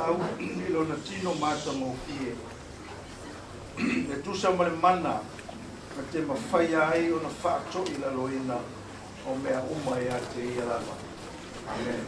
valaau i Lona tino matagofie, e tusa ma le mana na te mafaia ai ona faatoilaloina o mea uma ia te Ia lava. Amene.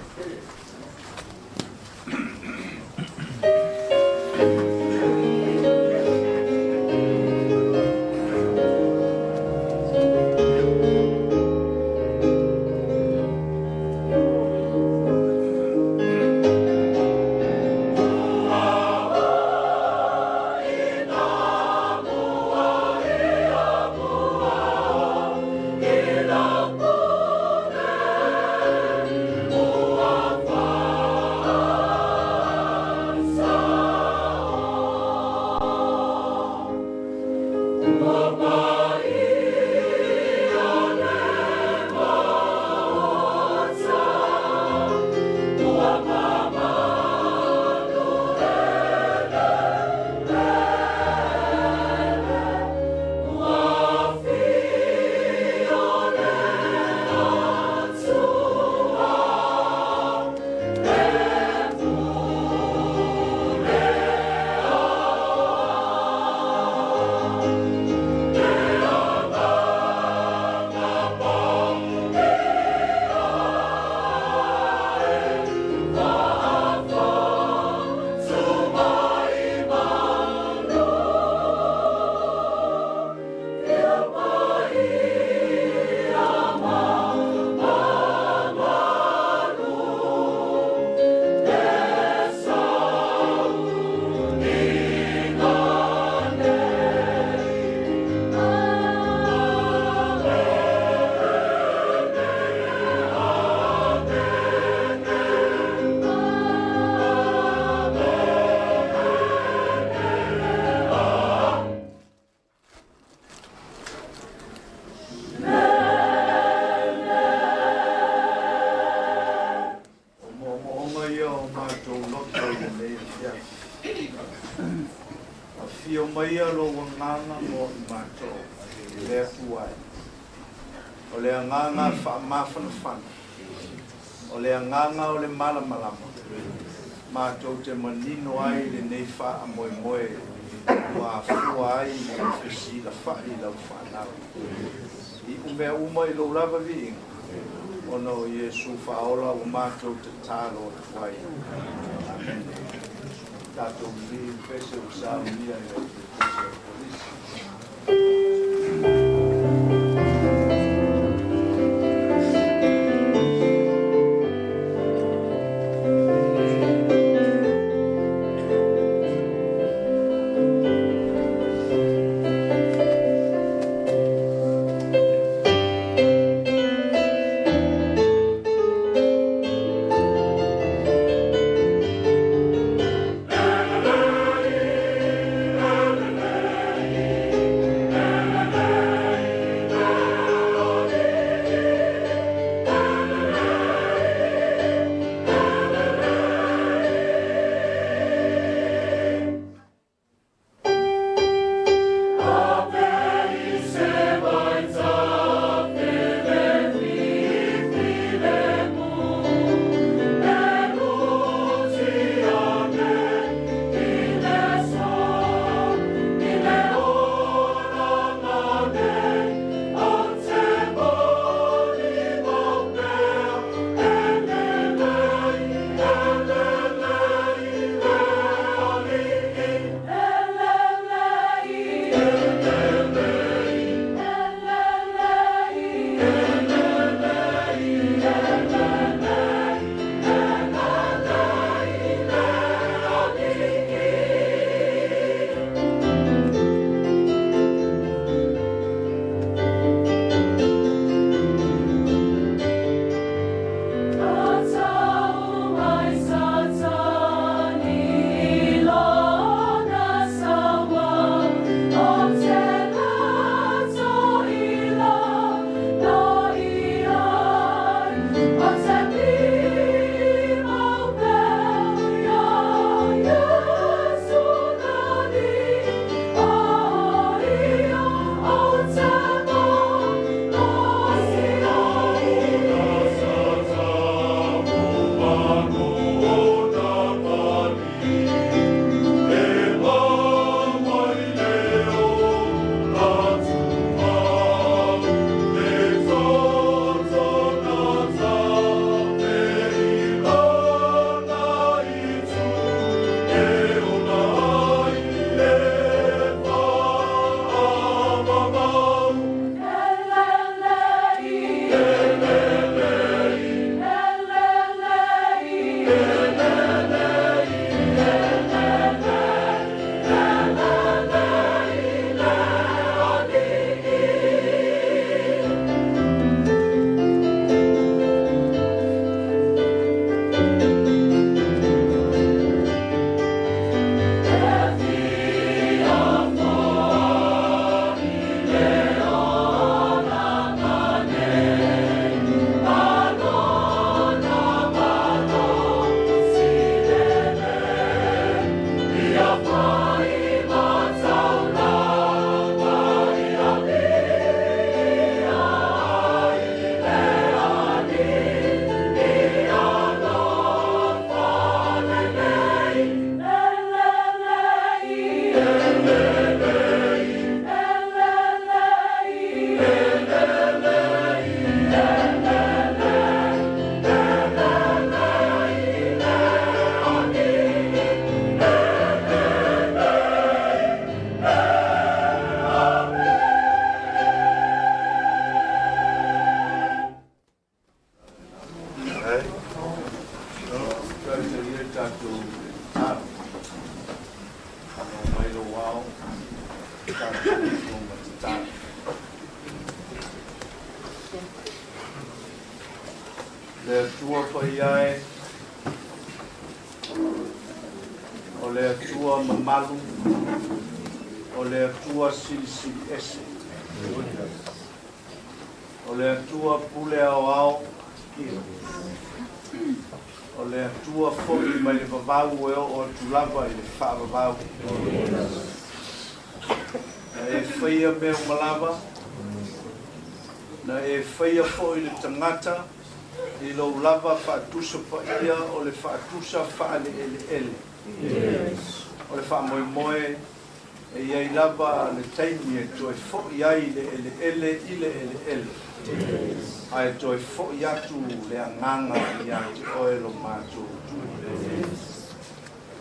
O moomooga ia o matou loto i lenei afiafi. Afio maia lou agaga mo i matou, le Atua e. O le agaga faamafanafana, o le agaga o le malamalama, matou te manino ai lenei faamoemoe ua afua ai i le fesilafai i lau fanau. Iu mea uma i lou lava viiga, ona o Iesu Faaola ua matou tatalo atu ai. Amene. Tatou lili le pese ua saunia e le pese o Kolisi. Elelei, tatou ma tatalo. Le Atua paia e, o le Atua mamalu, o le Atua silisili ese, o le Atua pule aoao, o le Atua fo'i mai le vavau e oo atu lava i le faavavau. Na e faia mea uma lava, na e faia fo'i le tagata i lou lava faatusa paia o le faatusa faaleeleele. O le faamoemoe e iai lava le taimi e toe fo'i ai le eleele i le eleele, ae toe fo'i atu le agaga ia te oe lo matou Atua.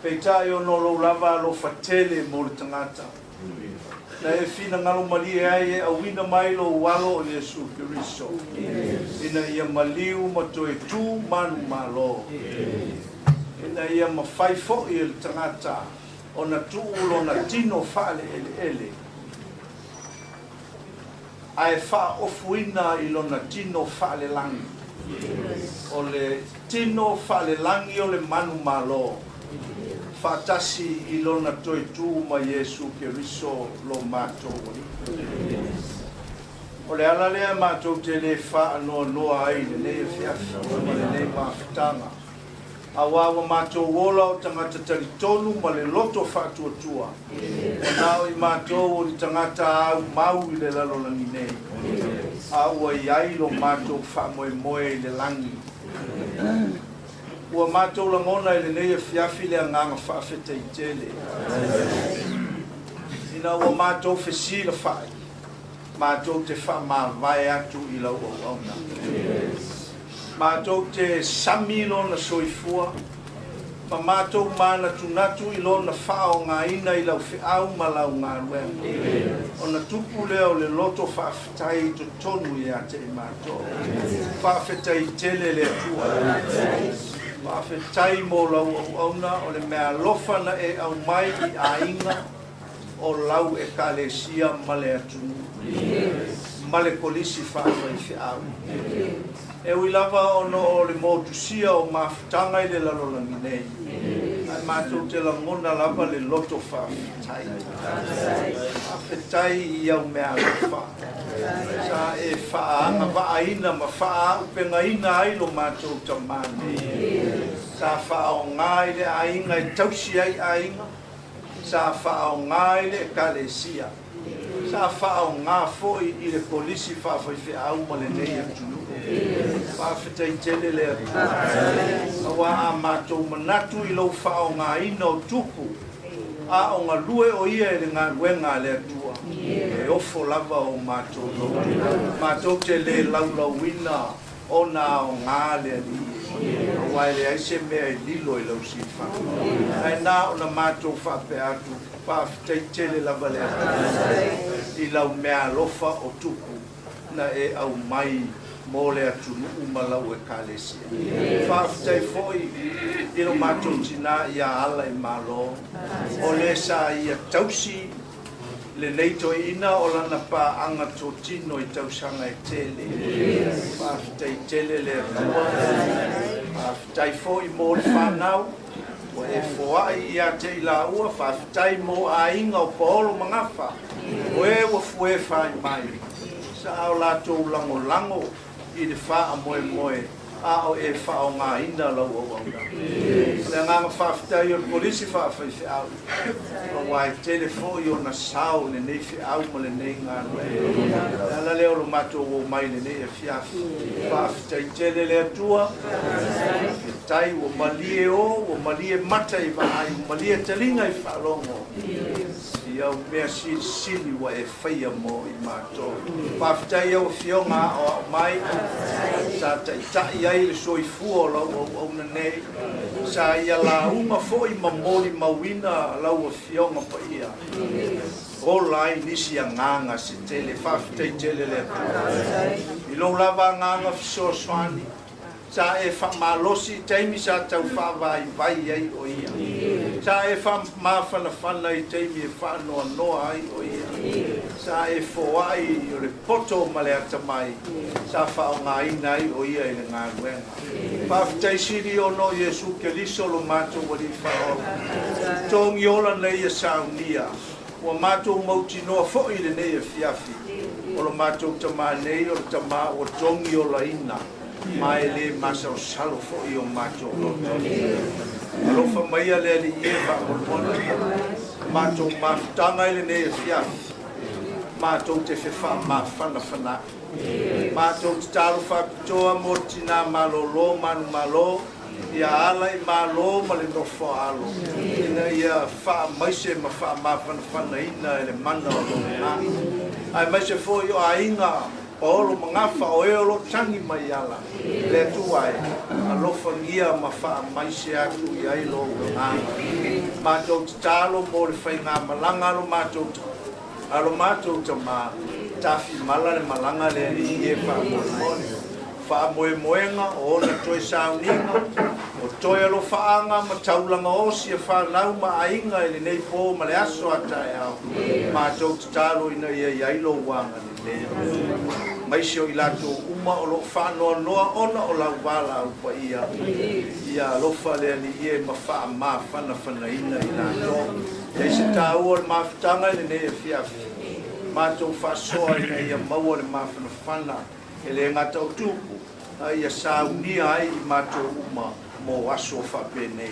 Peitai ona o lou lava alofa tele mo le tagata, na e finagalo malie ai e auina mai lou alo o Iesu Keriso, ina ia maliu ma toe tu manumalo, ina ia mafai fo'i e le tagata ona tuu lona tino faaleeleele, ae faaofuina i lona tino faalelagi. O le tino faalelagi o le manumalo, faatasi i lona toe tu ma Iesu Keriso lo matou Alii. O le ala lea matou te le faanoanoa ai i lenei afiafi ma lenei mafutaga, auā ua matou ola o tagata talitonu ma le loto faatuatua, ua na o i matou o ni tagata aumau i le lalolagi nei, a ua i ai lo matou faamoemoe i le lagi. Ua matou lagona i lenei afiafi le agaga faafetai tele, ina ua matou fesilafa'i, matou te faamavae atu i lau auauna. Matou te sami lona soifua, ma matou manatunatu i lona faaogaina i lau feau ma lau galuega. Ona tupu lea o le loto faafetai i totonu ia te i matou. Faafetai tele le Atua. Faafetai mo lau auauna o le mea alofa na e aumai i aiga o lau ekalesia ma le atunuu, ma le kolisi faafaifeau. E ui lava ona o le motusia o mafutaga i le lalolagi nei, ae matou te lagona lava le loto faafetai. Faafetai i au mea alofa sa e faaagavaaina ma faaaupegaina ai lo matou tamā nei. Sa faaogā i le aiga e tausi ai aiga, sa faaogā i le ekalesia, sa faaogā fo'i i le kolisi faafaifeau ma lenei atunuu. Faafetai tele le Atua. Auā a matou manatu i lou faaogāina o tupu, a o galue o ia i le galuega a le Atua, e ofo lava o matou loto. Matou te lē laulauina ona aogā le Alii, auā e leai se mea e lilo i lau silafaga. Ae na ona matou faapea atu, faafetai tele lava le Atua i lau mea alofa o tupu na e aumai mo le atunuu ma lau ekalesia. Faafetai fo'i i lo matou tinā ia Alaimalo, o le sa ia tausi lenei toeaina o lana paaga totino i tausaga e tele. Faafetai tele le Atua. Faafetai fo'i mo le fanau ua e foai ia te i laua. Faafetai mo aiga o Paolo ma Gafa, o e ua fuefa'i mai, sa o latou lagolago i le faamoemoe a o e faaogāina lau auauna. O le agaga faafetai o le kolisi faafaifeau, auā e tele fo'i ona sao lenei feau ma lenei galuega. Le ala lea o lo matou omai lenei afiafi. Faafetai tele le Atua. Faafetai ua malie o, ua malie mata i vaai, ua malie taliga i faalogo i au mea silisili ua e faia mo i matou. Faafetai au afioga aoao mai, sa taita'i ai le soifua o lau auauna nei, sa ia lauga fo'i ma molimauina lau afioga paia, ola ai nisi agaga se tele. Faafetai tele le Atua i lou lava agaga fesoasoani, sa e faamalosi i taimi sa tau faavaivai ai o ia, sa e faamafanafana i taimi e faanoanoa ai o ia. Sa e foai o le poto ma le atamai sa faaaogaina ai o ia i le galuega. Faafetai sili ona o Iesu Keriso lo matou Alii Faaola. Togi ola nei ia saunia, ua matou mautinoa foi i lenei afiafi, o lo matou Tamā nei o le Tamā ua togi olaina, ma e lē masalosalo foi o matou loto. Alofa maia le Alii e faamolemole, matou mafutaga i lenei afiafi, matou te fefaamafanafana'i. Matou te talo faapitoa mo le tinā malōlō manumalo, ia ala i malo ma le nofo a alo, ina ia faamaise ma faamafanafanaina e le mana o lou Agaga. Aemaise foi o aiga Paolo ma Gafa o e o lo o tagi mai ala, le Atua e, alofagia ma faamaise atu i ai lou Agaga. Matou te talo mo le faigamalaga a lo matou a lo matou Tamā, tafimala le malaga le Alii e faamolemole. Faamoemoega o ona toe sauniga, o toe alofaaga ma taulaga osi a fanau ma aiga i lenei pō ma le aso a taeao, matou te talo ina ia i ai lou agalelei. Maise o i latou uma o lo o faanoanoa ona o lau valaau paia, ia alofa le Alii e ma faamafanafanaina i latou. E ai se taua o le mafutaga i lenei afiafi, matou faasoa ina ia maua le mafanafana e le gata o tupu, a ia saunia ai i matou uma mo aso faapenei.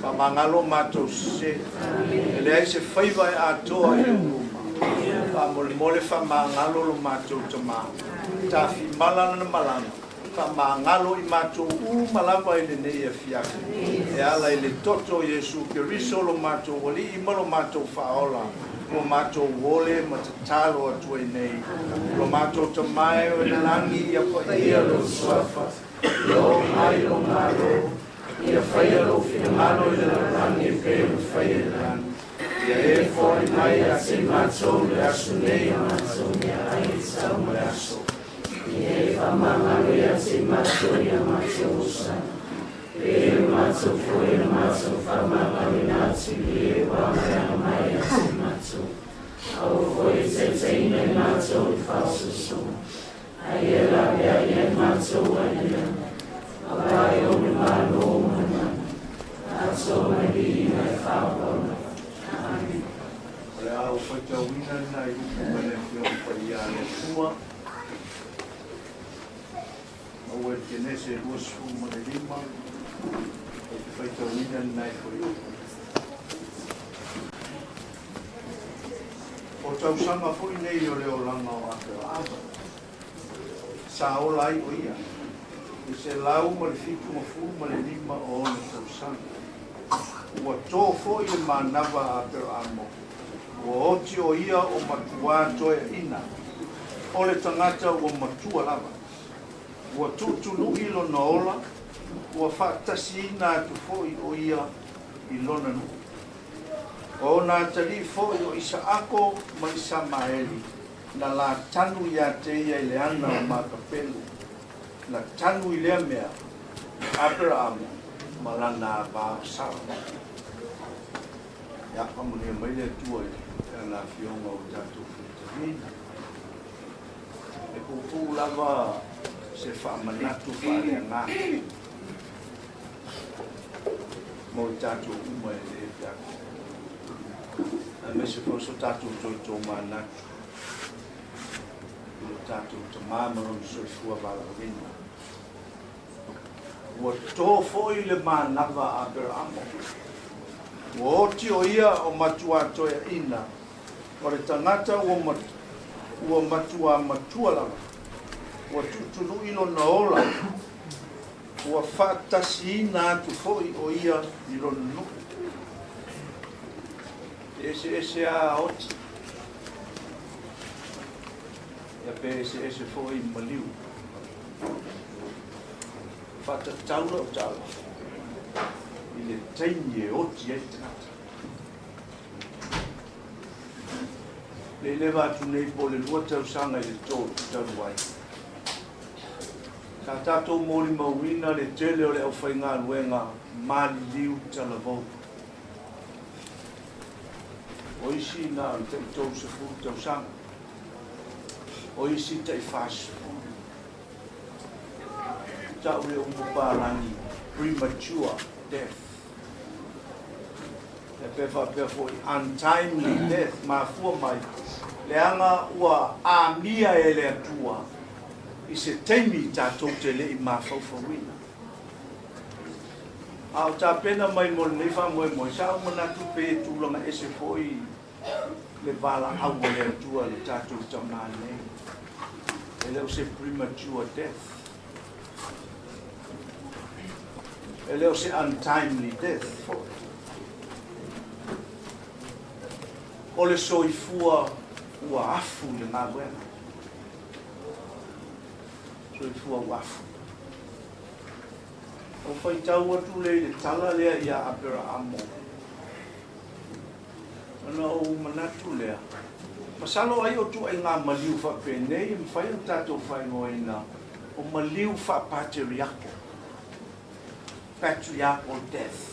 Faamagalo matou sesē, e leai se faiva e atoa i le luma. Faamolemole faamagalo lo matou Tamā, tafimala lana malaga, faamagalo i matou uma lava i lenei afiafi, e ala i le toto o Iesu Keriso lo matou Alii ma lo matou Faaola, ua matou ole ma tatalo atu ai nei. Lo matou Tamā e o i le lagi, ia paia lou suafa, ia oo mai lou Malo, ia faia lou finagalo i le lalolagi e pei ona faia i le lagi. Ia e foai mai ia te matou le aso nei a matou meaai e tatau ma le aso. Ia e faamagalo ia te matou i a matou osaga, pei o matou foi na matou faamagaloina atu i e ua agaga mai ia te matou. Aua foi e taitaiina i matou i le faaososoga, a ia laveai ai matou ai le lagi. Auā e ou le Malo ma le mana, atoa ma le viiga e faauaula. Amene. O le a ou faitauina lena i upu mai le Afioga Paia a le Atua. Maua i le Kenese 25, ou te faitauina lena i fuaiupu. O tausaga foi nei o le olaga o Aperaamo, sa ola ai o ia, i 175 o ona tausaga. Ua tō foi le manava a Aperaamo, ua oti o ia o matuā toeaina, o le tagata ua matua lava. Ua tuutunu'i lona ola, ua faatasiina atu foi o ia i lona nuu. O ona atalii foi o Isaako ma Isamaeli, na latanu iā te ia i le ana o Makapelu, na tanu i lea mea Aperaamo ma lana avā o Sara. Ia, faamanuia mai le Atua i Lana Afioga ua tatou faitauina. E puupuu lava se faamanatu faaleagaga mo i tatou uma e le afiafi, aemaise foi o so tatou toe tomanatu i lo tatou Tamā ma lona soifua valaauina. Ua tō foi le manava a Aperaamo, ua oti o ia o matuā toeaina, o le tagata ua ua matuā matua lava, ua tuutunu'i lona ola, ua faatasiina atu foi o ia i lona nuu. E eseese lava oti, ia pe eseese foi maliu. Faatatau lau tala i le taimi e oti ai le tagata. Le leva atu nei po o le 2 tausaga i le 3 talu ai, sa tatou molimauina le tele o le aufaigaluega maliliu talavou. O isi na o le tai 30 tausaga. O isi tai 40. Ta'u le upu palagi premature death. E pe faapea foi untimely death mafua mai leaga ua amia e le Atua i se taimi tatou te le'i mafaufauina. A o tapena mai mo lenei faamoemoe, sa ou manatu pe tulaga ese foi le valaau a le Atua le tatou tamā nei. E le o se premature death. E le o se untimely death foi. O le soifua ua afu i le galuega. Soifua ua afu. O faitau atu le i le tala lea ia Aperaamo. Ona ou manatu lea. Masalo ai o tuaiga maliu faapenei e mafai ona tatou faaigoaina o maliu faapateriako. Patriarchal death.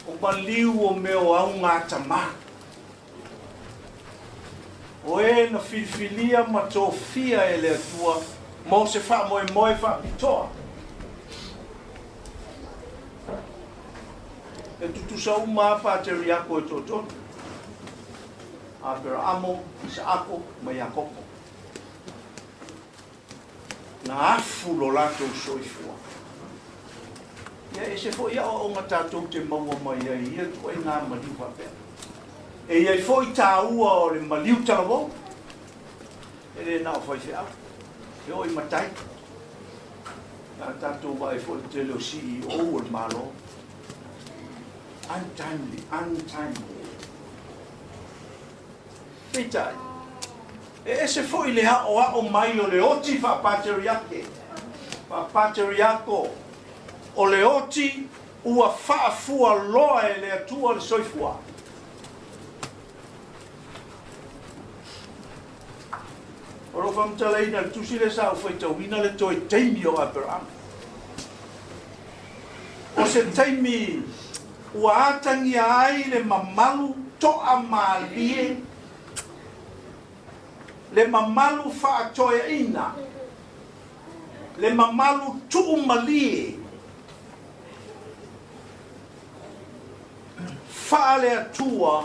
O maliu o mea o augatamā. O e na filifilia ma tofia e le Atua mo se faamoemoe faapitoa. E tutusa uma a pateriako e toatolu. Aperaamo, Isaako ma Iakopo. Na afu lo latou soifua. Ia e se foi aoaoga tatou te maua mai ai ia tuaiga maliu faapea. E iai foi tāua o le maliu talavou. E le na o faifeau. E oo i matai. A tatou vaai foi le tele o CEO o le Malo. Untimely, untimely. Peitai, e ese foi le aoao mai o le oti faapateriake. Faapateriako o le oti ua faafua loa e le Atua le soifua. O lo faamatalaina le tusi le sa ou faitauina le toe taimi o Aperamo. O se taimi ua atagia ai le mamalu toamalie, le mamalu faatoeaina, le mamalu tuumalie, faale-Atua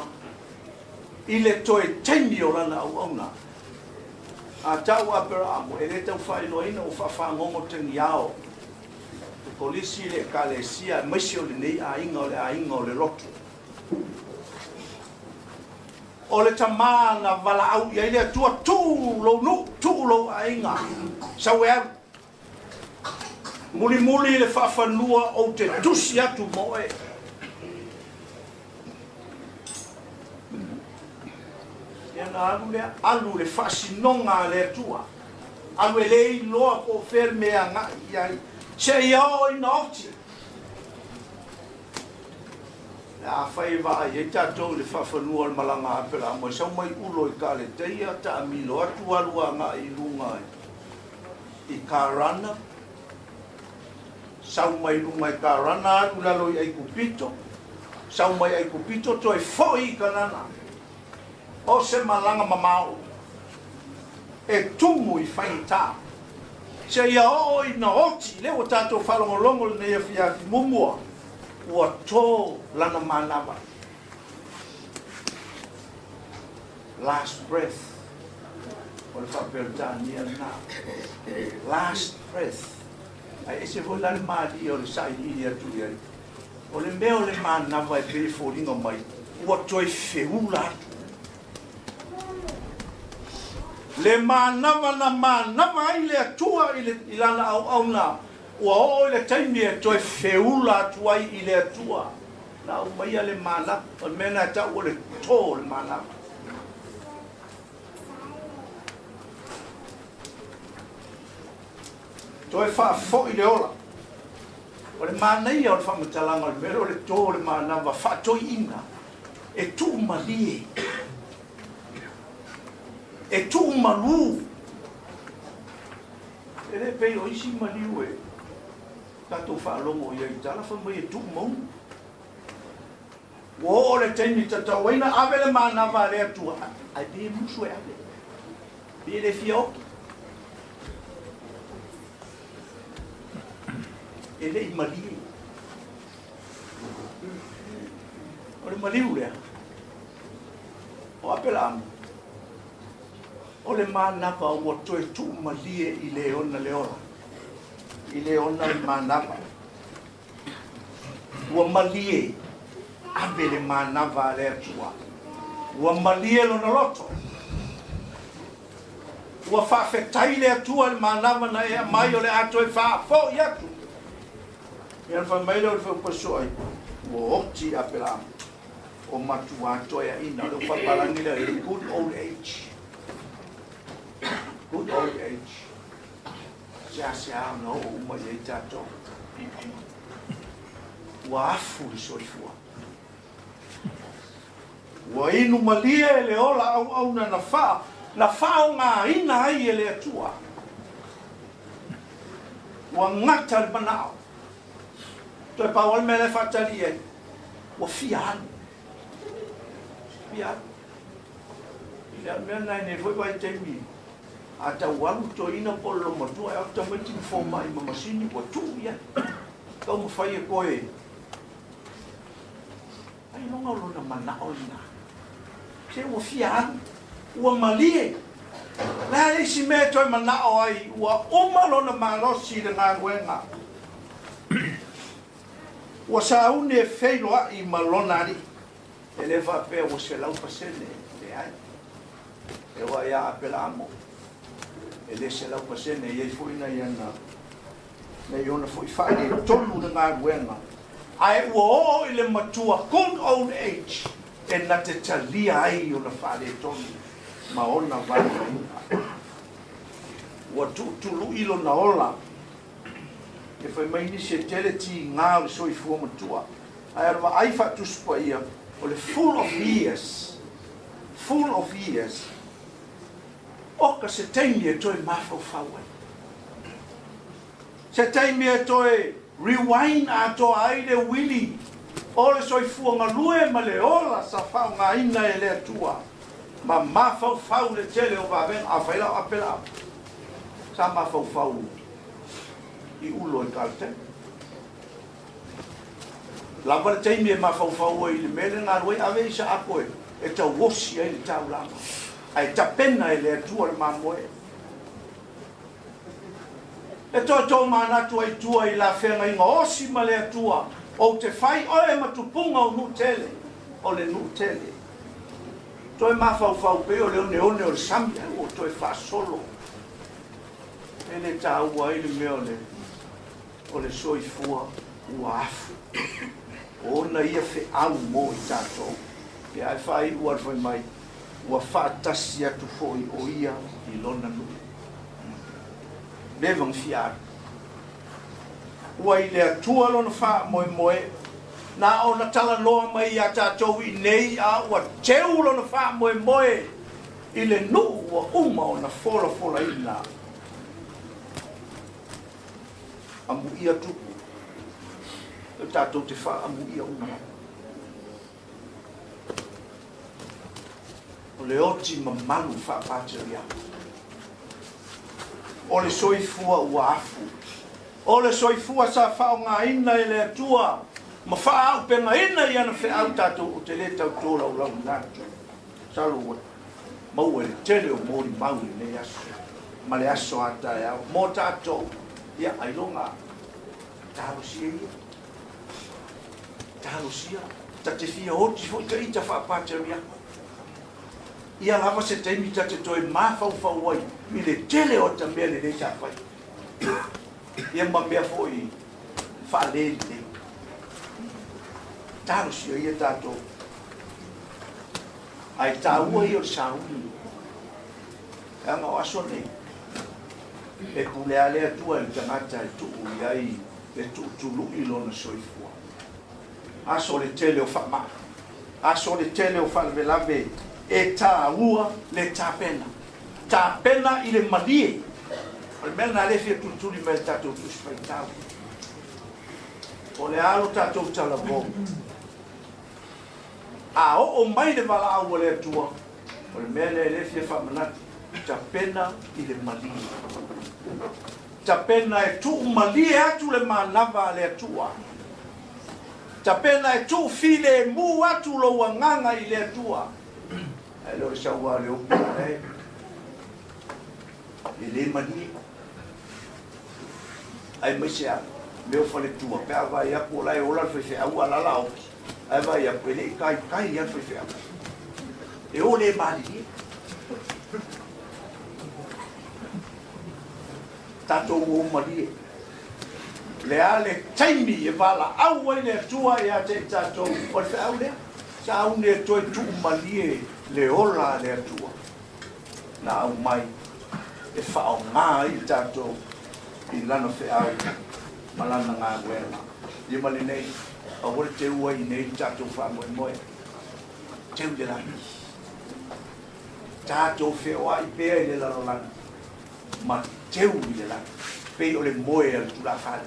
i le toe taimi o lana auauna. A ta'u Aperaamo, e lē tau faailoaina ua faafagogo tagiao le kolisi le ekalesia aemaise o lenei aiga o le aiga o le loto. O le tamā na valaau i ai le Atua, tuu lou nuu, tuu lou aiga, sau e alu. Mulimuli le faafanua ou te tusi atu mo oe. Ia na alu lea, alu le faasinoga a le Atua. Alu e le iloa po o fea le mea e agai i ai. Seia oo ina oti. Afai e vaai ai tatou i le faafanua o le malaga a Aperaamo e sau mai Ulo i Kaleteia, taamilo atu alu agai i luga i Karana, sau mai luga i Karana alu lalo i Aikupito, sau mai Aikupito toe foi i Kanana. O se malaga mamao e tumu i faigata. Seia oo ina oti, lea ua tatou faalogologo lenei afiafi muamua, ua to lana manava. Last breath. O le faaperetania lena. Last breath. Ae ese foi la le malie o le sailiili atu i ai. O le mea o le manava e pei e foliga mai, ua toe feula atu. Le manava na manava ai le Atua i, le, i lana auauna, ua oo i le taimi e toe feula atu ai i le Atua. Na aumaia le manava, o le mea na e ta'u o le tō o le manava. Toe faafo'i le ola. O le manaia o le faamatalaga o le mea lea o le tō o le manava faatoiina e tuumalie, e tuumalū. E le pei o isi maliu e tatou faalogo i ai i tala fai mai e tuumauga. Ua oo le taimi tatauina ave le manava a le Atua, ae pei e musu e ave. Pei e le fia oti. E le i malie. O le maliu lea. O Apelaamu. O le manava ua toe tuumalie i le ona le ola. I le ona le manava. Ua malie ave le manava a le Atua. Ua malie lona loto. Ua faafetai le Atua le manava na e aumai o le a toe faafo'i atu. Ia na fai mai lea o le feupasoa ai, ua oti Apelaamu o matua toeaina. O le faapalagi lea, good old age. Good old age. Se a se a ona oo uma i ai tatou. Ua afu le soifua. Ua inu malie le ola auauna na faa, na faaaogāina ai e le Atua. Ua gata le manao. Toe pau le mea le faatali ai. Ua fia alu. Fia alu. Ia mea nai nei foi vai taimi. A tau alu toeaina po o le lomatua e au tamaiti ma fomai ma masini ua tuu i ai. Tau mawhai e koe. Ai longa o lona manao lena. Se ua fia alu. Ua malie. La le isi mea toe manao ai. Ua uma lona malosi le galuega. Ua sauni e feiloai ma lona alii. E le faapea ua 100% le ai. E ua ia Apelaamu. E le 100% i ai foi na iana. Na iona foi whae tonu le galuega. Ae ua oo i le matua good old age. E na te talia ai o na whae tonu. Ma ona vaevaina. Ua tuutulu ilo na ola. E fai mai nisi e tele ti ngā o le soifua matua. Ae alwa ai whaatusupa ia o le full of years. Full of years. O ka se taimi e toe mafaufau ai. Se taimi e toe rewind atoa ai le uili o le soifua galue ma le ola sa faaaogāina e le Atua. Ma mafaufau le tele o vavega a fai lau Apelaamu. Sa mafaufau i ulo i kalte. Lava le taimi e mafaufau ai le mea le galue ave i sa ako e tauosi ai le taulaga. Ae tapena e le Atua le mamoe. E toe tō manatu ai tua i la whenga inga osi ma le Atua o te whai oe matupunga o nuu tele, o le nuu tele. Toe mafaufau pe o le one one o le sami ai o toe whaasolo. E le tāua ai le mea o le soifua ua afu. O ona ia feau mo i tātou. Pe ai whai ua whai mai, ua whaatasi atu foi o ia i lona nuu. Leva fia alu. Ua i le Atua lona faamoemoe. Na ona talanoa mai ia tātou i nei a ua teu lona faamoemoe i le nuu ua uma ona folafolaina. Amu ia tupu. E tātou te whaamu ia uma. O le oti mamalu whaapāteria. O le soifua ua afu. O le soifua sa faaaogāina e le Atua. Ma faaaupegaina i ana feau tātou o te le tau lau lau natu. Salo ua maua le tele o mori mau i nei aso. Ma le aso a taeao. Mō tātou. Ia ailoga. Talosia ia. Talosia. Ta te fia oti foi ta ita whaapāteria. Ia lava se taimi ta te toe mafaufau ai i le tele o ta mea le sa fai. Ia ma mea foi whaaleli le. Talosia ia tātou. Ai tāua ia o le sauni. E anga o aso nei. E pule a le Atua le tagata e tuu i ai e tuutului lona soifua. Aso le tele o whamaa. Aso le tele o whaalavelave e tāua le tapena. Tapena i le malie. O le mea na le fia tulituli mai le tātou tusi faitau. O le alo tātou talavou. A oo mai le valaau a le Atua, o le mea lea e le fia faamanatu, tapena i le malie. Tapena e tuumalie atu le manava a le Atua. Tapena e tuufilemu atu lou agaga i le Atua. Ae le o le sau lava o le upu e e le malie. Aemaise a mea o faletua, pe a vaai atu o la e ola le faifeau a o la la oti, ae vaai atu e le i taitai lava le faifeau. E o le malilie. Tatou o malie. Le a le taimi e valaau ai le Atua ia te i tatou, o le feau lea. Sauni e toe tuumalie le ola a le Atua na aumai e faaaoga ai i tatou i lana feau ma lana galuega. Ia ma lenei, aua le teua i inei le tatou faamoemoe, teu i le lagi. Tatou feoai pea i le lalolagi ma teu i le lagi, pei o le moe a le tulafale.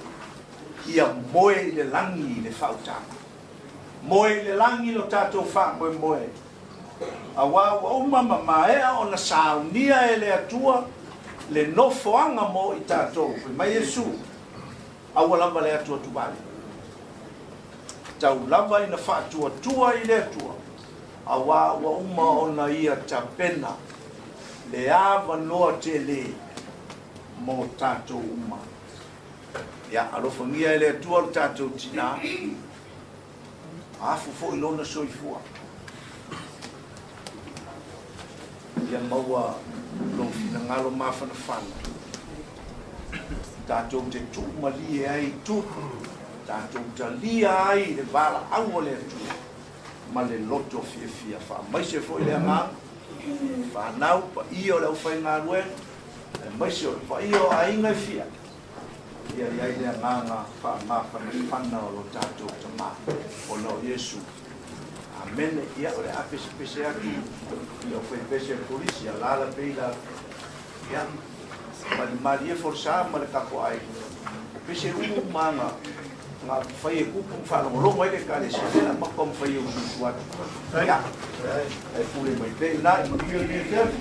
Ia moe i le lagi le faautaga. Moe i le lagi lo tatou faamoemoe. Auā ua uma ma maea ona saunia e le Atua le nofoaga mo i tatou. Fai mai Iesu, Aua lava le atuatuvale. Tau lava ina faatuatua i le Atua, auā ua uma ona Ia tapena le avanoa tele mo tatou uma. Ia alofagia e le Atua lo tatou tinā, afu foi lona soifua. Ia maua lou finagalo mafanafana, tatou te tuumalie ai i tupu, tatou talia ai le valaau a le Atua ma le loto fiafia. Faamaise foi le agaga, fanau, paia o le aufaigaluega, aemaise o le paia o aiga e fia. Ia i ai le agaga faamafanafana o lo tatou Tama, ona o Iesu. Amene. Ia, o le a pesepese atu i au faipese a le polisi, alaala pea i lalo. Ia, malimali e folasa ma le tapuaiga. O pese uma na fai e kupu ma faalogologo ai le Ekalesia, lea la matua mafai e usuusu atu. Ia, ae pule mai pea i ina i manuia lenei afiafi.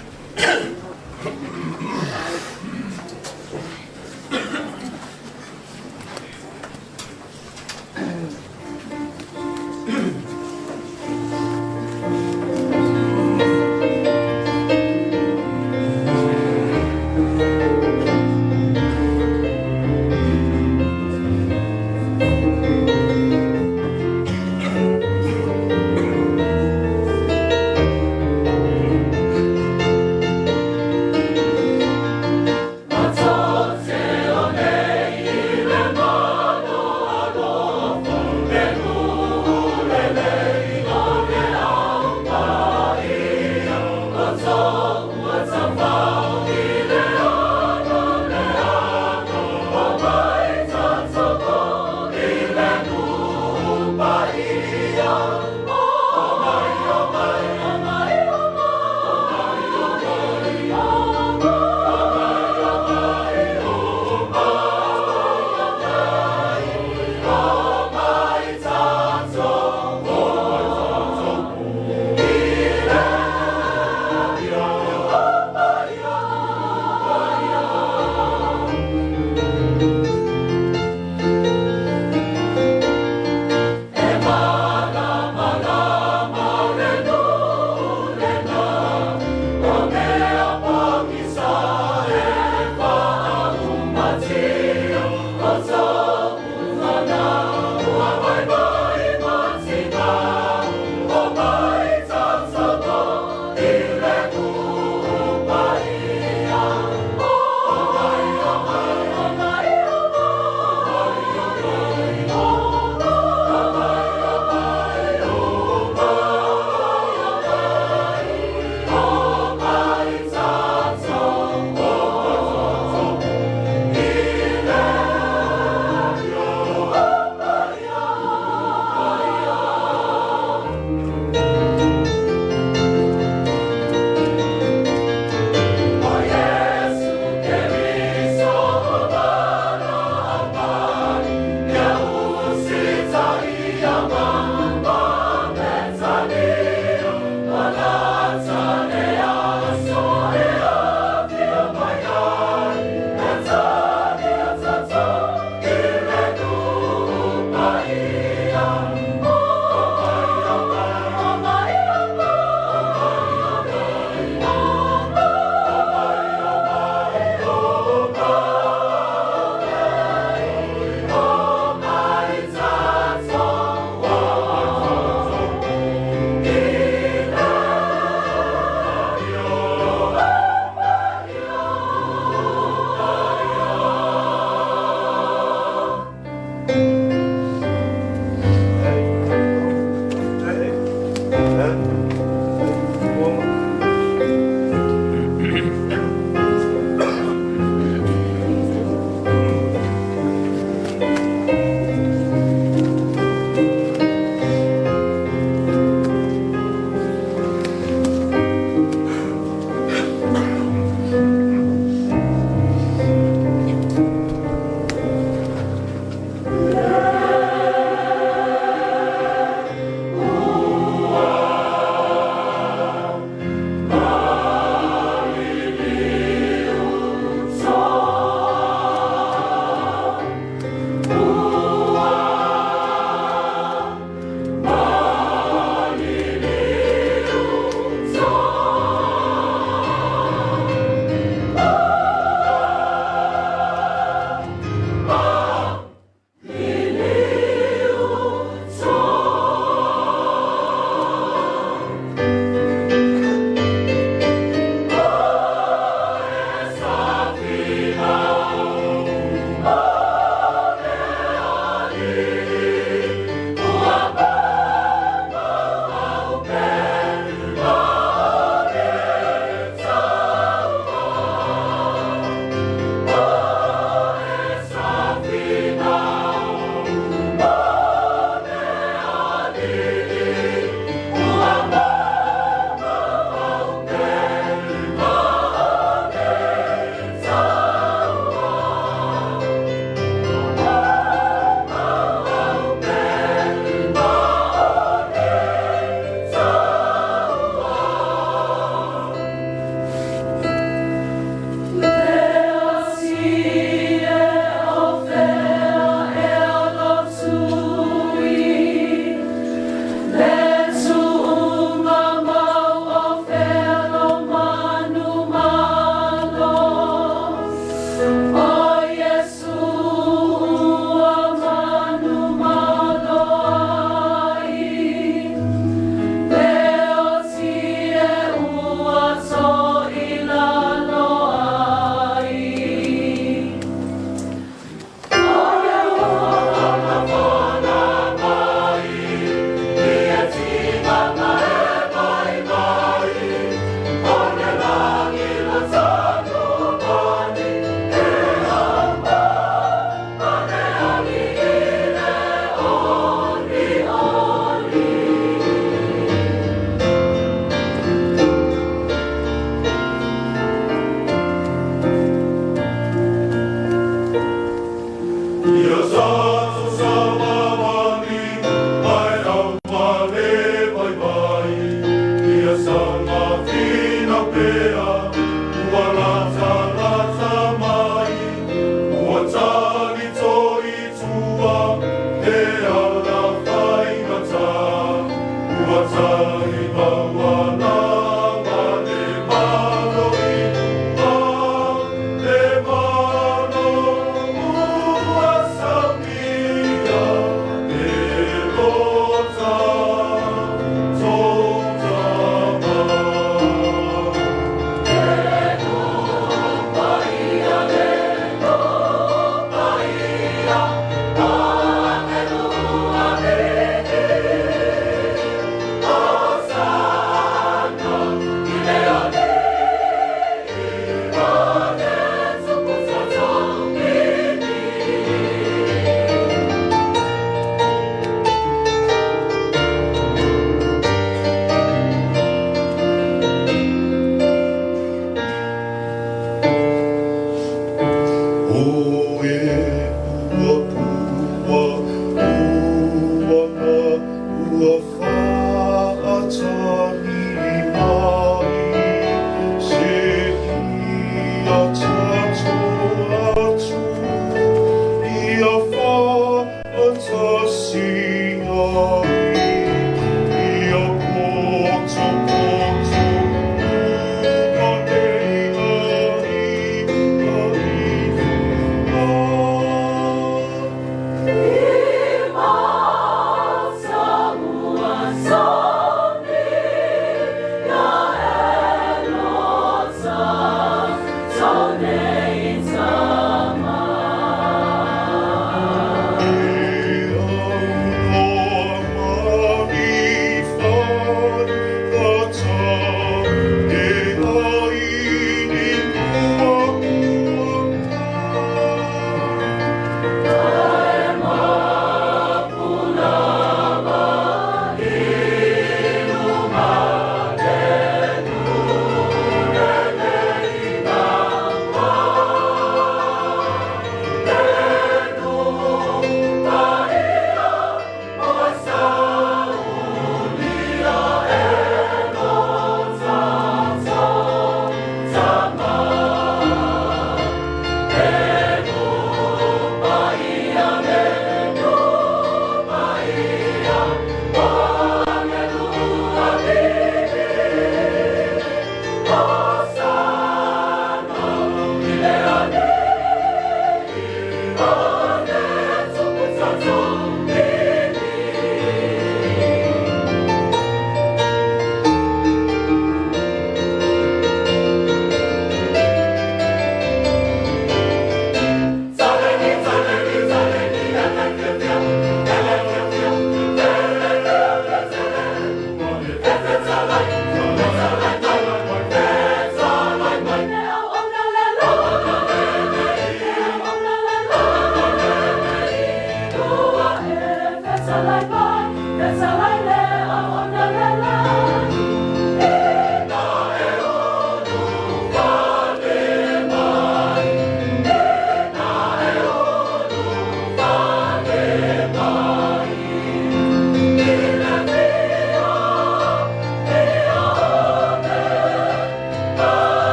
Ua faatagi mai seia tatou atu ia faatasi ai ia potopoto uma nei ai ai. E mata ua.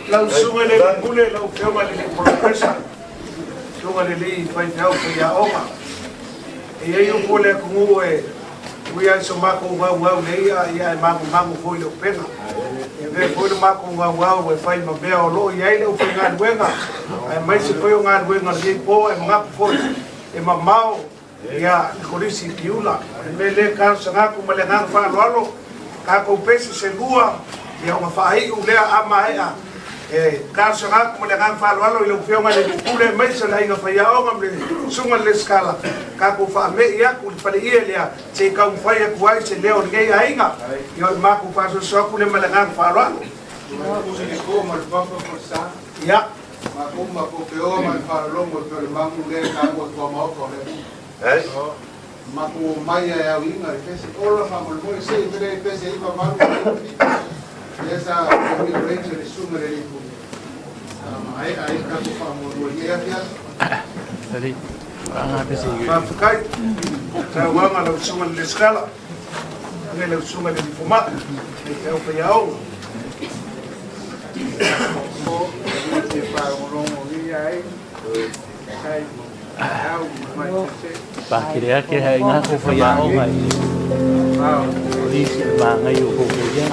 Lau susuga i le alii pule, lau afioga i le polofesa, susuga i le alii faifeau faiaoga. E i ai upu a le atunuu e ui lava i so matou gaugau i le i'a, ia ae magumagu foi i le upega. E avea foi le matou gaugau e fai ma mea o lo o i ai le aufaigaluega, aemaise foi o galuega o lenei po, ae manatu foi e mamao ia le Kolisi i Piula. O le mea lea e talosaga atu ma le agaga faaaloalo, tatou pese se lua, ia ona faaiu lea a maea. E talosaga atu ma le agaga faaaloalo i lau Afioga i le Alii Pule aemaise o le Aiga Faiaoga ma le Susuga i le Resitala, tatou faame'i atu i le faleie lea se i taumafai atu ai se leo o lenei aiga. Ia o le matou faasoasoa atu lea ma le agaga faaaloalo. Ia. Matou matou feoa ma le faalologo e pei o le magu lea e taua i tuamaota o le Alii. Matou omai lava e auiga i pese. Ola faamolemole se i vele pese 9 8 9 7 lea sa rearrange e le susuga i le Alii Pule. Sa maea ai le tatou faamuamua i lenei afiafi. Faafetai saunoaga lau susuga i le Resitala, faafetai lau susuga i le Alii Fomai, faifeau faiaoga. Pakele ake hai ngā ko whaiaoga i polisi le māngai o koukou ia.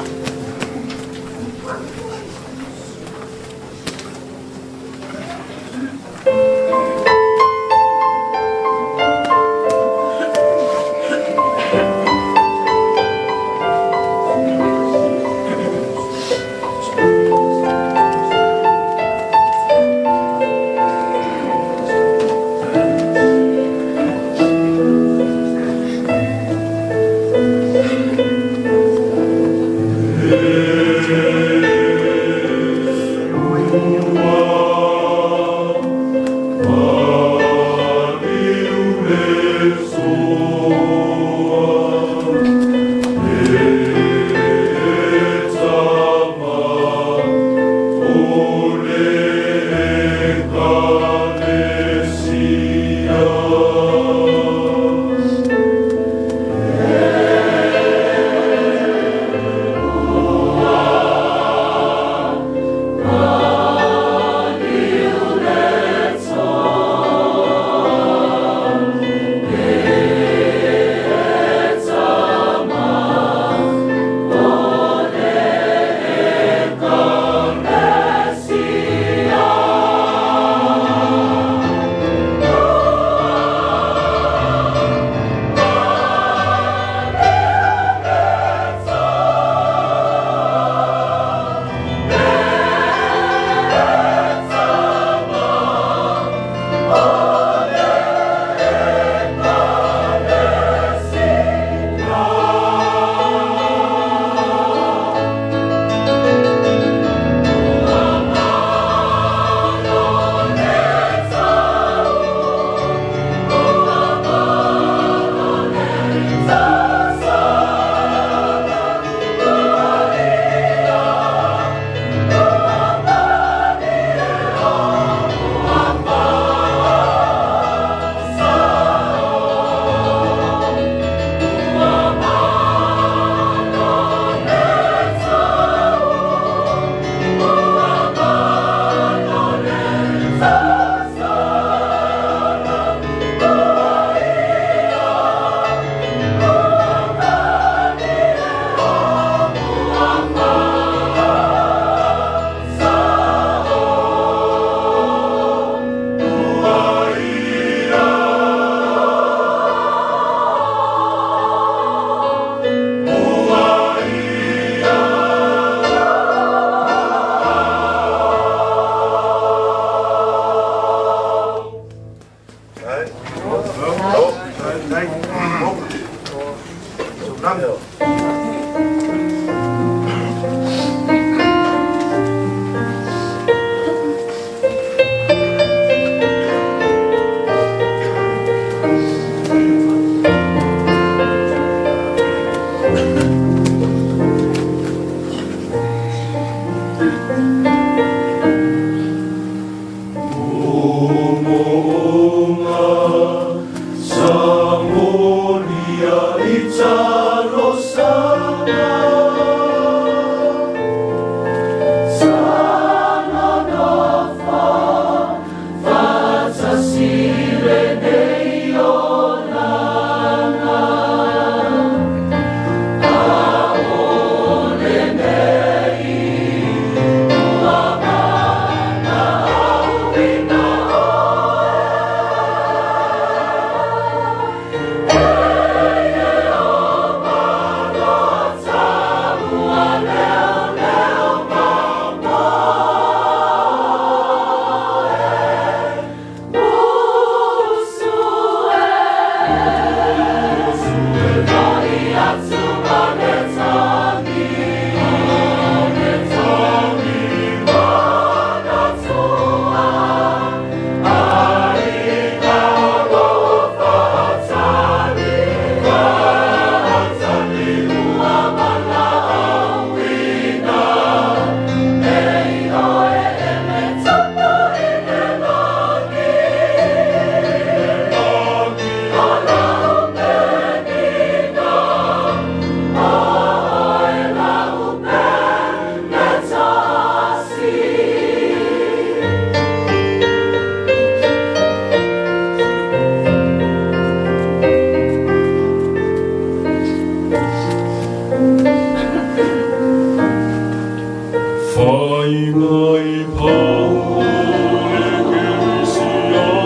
Faiga i pau le kerisiano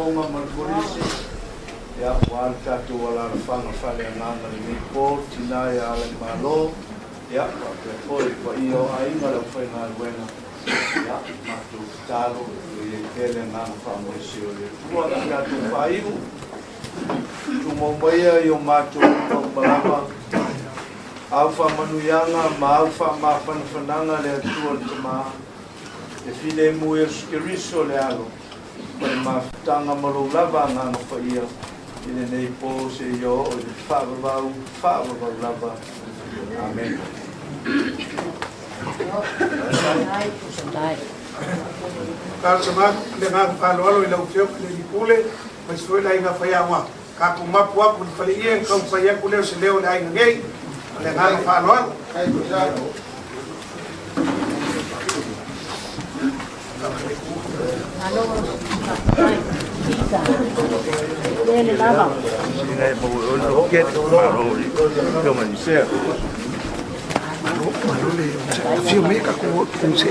Faamasinoga ma le Kolisi, ia, aua le tatou alaalafaga faaleagaga i lenei po, le tina ia Alaimalo, ia, faapea foi le paia o aiga, le aufaigaluega, ia, matou tatalo ia i ai pea le agaga faamaise o le Atua. O le tatou faaiu, tumau maia i o matou lima uma lava, au faamanuiaga ma au faamafanafanaga le Atua le Tama, le filemu Iesu Keriso le Alo, ma le mafutaga ma lou lava Agaga Paia i lenei po seia oo i le faavavau faavavau lava. Amene. Talosaga atu le agaga faaaloalo i lau Afioga i le Alii Pule, aemaise foi le aiga faiaoga. Tatou mapu atu i le faleie ona taumafai atu lea o se leo o le aiga nei. Ma le agaga faaaloalo. Afio mai tatou se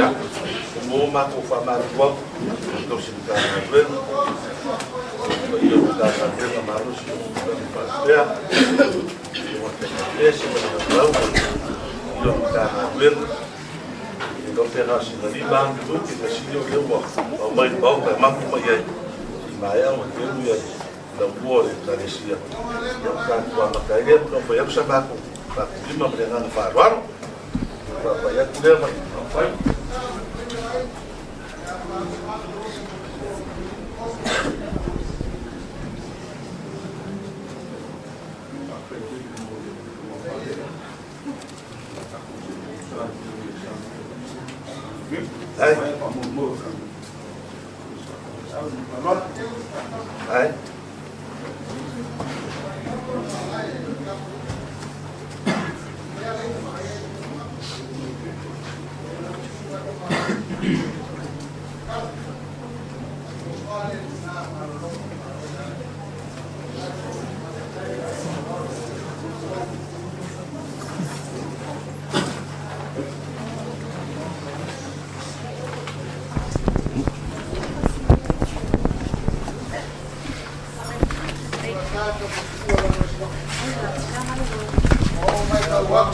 Ia, ua matou faamanatu atu i tausi Matagaluega, paia o Matagaluega malosi o tulaga faalupea, Ese ma le laulau o Matagaluega, e iloa pe na o sina 5 lava minute, measili o lea ua aumai i le Maota e mapu mai ai, se i maea ona teu le laumua o le Ekalesia, ia ona tatou amata ai lea. Ona fai atu sa matou lima ma le agaga faaaloalo. Faapai atu lea ma fai. Ai. Ai.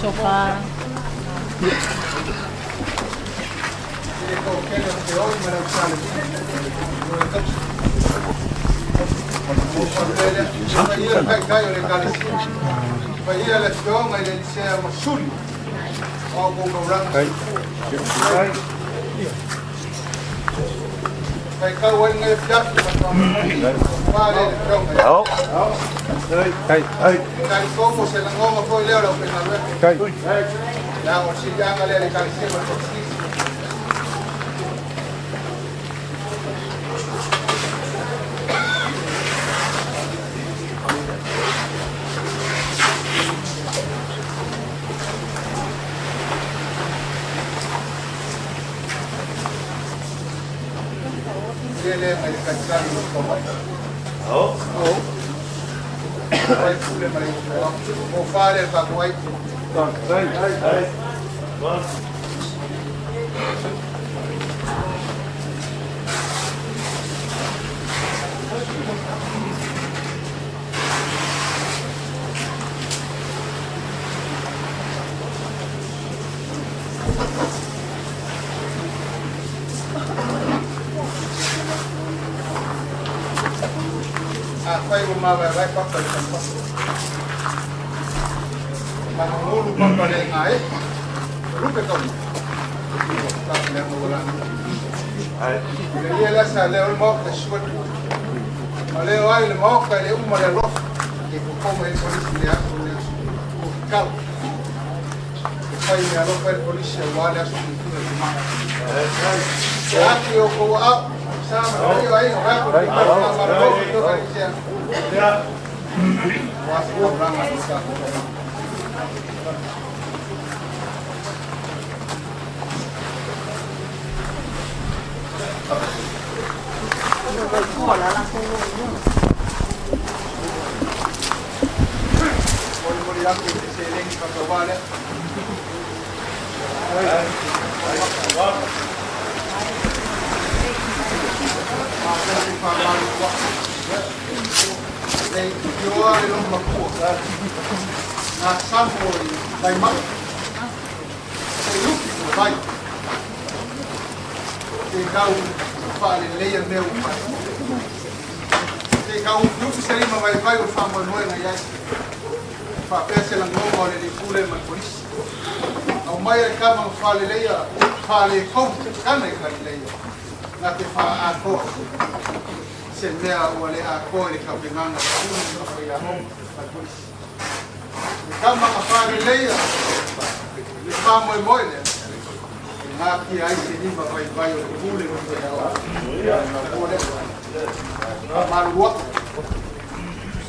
Tofa.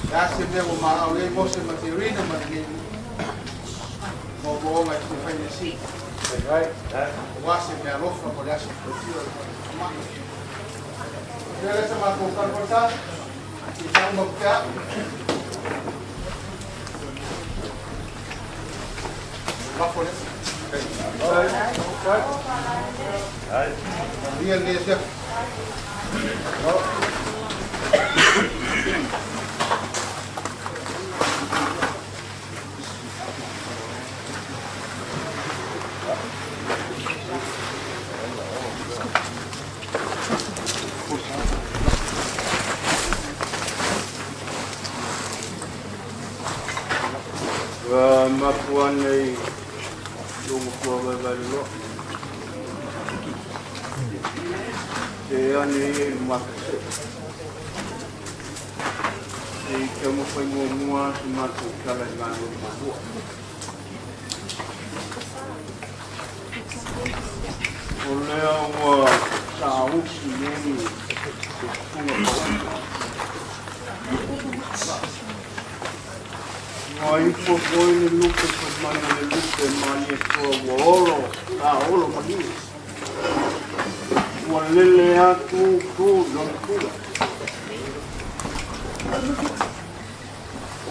Le a se mea ua maau ai Mose ma Terina ma lenei nuu moomooga i se fai measili aua se meaalofa mo le aso faitio o le faamai. Faapea lea sa matou tala Balsa, se i faauma atu pea au. Lafo lea. Manuia lenei afiafi. Ua mafua nei luga pua vaivai loa. Te ane ia i le makase. Se i taumafai muamua se matou tala i galuega muamua. O lea ua saausi nei le susuga paota. Ua ifo foi le lupe fai mai o le lupe Malietoa ua olo, sa olo maliu. Ua lele atu tu i lona tua.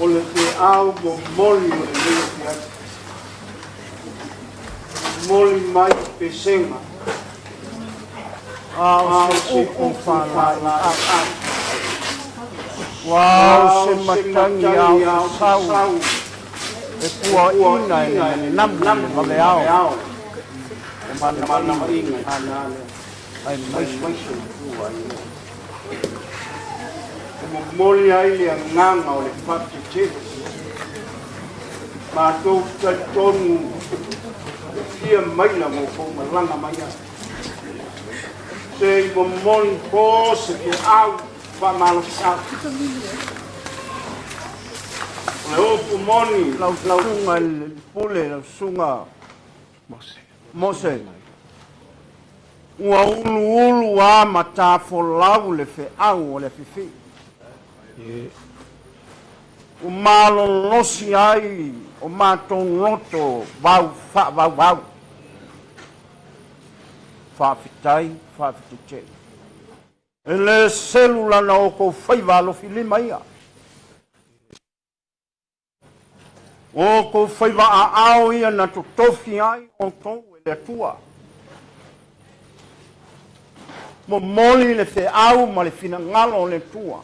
O le feau momoli o lenei afiafi. Momoli mai pesega. A o se upu faalaau. Ua o se matagi a o se sau e puaina e le nanamu i le vaveao o malamaina i aemaise o tua i o. E momoli ai le agaga o le faatetele. Matou te talitonu e fia maila mo kou malaga mai ai. Se i momoli po se feau faamalosiau. O le upu moni. Lau susuga i le Pule, lau susuga Mose. Ua uluulu a ma tafolau le feau o le afifi. Ua malolosi ai o matou loto vau faavauvau. Faafetai, faafetai tele. E le selu lana o kou faiva alofi lima ia. O outou faiva aao ia na totofi ai outou e le Atua. Momoli le feau ma le finagalo o le Atua.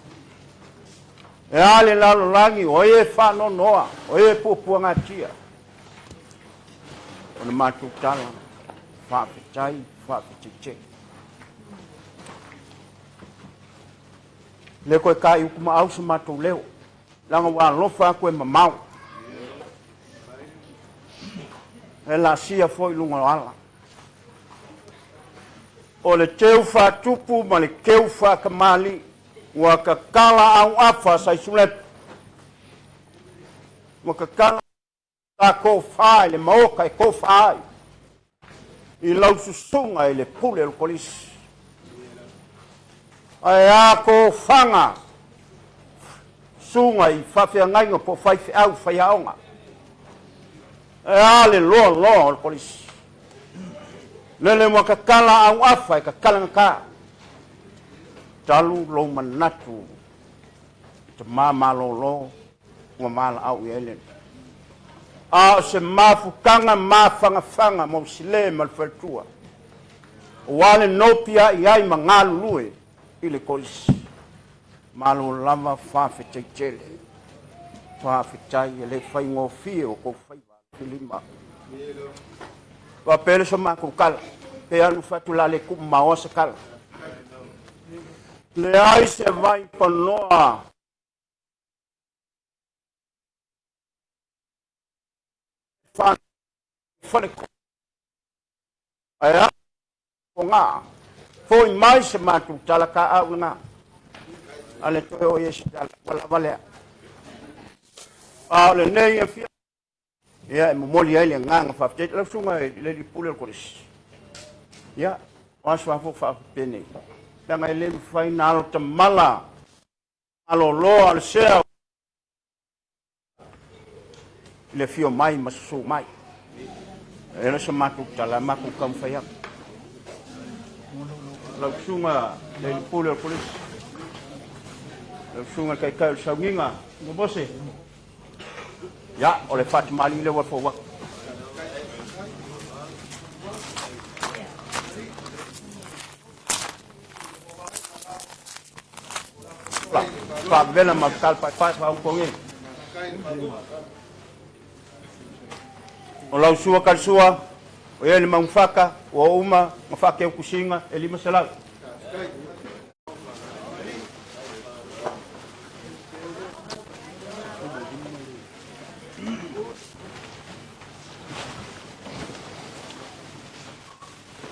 E a le lalolagi, o ai e faanoanoa, o ai e puapuagatia. O le matou tala, faafetai, faafetai tele. Le koe kai uku ma au se matou leo. Leaga ua alofa atu e mamao. E laasia foi i luga o ala. O le teu faatupu ma le teu faatamalii ua tatala auafa sa Isulepa. Ua tatala ta tofa i le maota e tofa ai i lau susuga i le pule o le kolisi. Ae a tofaga susuga i faafeagaiga po o faifeau faiaoga. Ae a le loaloa o le kolisi. Lele ua tatala auafa e tatala gata. Talu lou manatu i tama malolo ua valaau i ai le A o se mafutaga mafanafana mo Sile ma le faletua, aua le nopiai ai ma galulue i le kolisi. Malo lava, faafetai tele. Faafetai, e le faigofie o tou faiva alofilima. Faapea le so matou tala, pe alu fatu la le tuu maoa se tala. Leai se vai panoa fale ae a o ngā foi mai se matou tala ka au lena a le toe o ia se tala ua lava lea. A o lenei afia ia e momoli ai le agaga faafetai lau susuga i le alii pule o le kolisi. Ia o aso a fo faapenei leaga e le mafai na alo tamala malolo a le sea. I le afio mai ma susu mai. E le sa matou tala matou taumafai atu. Lau susuga le Pule o le Kolisi, lau susuga le Taitai o le Sauniga, Mose, ia, o le faatamalii lea ua fou atu. Faavela ma tala paepae faautagia. O lau sua kalisua, o ia le maungafaka, ua uma ma faakeukusiga e 500.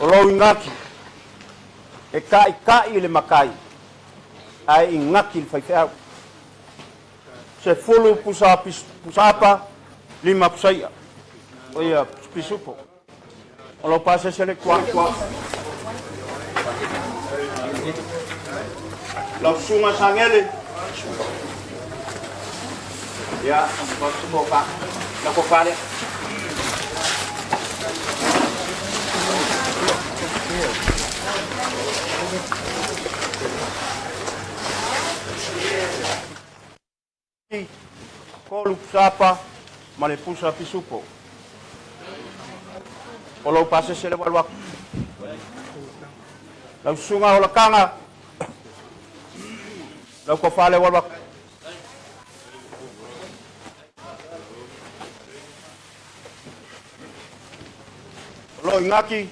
O lou igaki, e taʻitaʻi i le matai, ae igaki i le faifeau. 10 pusa pusaapa, 5 pusaia. O ia pisupo. O lau pasese le tua tua. Lau susuga Sagele. Ia, o fa. Na ko fale. 3 pusapa ma le pusa pisupo. O lau pasese le walu atu. Lau susuga o lakanga. Lau kofa le walu atu. O lo ingaki,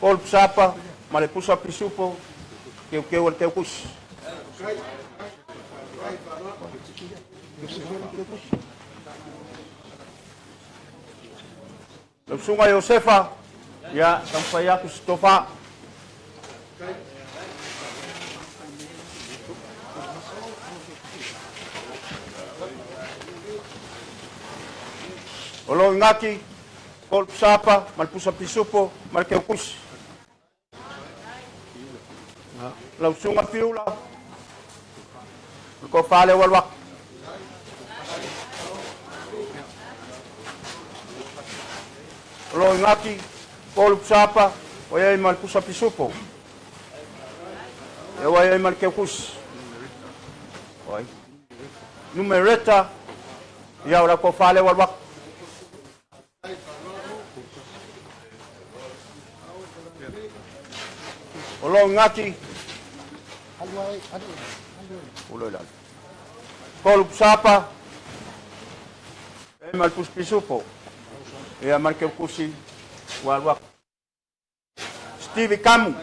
3 pusapa ma le pusa pisupo, keu keu o le teukusi. Lau susuga Iosefa, ia, taumafai atu se tofa. O lo ingaki, 3 pusapa, ma le pusa pisupo, ma le keukusi. Lau susuga Piula, o le kofa le walu atu. O lo ingaki, 3 pusapa, o ia ma le pusa pisupo. E ua ia ma le keukusi. Oi. Numereta, ia o la kofa le walu atu. O lo ingaki, ulo i lalo. 3 pusapa, e ma le pusa pisupo. Ia ma le keukusi, ua alu atu. Stevie Kamu,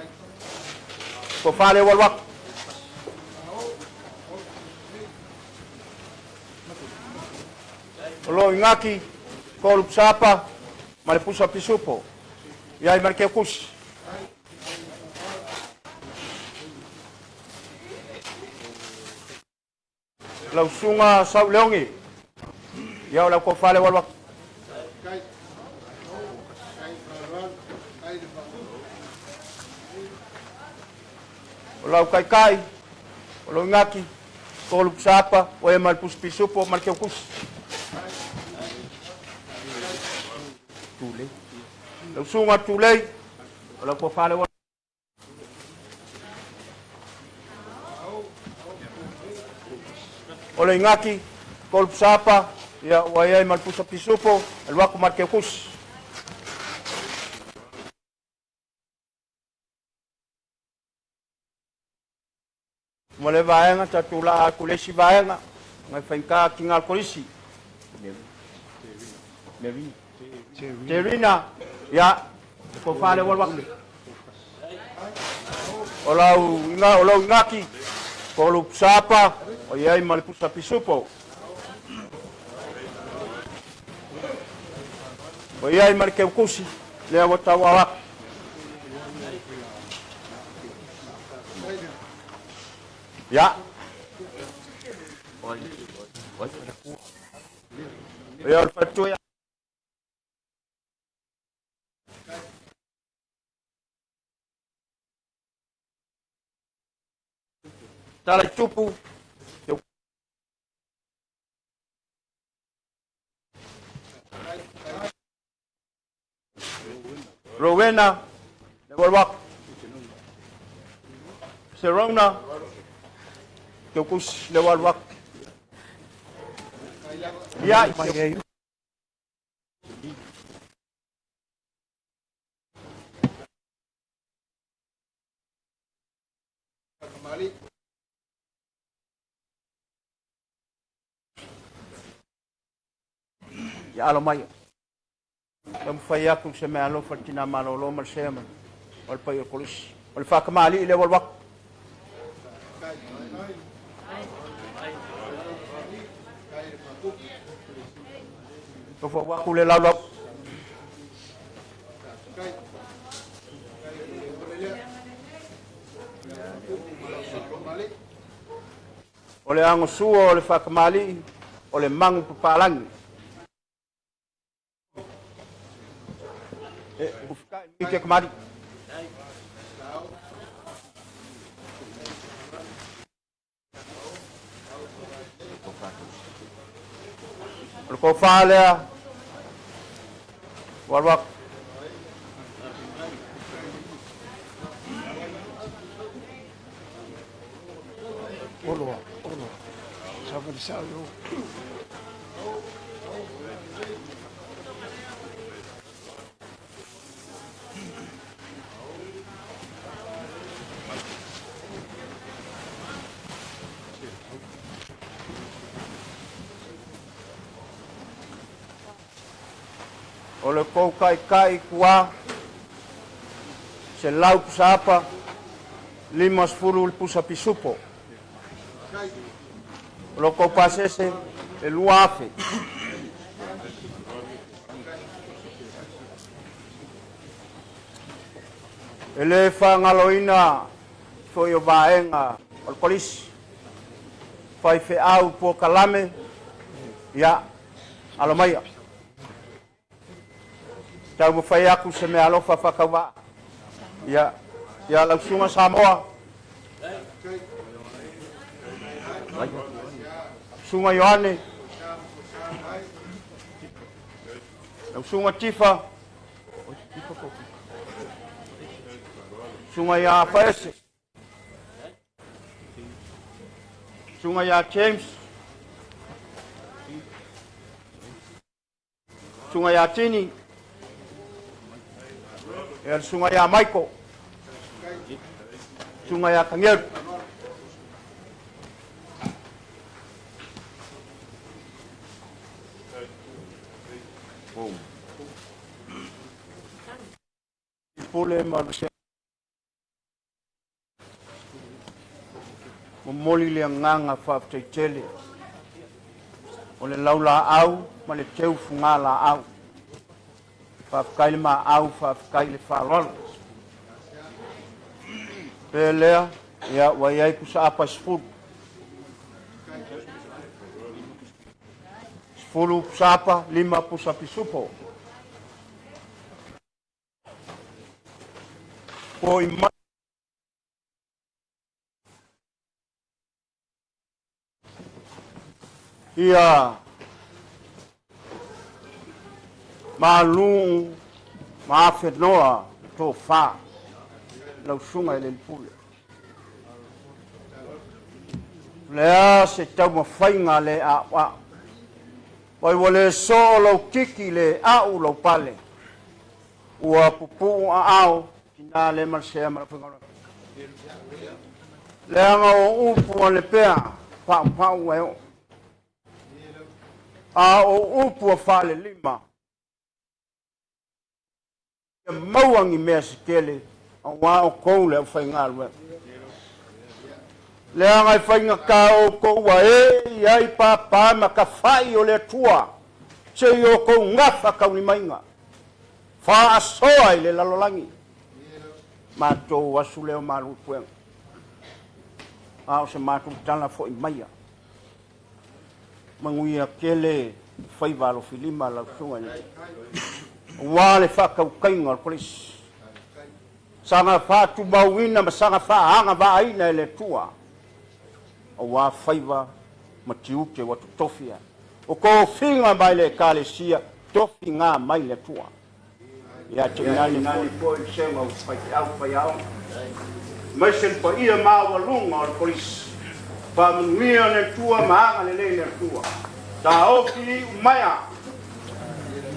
kofa le walu atu. O lo ingaki, 3 pusapa, ma le pusa pisupo. Ia ma le keukusi. Lau susuga Sau Leongi, ia o lau kofa le walu atu. O lau kaikai, o lau ingaki, 3 pusapa, o ia ma le pusa pisupo ma le keukusi. Tulei. Lau susuga Tulei, o lau kofa le walu. O le ingaki, 3 pusapa, ia ua ia ma le pusa pisupo, alu atu ma le keukusi. Ma le vaega, tatou la atu le isi vaega, ngai faigata ki ngā kolisi. Terina, ia, kofa le walu atu. O lau inga, o lau ingaki, 3 pusapa, o ia ma le pusa pisupo. O ia ma le keukusi, lea ua tau au atu. Ia. O ia o le faletua. Tala i tupu. Rowena, Lewalwak, Serona, Teukusi, Lewalwak. Ia, Ia alo mai. Taumafai atu se meaalofa i le tina malolo ma le sea ma le paia o le kolisi. O le faatamalii lea ua alu atu. Tofau atu le laulau. O le agosua o le faatamalii o le magu papalagi. E, ufika'i ke kamali. O le tofa lea, ua alu atu. Oloa, oloa. Savali sao yo. O le tou taitai tua, 100 pusa apa, 50 le pusa pisupo. O lo tou pasese, e 2,000. E le faagaloina foi o vaega o le kolisi, faifeau puakalame, ia, alo maia. Taumafai atu se meaalofa faatauvaa. Ia, ia lau susuga Samoa, susuga Ioane, lau susuga Tifa, susuga ia Faese, susuga ia James, susuga ia Tini, ia le susuga ia Michael, susuga ia Kangeru. Pule ma le momoli le agaga faafetai tele o le laulaau ma le teu fugalaau. Faafetai le maau, faafetai le faaaloalo. Pe lea, ia ua i ai pusa apa 10. 10 pusa apa, 5 pusa pisupo. Po i mai. Ia malu ma afenoa tofa lau susuga i le Pule. Lea se taumafaiga le a'oa'o. Vai ua le soo lou tiki le a'u lou pale. Ua pupuu aao tina le malesea ma le faigaluega. Leaga o upu a le pea paupau e oo. A o upu a faalelima ia maua ni mea se tele auā outou le aufaigaluega. Leaga e faigata outou ua ee i ai papa ma tafai o le Atua seia outou gafataulimaina faasoa i le lalolagi. Matou asu lea o malu i puega. A o se matou tala foi maia. Manuia tele faiva alofilima lau susuga i le aua le faatautaiga o le kolisi. Saga faatumauina ma saga faaagavaaina e le Atua aua faiva ma tiute ua totofia. O tofiga mai le Ekalesia, tofiga mai le Atua. Ia tainane foi le sega o faifeau faiaoga. Aemaise le paia maualuga o le Kolisi. Faamanuia le Atua ma agalelei le Atua. Taofi iu maea.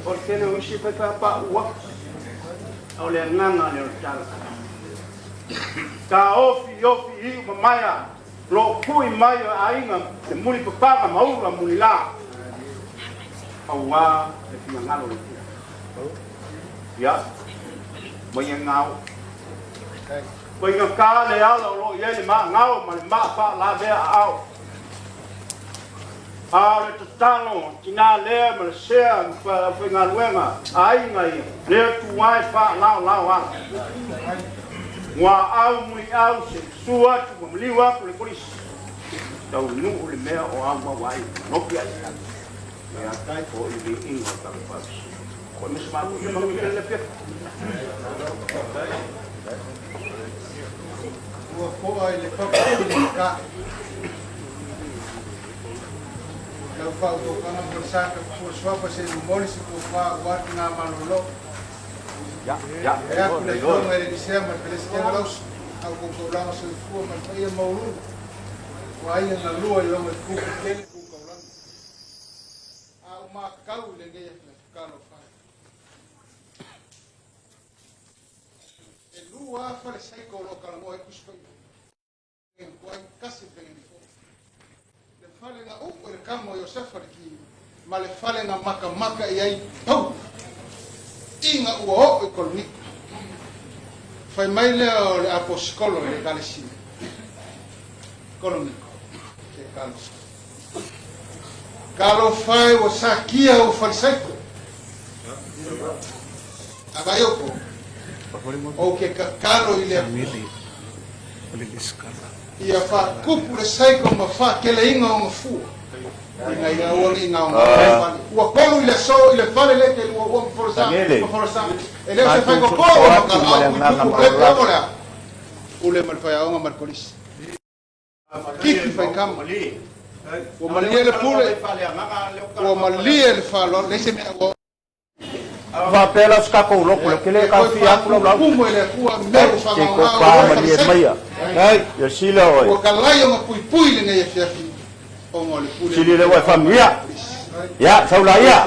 O le tele o isi e faifeapauu atu. A o le agaga lea o le tala. Taofi ofi iu mamaea. Lo o pui mai o aiga le mulipapaga ma ula mulilā. Auā le finagalo o le Atua. Ia, mai e gao. Faigata le ala o lo o i ai le maagao ma le maa faalavea aao. A o le tatalo, tinā lea ma le sea ma aufaigaluega a aiga ia, le Atua e faalaolao ala. Muaau muliau se susu atu ma maliu atu le kolisi. Taunuu le mea o au maua ai ma nopi ai. Ia, o i viiga o tatou fausi. Koe ma se matou ia manuia tele le afiafi. Ua po'a i le papa i le kae. Lau faautautaga mo le sa ka suafa se momoli se tofa aua tina malolo. E atu le Afioga i le Lisea ma le Peresetene Lausa, au tautaulaga soifua ma le paia maualuga o aiga na lua i ona tupu tele tu taulaga. A o matau i lenei afiafi talofa e. E lua lava fale saiko o lo o talanoa ai Tusi Paia. E matua tasi le taimi fou. Le fale na u'u e le kama o Iosefa le ki, ma le fale na makamaka i ai Paulo, ina ua oo i Korinito. Fai mai lea o le aposikolo i le ekalesia Korinito, se talofa. Talofa e ua sakia ou falisaiko. A vai outou, ou ke tatalo i le Atua, ia faatupu le saiko ma faateleina ona fua, ina ia aua ne i gaogaoa le fale. Ua tolu i le aso i le fale lea te lua ua ma folasaga, ma folasaga. E le o se faigofo ma kalaau puipuku pepe o le a? Pule ma le faiaoga ma le kolisi. Kiki faikama. Ua malie le pule, ua malie le faaaloalo, leai se mea ua Faapea la o se tatou lotu le tele e taofia atu lau lauga. Se i tofa malie maia. Ia sila oe. Sili lea ua e faamanuia. Ia, sau laia.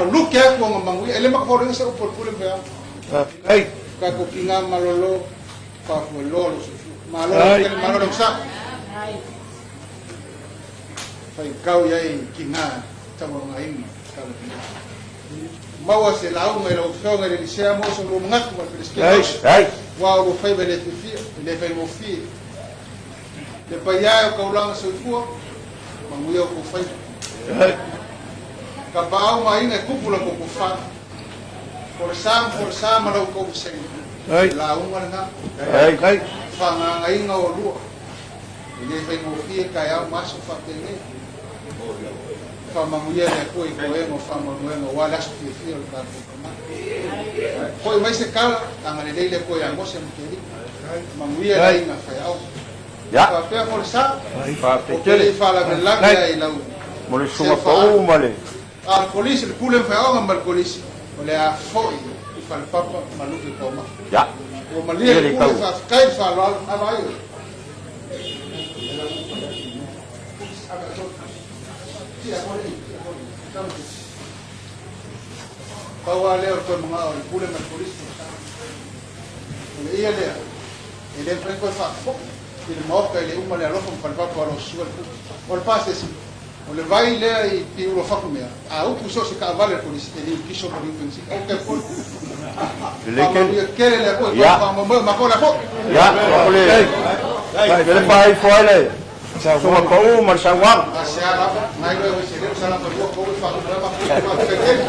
Maua se lauga i lau Afioga i le Lisea mo so lua manatu ma le Peresetene Lausa, aua o lua faiva e le fiafia, e le faigofie. Le paia e o taulaga soifua, manuia o tou faiva. Tapaau ma aiga e tupu la tou tofa. Folasa ma folasa ma la outou vasega. Le lauga lena. Faagaagaina o lua. E le faigofie taeao ma aso faapenei. Faamanuia le Atua i toega o faamanuiaga aua le aso fiafia o le tatou Tama. Foi mai se tala, agalelei le Atua ia Mose ma Kealii. Manuia le aiga faiaoga. Faapea Folasa, ou te le i faalavelave lava i lau Mo le susuga pau ma le. A o le kolisi, le pule ma faiaoga ma le kolisi, o le a foi i Falepapa ma Lupe Taumafa. Ua malie le pule, faafetai le faaaloalo, a vaai oe. Pau lava lea o le toe manao o le pule ma le kolisi. O le ia lea, e le mafai ona toe faafoi i le maota i le uma le alofa ma Falepapa o lo o susua le pule. O le pasese, O le vai lea i Piula o Fakumea, a upu so o se taavale a le kolisi, e liu kiso ma liu penisini. Ou te pole. Faamanuia tele le Atua i tona faamoemoe o matou le Atua. Ia, o le le faaifo ai le susuga pau ma le sauaga. A se a lava, nai loe oi se leo salama lua tou e faauma ai matou i faafetai tele.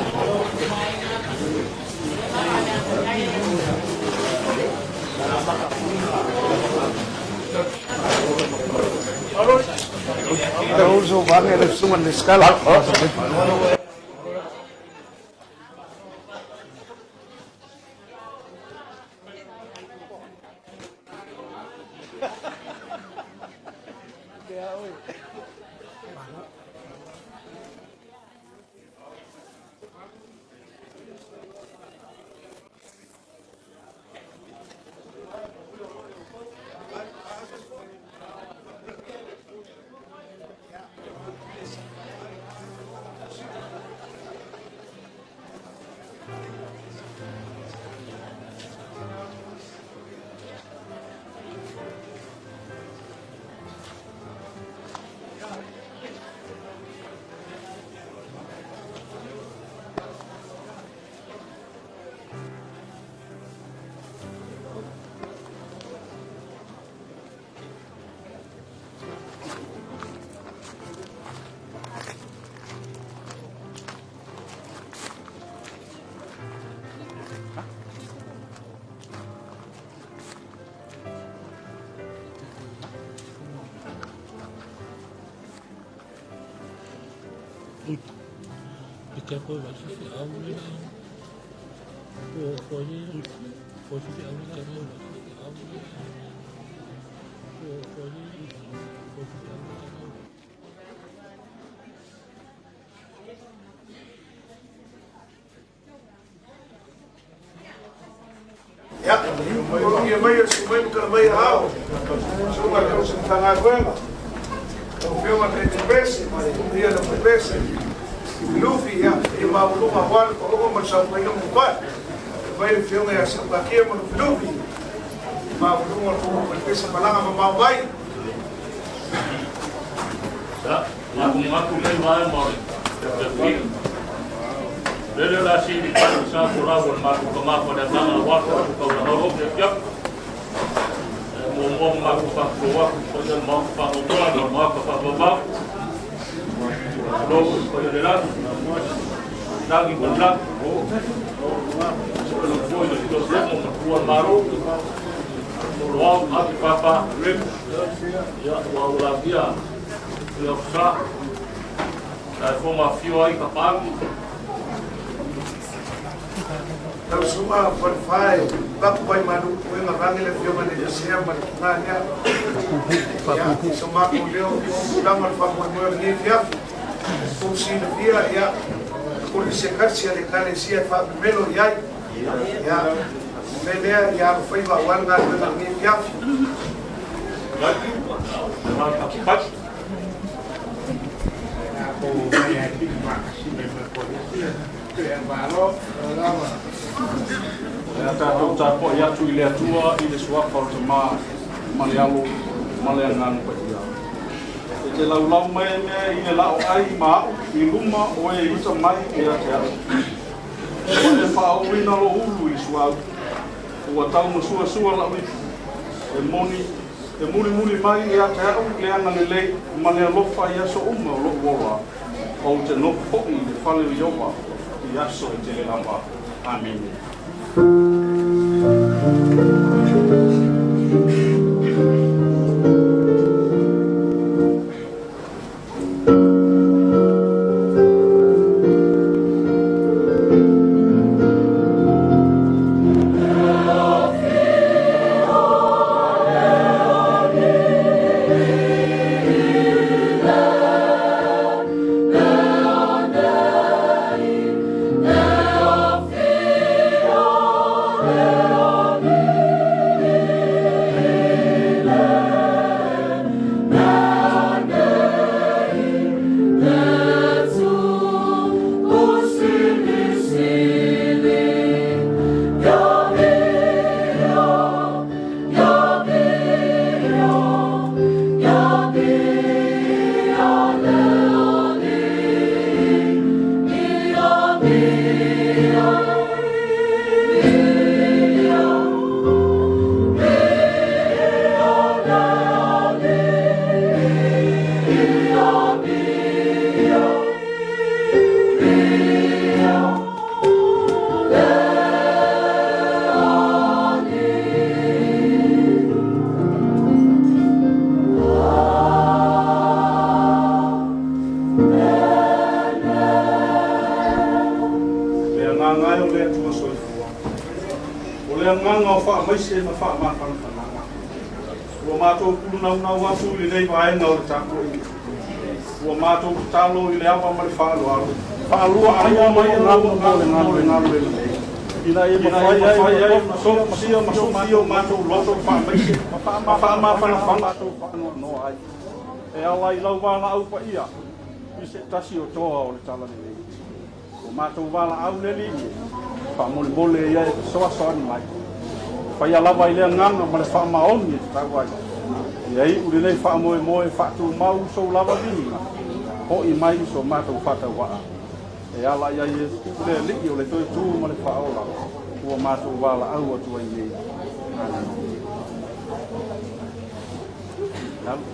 Ia, alofagia mai e le Susu mai ma tala mai aao, Susuga i le Tausi Matagaluega, lau Afioga i le Pese ma le paia o le Pese, Lufi, ia, paia maualuga aua le paoga ma le saofaiga mamae. Mai le Afioga ia Seugakia ma Lufilufi, maualuga o le paoga ma le pese malaga mamao mai. Ia, matou manatu i lenei vaega o le afiafi. Lele o le a sili pai le sa folau o le matou tama Faleataga aua le tatou taulaga o le afiafi. E muamua ma matou faatulou atu i le paia o le Maota faanoanoa ma le Maota faavauvau. Tulou i le paia o le lagi, lagi ma le lagi. Tulou foi i le Filosofo ma le Pua o le Malo. Moloao, Ati Papa, Rip, ia, ua ulagia le ofisa. Ae fo mafio ai ka pagi. Lau susuga Falefae, Papu vai malu puega rangi le afioga i le Lasea ma le tuna lea. Ia, so matou leo i o tulaga o le faamoemoe o lenei afiafi. Ua silafia, ia, o le sekasi a le Ekalesia e faamemelo i ai. Ia, o le mea lea, ia alofaiva aua le galuega o lenei afiafi. O le a tatou tapuai atu i le Atua i le suafa o le Tama ma le Alo ma le Agaga Paia. E te laulau mai ai mea i le la'o ai ma a'u i luma o e ita mai ia te a'u. Ua e faaooina lou ulu i le suauu, ua taumasuasua la'u ipu, e moni, e mulimuli mai ia te a'u le agalelei ma le alofa i aso uma o lo'u ola, ou te nofo fo'i i le fale o Ieova i aso e tele lava. Amene. Le agaga e o le Atua soifua, o le agaga o faamaise ma faamafanafanaga. Ua matou kulunaunau atu i lenei vaega o le tapuaiga. Ua matou tatalo i le ava ma le faaaloalo, faalua ai mai agaga mo le galuega nei, ina ia mafai ai ona sofusia ma sofia o matou loto faamaise ma faamafanafana matou faanoanoa ai e ala i lau valaau paia i se tasi o toa o le talalelei. O matou valaau le Alii e faamolemole ia e fesoasoani mai. Faia lava i le agaga ma le faamaoni e tatau ai. Ia iu lenei faamoemoe faatumau sou lava viiga, ho'i mai so matou faatauaa. E ala i ai Iesu le Alii o le toe tu ma le faaola ua matou valaau atu ai nei. Amene. Alu.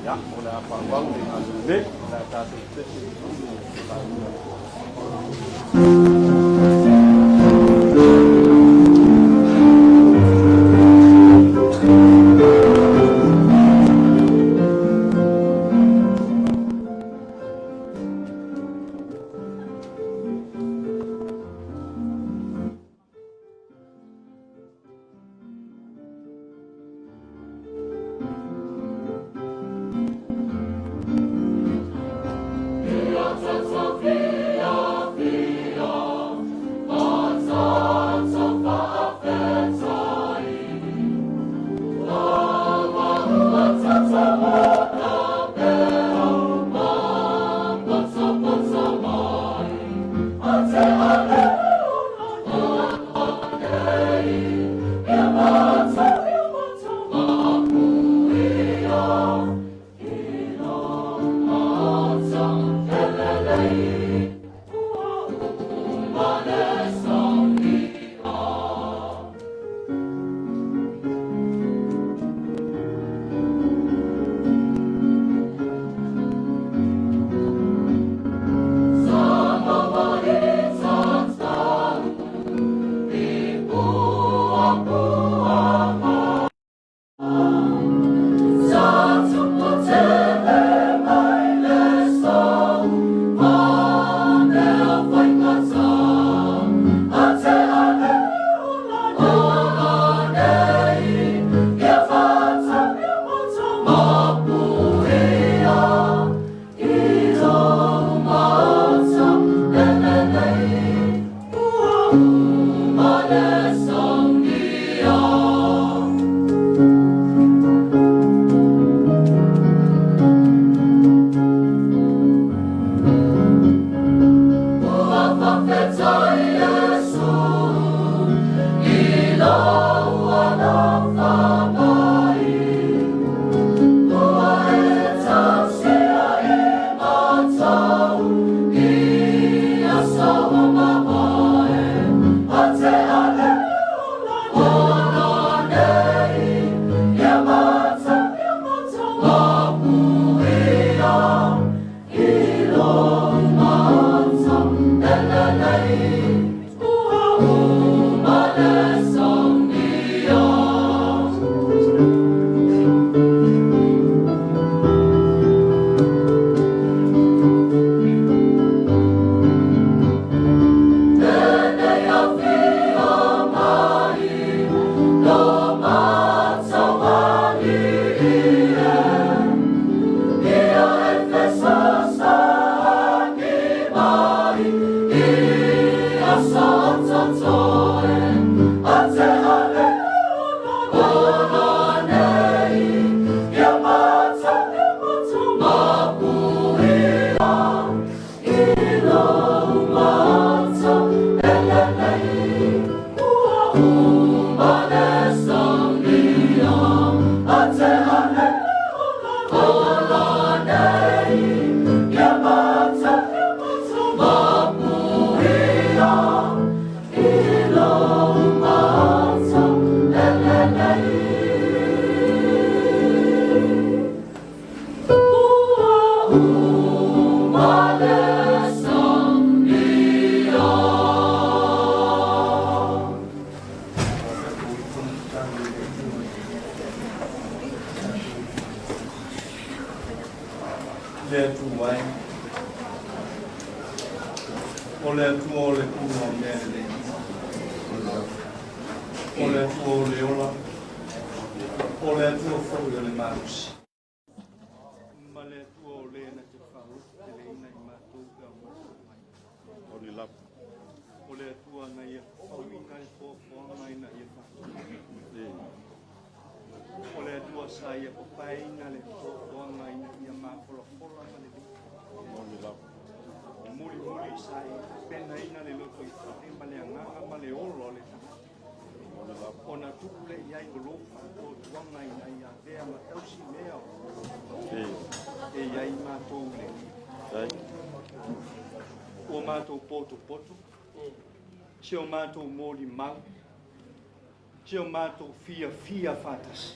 Ia, o le a faaauau le galuega nei, o le a tatou pese i totonu o lauga. Le Atua e, o le Atua o le puna o mea lelei, o le Atua o le ola, o le Atua foi o le malosi, ma le Atua o le na te faalototeleina i matou pe a o matou mai. O le Atua na ia fafauina le foafoaga ina ia faatino. O le Atua sa ia papaeina le foafoaga ina ia mafolafola ma lelei. O mulimuli sa ia tapenaina le lotoifale ma le agaga ma le ola o le tagata. Ona tuu le i ai o lou faatuatuaga ina ia avea ma tausi mea o e i ai matou le. Ua matou potopoto, si o matou molimau, si o matou fiafia faatasi.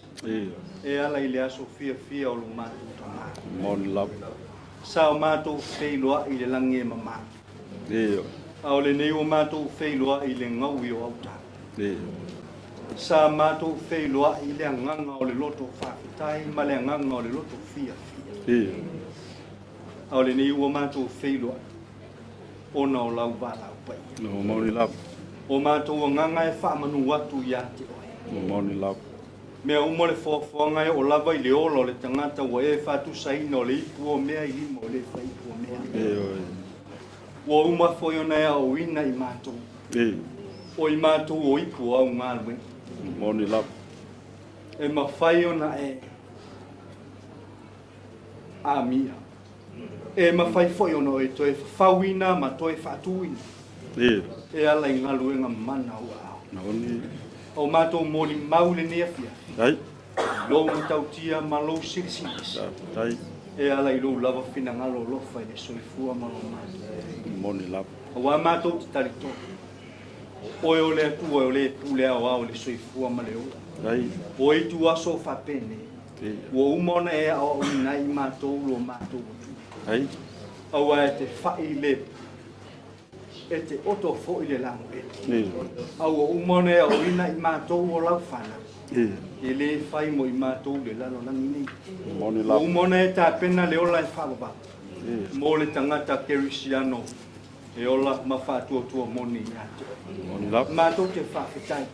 E ala i le aso fiafia o lo matou tamā. Sa o matou feiloai i le lagi e mamā. A o lenei ua matou feiloai i le gaui o auta. Sa matou feiloai i le agaga o le loto faafetai ma le agaga o le loto fiafia. A o lenei ua matou feiloai ona o lau valaau paia. O matou agaga e faamanu atu ia te oe. Mea uma le foafoaga e oo lava i le ola o le tagata ua e faatusaina o le ipu o mea i lima o le faipu o mea. Ua uma foi ona e aoaoina i matou. O i matou o ipu o au galuega. E mafai ona e amia. E mafai foi ona e toe fafauina ma toe faatuina. E ala i galuega mana o aao. O matou molimau lenei afiafi. Lou matautia ma lou silisili. E ala i lou lava finagalo alofa i le soifua ma lo matou. Aua matou te talitonu. Oe o le Atua o le pule aoao i le soifua ma le ola. O itu aso o faapenei. Ua uma ona e aoaoina ai i matou lo matou Atua. Aua e te fai le e te oto foi le lagoele. A ua uma ona e aoaoina i matou o lau fanau. E le fai mo i matou le lalolagi nei. Ua uma ona e tapena le ola e faavavau mo le tagata kerisiano e ola ma faatuatua moni ia te oe. Matou te faafetai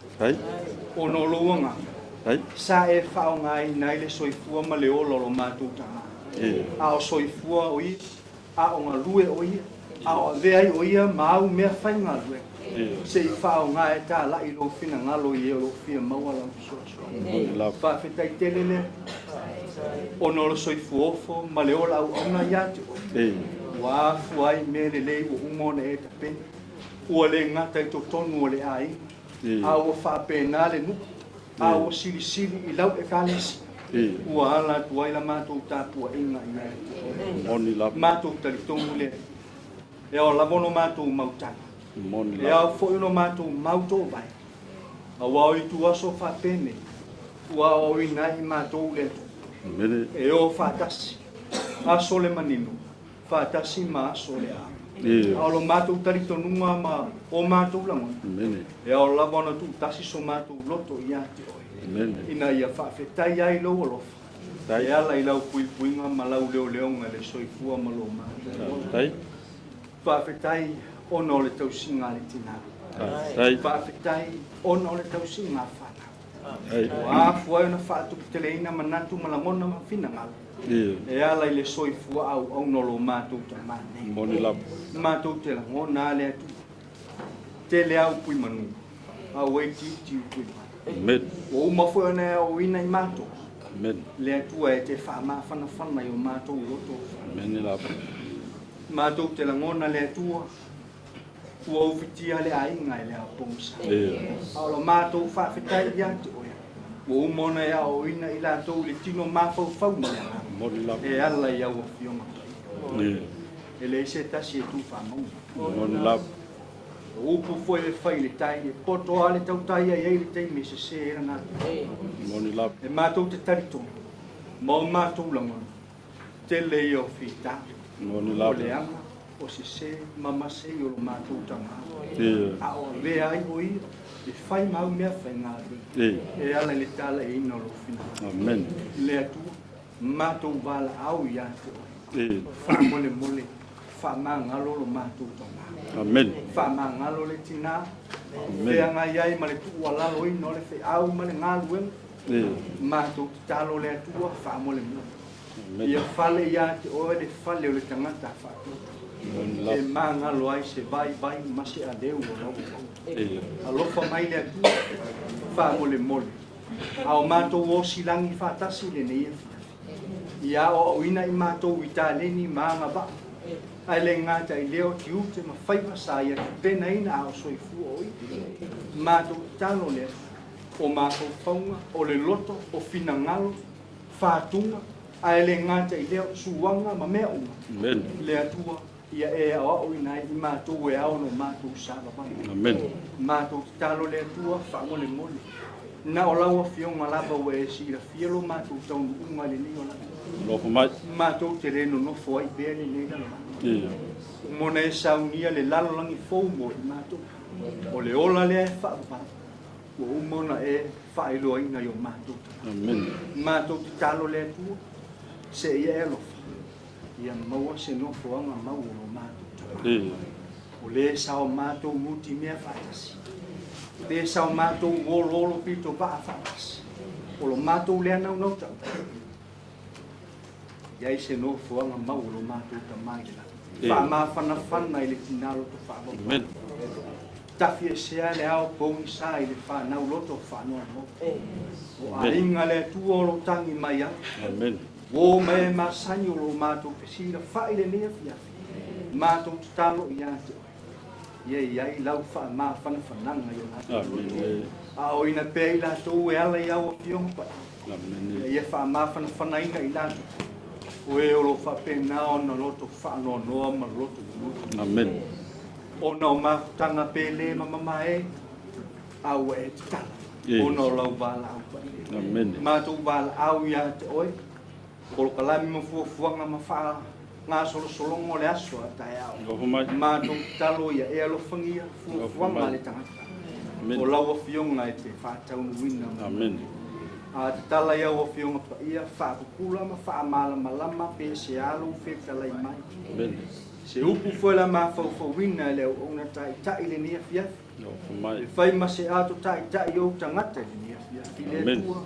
ona o lou agaga sa e faaaogaina ai le soifua ma le ola o lo matou tamā. A o soifua o ia, a o galue o ia, a o avea ai o ia ma au mea faigaluega, se i faaaoga e talai lou finagalo i e o lo o fia maua lau fesoasoani. Faafetai tele le Atua ona o le soifua ofo ma le ola auauna ia te oe. Ua afua ai mea lelei ua uma ona e tapena. Ua le gata i totonu o le aiga, a ua faapena le nuu, a ua silisili i lau ekalesia. Ua ala atu ai la matou tapuaiga ia te oe. Matou talitonu le Atua. E ao lava ona matou mautaga. E ao foi ona matou mau toovae. Aua o itu aso faapenei, ua aoaoina ai i matou le Atua. E o faatasi, aso le manino, faatasi ma aso le a. A o lo matou talitonuga ma o matou lagona, e ao lava ona tuutasi so matou loto ia te oe, ina ia faafetai ai lou alofa, e ala i lau puipuiga ma lau leoleoga i le soifua ma lo matou ola. Faafetai ona o le tausiga a le tinā. Faafetai ona o le tausiga a fanau. Ua afua ai ona faatuputeleina manatu ma lagona ma finagalo e ala i le soifua auauna o lo matou tamā nei. Matou te lagona a le Atua. Tele a upui manu, a ua itiiti upui mai. Ua uma foi ona e aoaoina i matou. Le Atua e te faamafanafana i o matou loto. Matou te lagona le Atua. Ua ufitia le aiga i le ao pogisa. A o la matou faafetai ia te oe, ua uma ona e aoaoina i latou i le tino mafaufau ma le agaga, e ala i au Afioga Paia. E leai se tasi e tu faamauga. O upu foi e fai i le tai, e poto lava le tautai a i ai le taimi e sese ai lana alu. E matou te talitonu ma o matou lagona, tele ia o fitaga, o leaga, o sese ma masei o lo matou tama, a o avea ai o ia e fai ma au mea faigaluega e ala i le talaiina o lou finagalo. Le Atua, matou valaau ia te oe, faamolemole, faamagalo lo matou tama. Faamagalo le tina, feagai ai ma le tuualaloina o le feau ma le galuega, matou tatalo le Atua, faamolemole. Ia fale ia te oe le fale o le tagata faatuatua, e magalo ai se vaivai ma se aleu o lau auauna. Alofa mai le Atua, faamolemole, a o matou osilagi faatasi i lenei afiafi, ia aoaoina i matou i taleni ma agavaa, ae le gata i lea o tiute ma faiva sa ia tapenaina a o soifua o ia. Matou tatalo le Atua, o mafaufauga, o le loto, o finagalo, faatuga, ae le gata i lea o suaga ma mea uma. Amen. Le Atua, ia e aoaoina ai i matou e ao ona o matou savavali. Amen. Matou tatalo le Atua, faamolemole. Na o lau Afioga lava ua e silafia lo matou taunuuga i lenei olaga. Alofa mai. Matou te le nonofo ai pea i lenei lalolagi. Ia. Uma ona e saunia le lalolagi fou mo i matou. O le ola lea e faavavau. Ua uma ona e faailoaina i o matou tagata. Amen. Matou tatalo le Atua, seia e alofa, ia maua se nofoaga mau o lo matou tagata. O le sa o matou nutimea faatasi, le sa o matou oloolo pito vaa faatasi, o lo matou lea naunau tau. Iai se nofoaga mau o lo matou tama i le lagi. Faamafanafana i le tina loto faavauvau. Tafi esea le ao pogisa i le fanau loto faanoanoa. O aiga le Atua o lo tagi mai ai. Uo ma e masani o lo matou fesilafa'i lenei afiafi. Matou tatalo ia te oe. Ia i ai lau faamafanafanaga i o latou loto. Aoina pea i latou e ala i au Afioga Paia. Ina ia faamafanafanaina i latou, o e o lo o faapena ona loto faanoanoa ma loto lulutu. Amen. Ona o mafutaga pele ma mamae, a ua e tatala, yes. Ona o lau valaau paia. Amen. Matou valaau ia te oe, polokalame ma fuafuaga ma faagasolosologa o le aso a taeao. Matou tatalo ia e alofagia fuafuaga a le tagata. O lau Afioga e te faataunuuina. Amen. A tatala i au Afioga Paia, faapupula ma faamalamalama pe se a lou fetalai mai. Amen. Se upu foi la mafaufauina e le auauna taitai i lenei afiafi. E fai ma se ato taitai i ou tagata i lenei afiafi. Le Atua,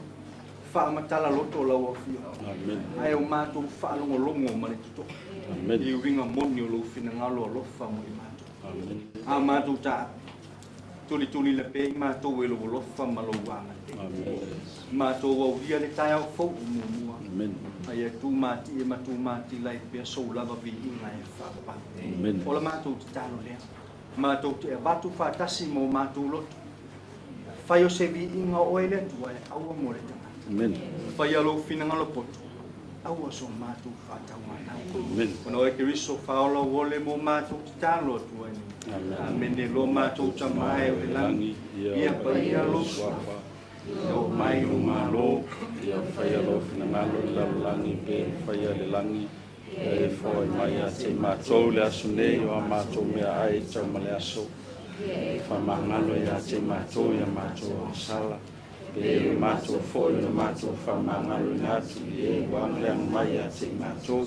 faamatala loto lau Afioga. Amen. Ae o matou faalogologo ma le totoa. Amen. I uiga moni o lou finagalo alofa mo i matou. Amen. A matou taape, tulituli lape i matou e lou alofa ma lou agalelei. Amen. Matou aulia le taeao fou o muamua. Amen. Aia tumatie ma tumatila i pea sou lava viiga e faavavau. Amen. O la matou tatalo lea. Matou te avatu faatasi ma o matou loto. Fai o se viiga o oe le Atua e aua mo le tagata. Amen. Faia lou finagalo poto, aua so matou faatauanau. Amen. Ona oe Keriso faaola ua le mo matou tatalo atu ai nei. Amen. Amene lo matou Tama e o le lagi, ia paia lou suafa, ia oo mai lou Malo, ia faia lou finagalo i lalolagi pe faia le lagi, ia e foai mai ia te i matou le aso nei o a matou meaai tau ma le aso, e faamagalo ia te i matou i a matou agasala, pe o matou foi na matou faamagaloina atu i e ua agaleaga mai ia te i matou,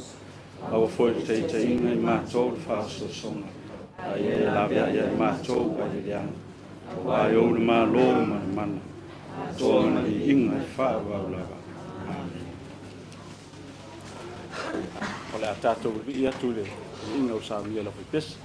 aua foi le taitaiga i matou le faaosoosoga, a ia e laveai ai matou ai le leaga, auā e ou le Malo ma le mana, toa ma le viiga e faaauau lava. Amene. O le a tatou vivii atu i le viiga o saunia e lau faipese.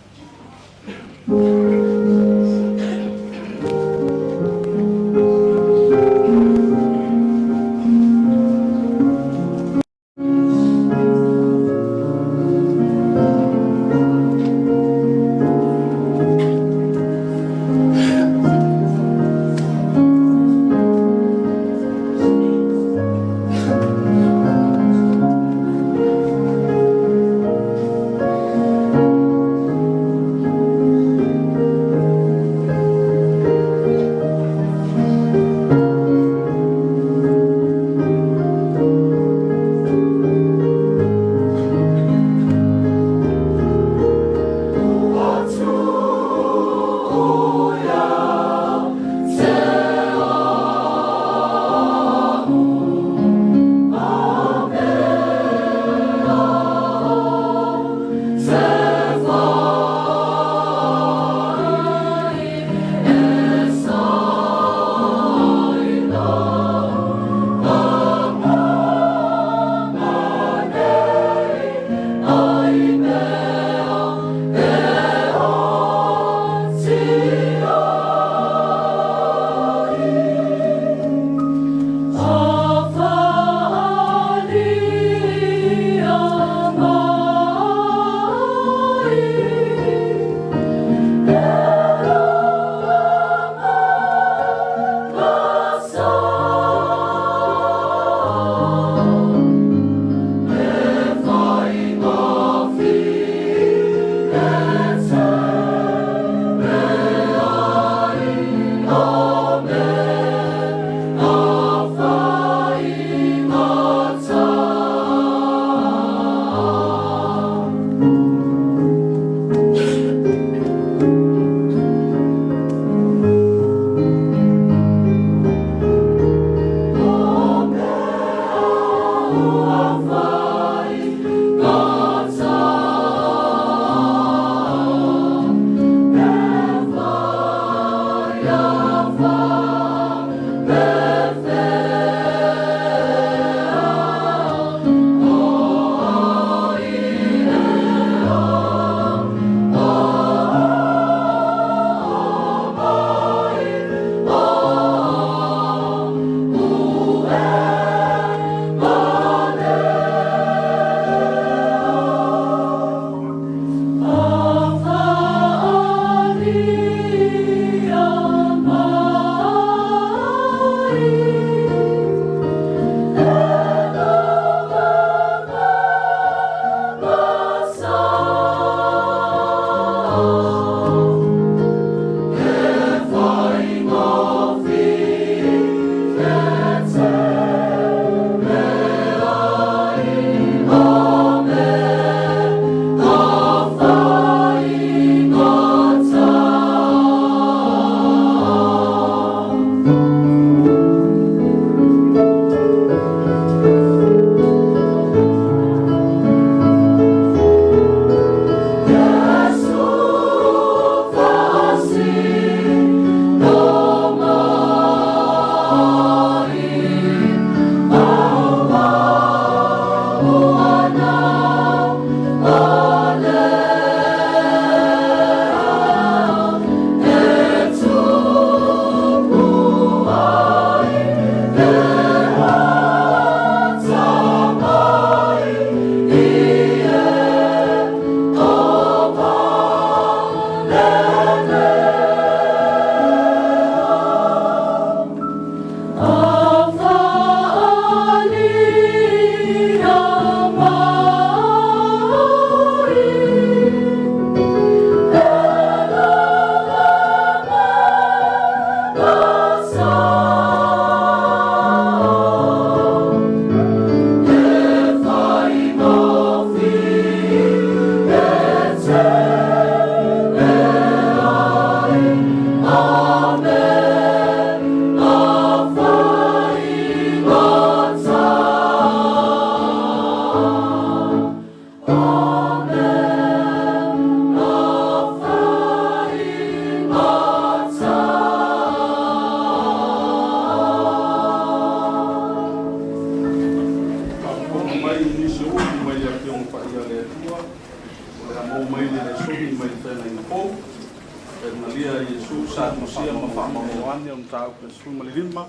Iesu sa tusia ma faamaloane o mataupu e 15,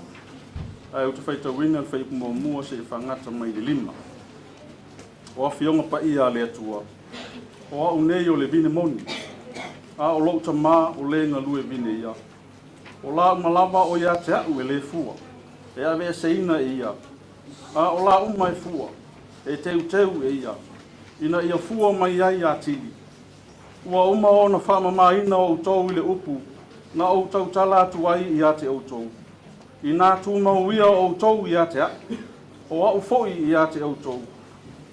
ae ou te faitauina le fuaiupu muamua seia faagata mai le 5. O afioga paia a le Atua, o au nei o le vine moni, a o lou tamā o le galue vine ia. O la uma lava o ia te a'u e lē fua, e aveeseina e ia, a o la uma e fua, e teuteu e ia, ina ia fua mai ai atili. Ua uma ona faamamāina outou i le upu na ou tautala atu ai ia te outou. Inā tumau ia outou ia te a'u, o a'u foi ia te outou.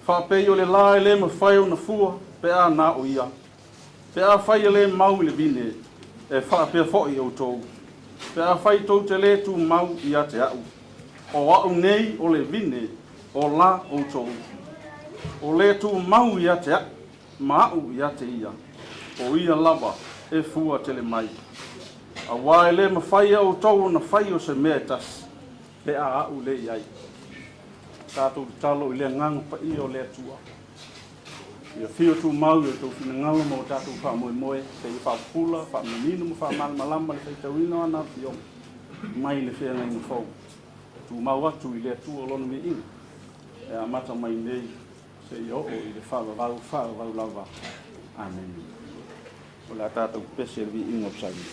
Faapei o le la e lē mafai ona fua pe a na o ia. Pe afai e lē mau i le vine, e faapea foi outou. Pe afai tou te lē tumau ia te a'u. O a'u nei o le vine, o la outou. O le tumau ia te a'u, ma a'u ia te ia. O ia lava e fua tele mai. Auā e lē mafai e outou ona fai o se mea e tasi, pe a a'u lē i ai. Tatou tatalo i le agaga paia o le Atua. Ia fio tumau i o outou finagalo ma o tatou faamoemoe, seia faapupula, faamanino ma faamalamalama le faitauina o ana afioga mai le feagaiga fou. Tumau atu i le Atua lona viiga, e amata mai nei seia oo i le faavavau, faavavau lava. Amene. O le a tatou pese le viiga o Psalmi.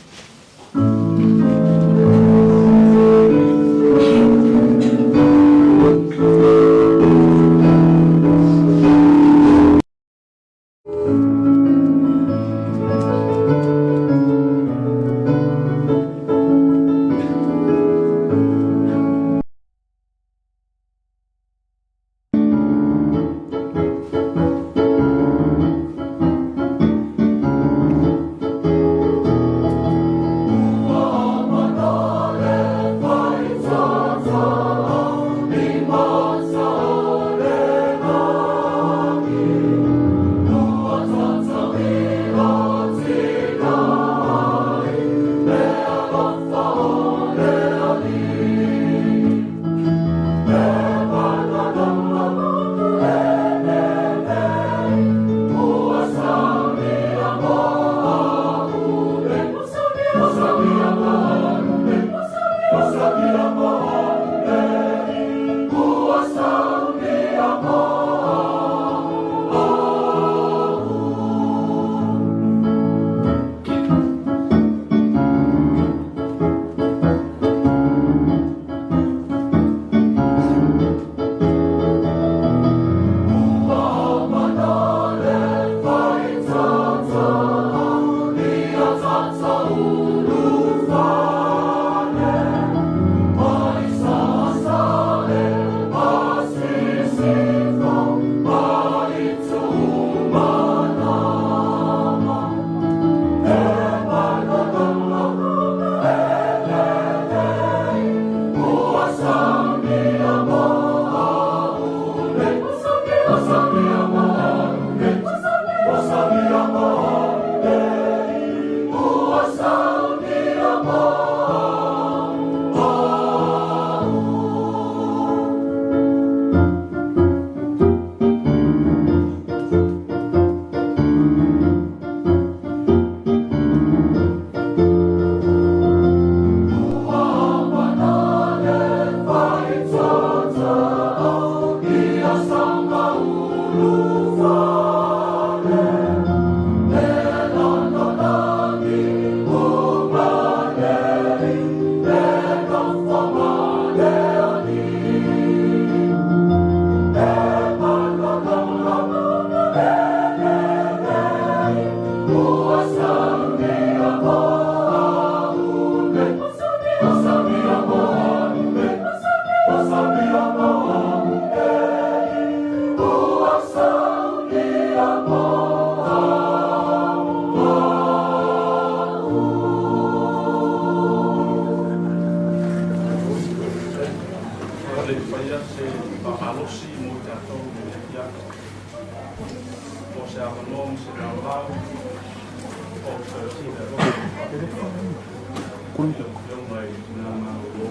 Le faia se faamalosi mo i tatou i le afiafi. O se avanoa ma se laolao o se afioga i tina malolo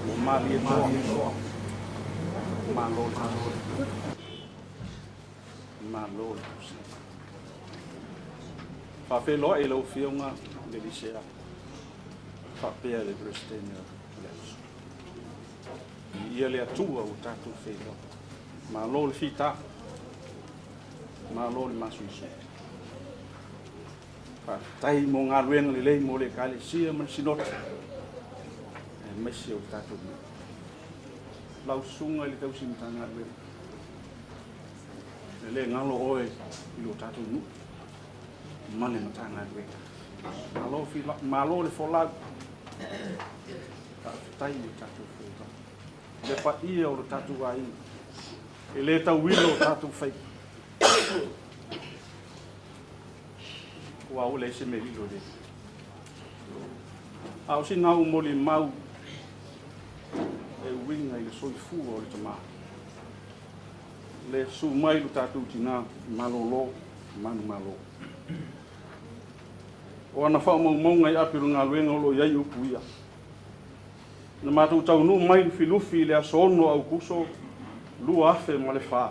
ua malie toa. Malo malo le tausiga. Faafeiloai i lau Afioga Le lisea faapea le Peresetene o le aso. Ia le Atua ua tatou feiloai. Malo le fita, malo le masuisui. Faafetai mo galuega lelei mo le Ekalesia ma le Sinoti, aemaise o le tatou nuu. Lau susuga i le tausi Matagaluega, e le galo oe i lo tatou nuu ma le Matagaluega. Malo, fila, malo le folau. Faafetai i lo tatou feiloai. Le paia o lo tatou aiga, e le tauilo o tatou faiva. Ua ua leai se mea lilo i le A o sina au molimau e uiga i le soifua o le tamā. Le susu mai lo tatou tinā malolo manumalo. O ana faamaumauga i api o le galuega o lo o i ai upu ia. Na matou taunuu mai Lufilufi i le aso 6 o Aukuso 2004.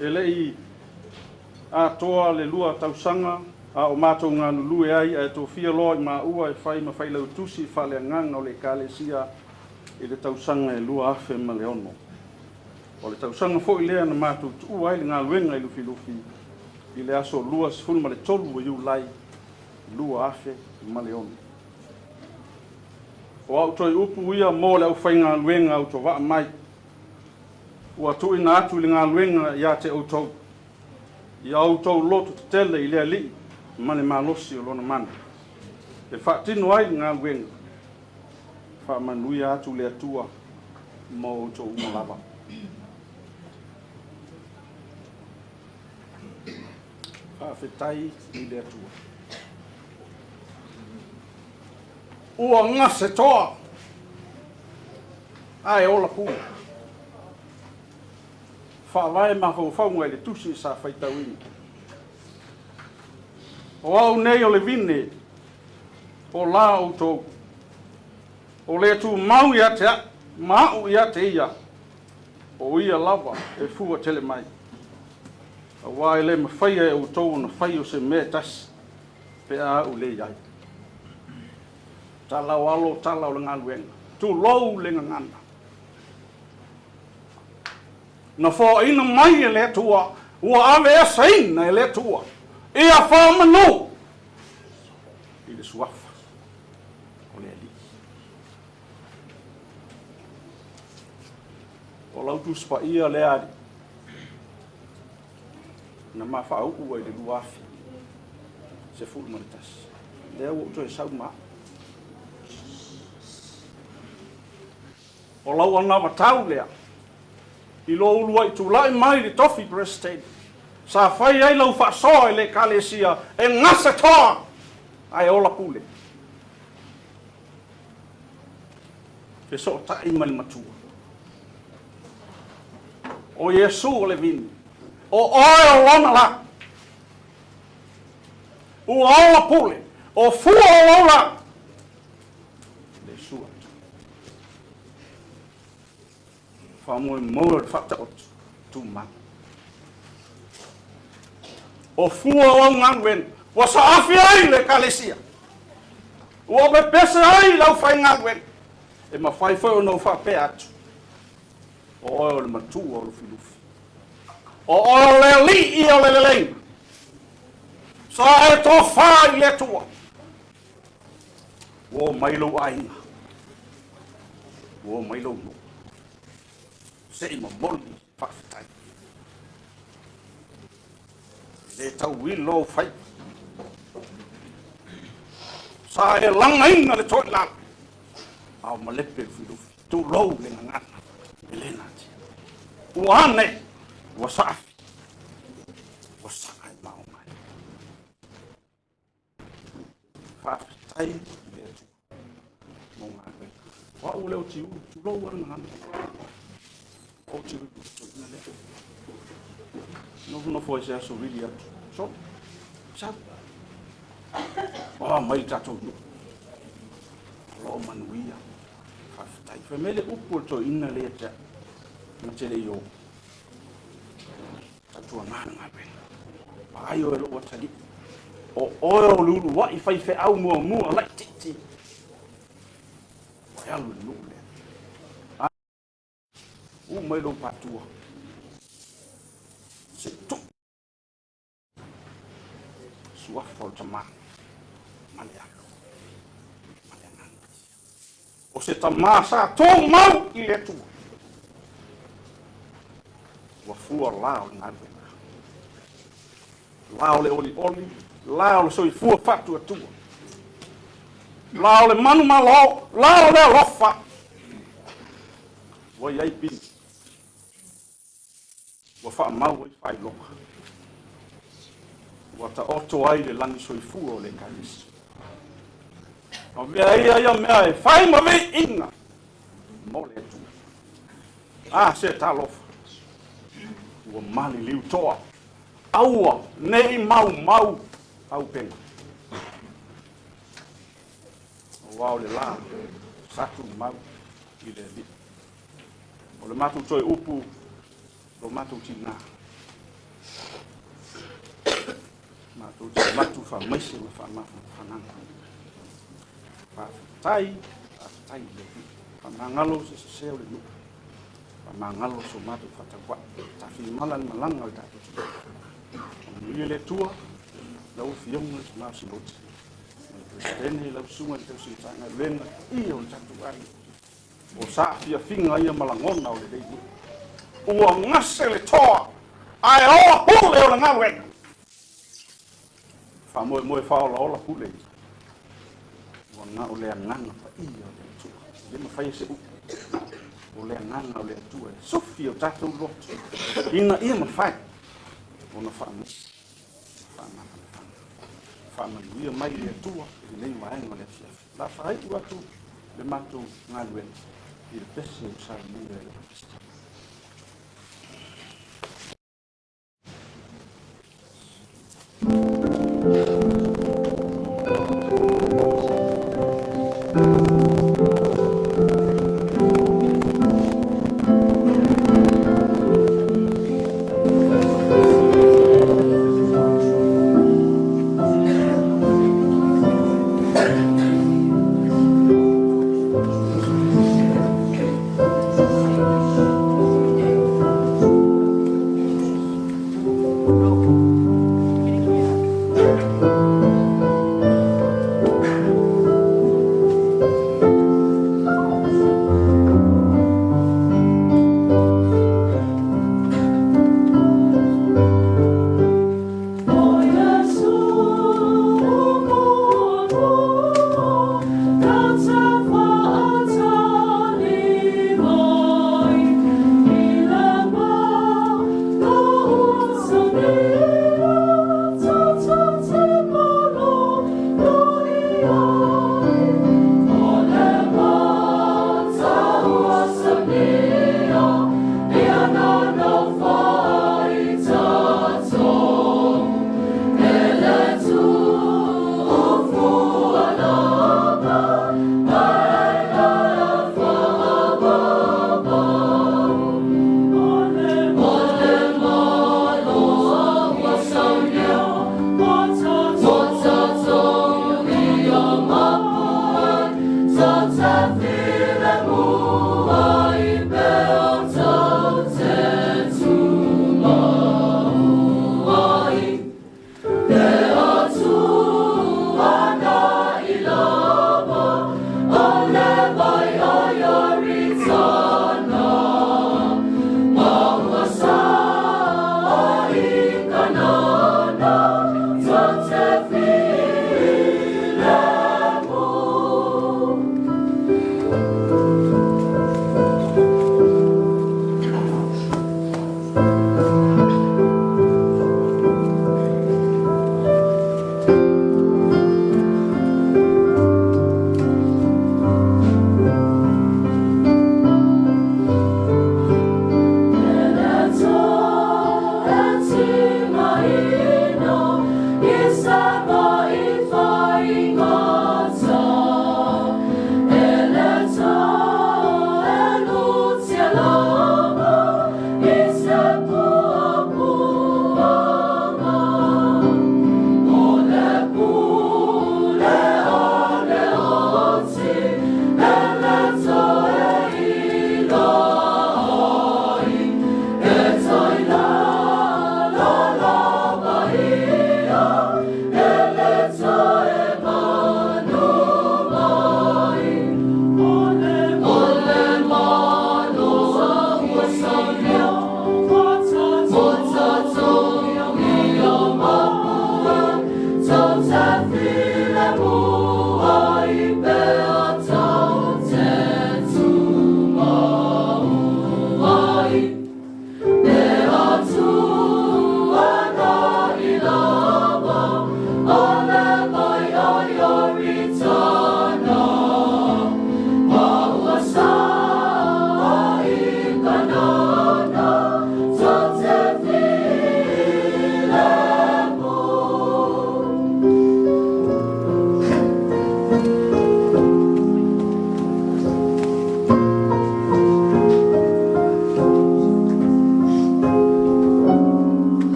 E le i atoa le 2 tausaga a o matou galulue ai ae tofia loa i maua e fai ma failautusi faaleagaga o le Ekalesia i le tausaga e 2006. O le tausaga foi lea na matou tuua ai le galuega i Lufilufi i le aso 23 o Iulai 2006. O au toe upu ia mo le aufaigaluega autovaa mai ua tuuina atu i le galuega ia te outou, ia outou loto tetele i le Alii ma le malosi o lona mana, e faatino ai le galuega. Faamanuia atu le Atua mo outou uma lava. Faafetai i le Atua. Ua gase toa, ae ola pule. Faavae mafaufauga i le tusi sa faitauina. O au nei o le vine, o la outou. O le tumau ia te au, ma au ia te ia, o ia lava e fua tele mai. Aua e le mafaia e outou ona fai o se mea e tasi, pe a au le i ai. Tala o alo, tala o le galuega. Tulou le gagana. Na foaina mai e le Atua, ua aveeseina e le Atua, ia faamanu i le suafa o le Alii. O lau Tusi Paia lea alii, na ma faauu ai le 2011. Lea ua ou toe sau ma au. O lau anavatau lea i lou uluai tulai mai i le tofi Peresetene, sa fai ai lau faasoa i le Ekalesia e gase toa ae ola pule. Fesootai ma le Matua. O Iesu o le vini, o oe o lona la. Ua ola pule, o fua o lou la. Le sua atu. Faamoemoe o le faataoto, tumau. O fua o au galuega, ua saafi ai le Ekalesia. Ua pepese ai le aufaigaluega. E mafai foi ona ou faapea atu, o oe o le matua o Lufilufi. O oe o le alii o le leleiga. Sa e tofa i le Atua. Ua o mai lou aiga. Ua o mai lou nuu. Se i momoli faafetai. E le tauilo ou faiva. Sa e lagaina le toilalo, a o malepe lufilufi. Tulou le gagana e le natia. Ua ane, ua saafi, ua saa e mao mai. Faafetai i le Atua mo galuega. O au lea o Tiulu, tulou a le gagana. O Tiulu, toeaina lea. Nofonofo ai se aso vili atu. So, sau. Oh, mai le tatou nuu. O lo o manuia. Faafetai. Fai mai le upu o le toeaina lea ia te au. Na te le i o. Tautuana le galuega. Vaai oe lou atalii. O oe o le uluai faifeau muamua laitiiti ua e alu i le nuu lea. A u mai lou patua se i tuu suafa o le Tama ma le Alo ma le Agaga Paia. O se tama sa tumau i le Atua. Ua fua la o le galuega. La o le olioli, la o le soifua faatuatua. La o le manumalo, la o le alofa. Ua i ai pili. Ua faamau ai faailoga. Ua taoto ai le lagi soifua o le Ekalesia. Avea ia ia mea e fai ma viiga mo le Atua. A se talofa! Ua maliliu toa, aua ne i maumau auupega. Aua o le la sa tumau i le Alii. O le matou toe upu, lo matou tinā. Matou te avatu faamaise ma faamafanafanaga. Faafetai, faafetai i le Alii. Faamagalo se sese o le nuu. Faamagalo so matou faatauai. Tafimala le malaga o le tatou tinā. Faamanuia le Atua, lau Afioga i le Tama o Sinoti, ma le Peresetene, lau Susuga i le Tausi Matagaluega, paia o le tatou aiga. O saafiafiga ia ma lagona o lenei nuu. Ua gase le toa, ae ola pule o le galuega. Faamoemoe faaolaola pule ia. Ua na o le agaga paia o le Atua. E le mafai e se upu. O le agaga o le Atua e sufi o tatou loto ina ia mafai ona faamafanafana. Faamanuia mai le Atua i lenei vaega o le afiafi. La faaiu atu le matou galuega i le pese o saunia e le Okesita.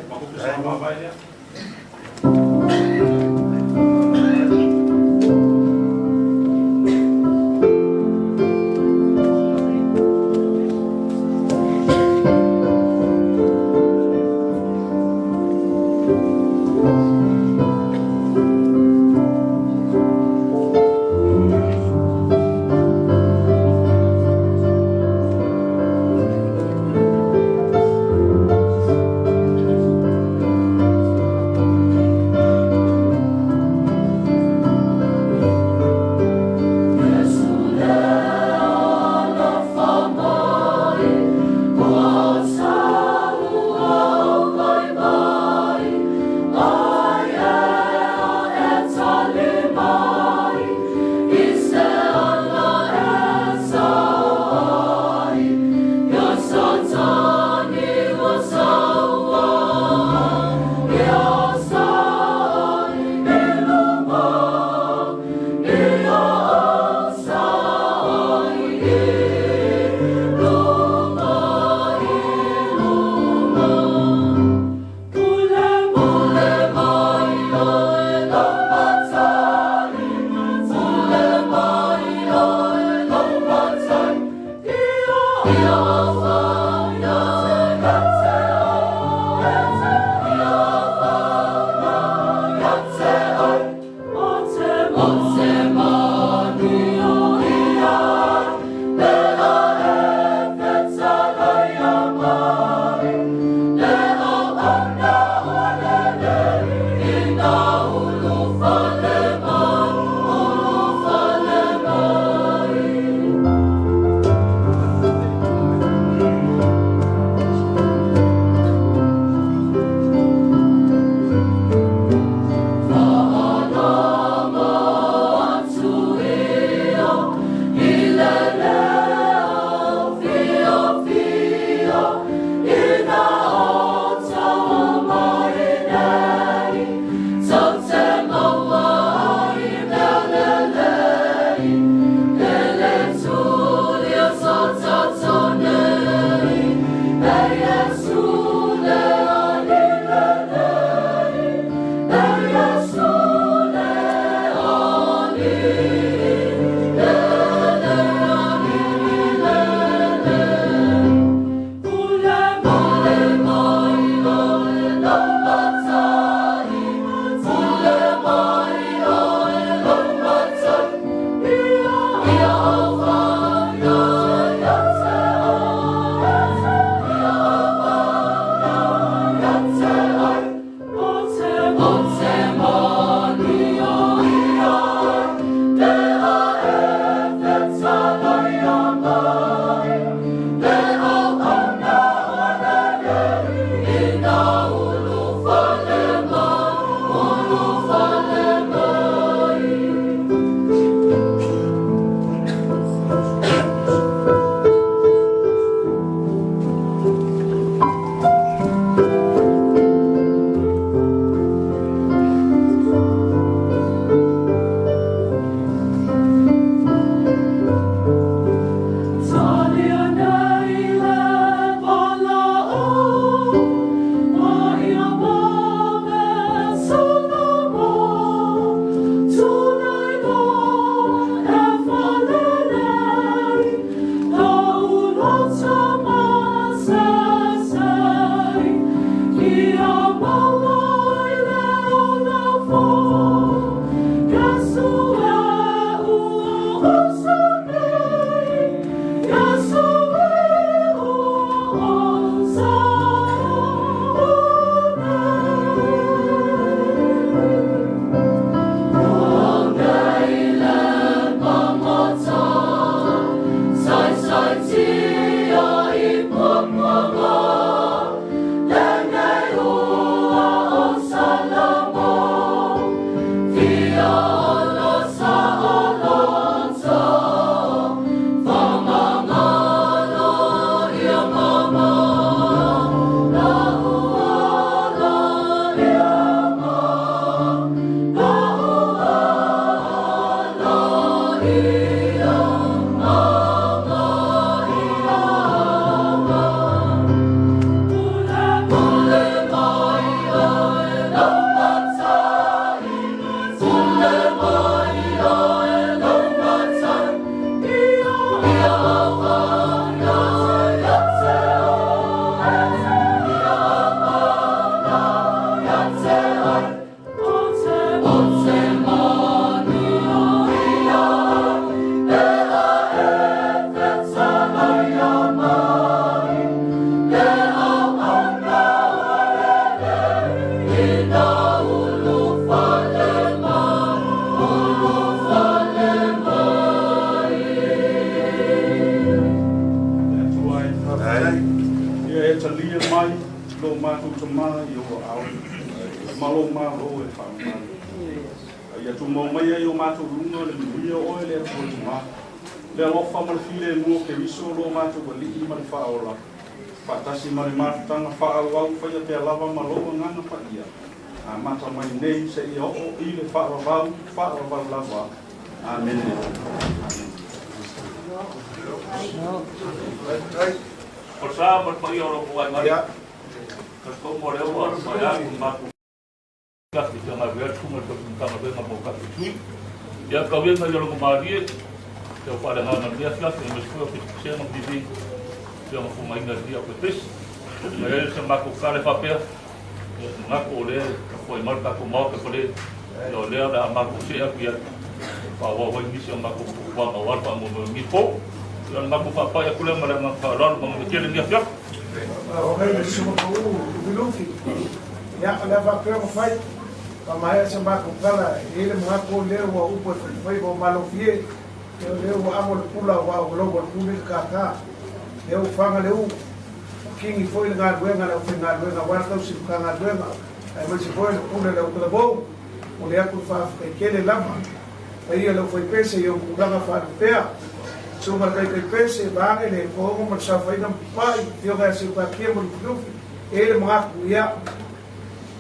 Matou te sa lea. Le Atua e. Faafetai. Ia e talia mai lo matou tamā i ou aao ma lou Malo e faamamalu. A ia tumau maia i o matou luga le manuia o oe le Atua Tamā, le alofa ma le filemu o Keriso lo matou Alii ma le Faaola, faatasi ma le mafutaga faaauau faia pea lava ma lou Agaga Paia, amata mai nei seia oo i le faavavau faavavau lava. Amene. O le sa ma le paia o lo outou aiga, talitonu o lea ua maea atu le matou afiafi i galuega le susuga i le tausi Matagaluega mo tatou sui. Ia tau ia ina ia logomalie te au faaleagaga i lenei afiafi, aemaise foi o pesepesega ma viviga pei ona fogaina e lenei aufaipeshi. Ma e i ai se matou tala e faapea, ia manatu o lea e tapuai mai le tatou Maota i Fale, ia o lea o le a matou see atu i ai, faaauau ai nisi o matou fuafuaga aua le faamoemoe o lenei po. Ia o le matou faapai atu lea ma le agaga faaaloalo, manuia tele lenei afiafi. Faafetai i le susuga pau Lufilufi. Ia, o le a faapea ona fai, faamaea se matou tala, e i ai le manatu o lea ua upu e faifaiva o Malofie, ia o lea ua amo le pula aua ua lou atu le kākā, lea ua faga le u, kini foi le galuega a le aufaigaluega aua le tausi Matagaluega, aemaise foi le pule a le autalavou, momoli atu le faafetai tele lava. Paia i le aufaipese i ona tulaga faalupea, susuga i le taitaipese, vaeane le toaono ma le saofaiga ma papai, afioga ia Seupatia ma Lufilufi, e i ai le manatu, ia,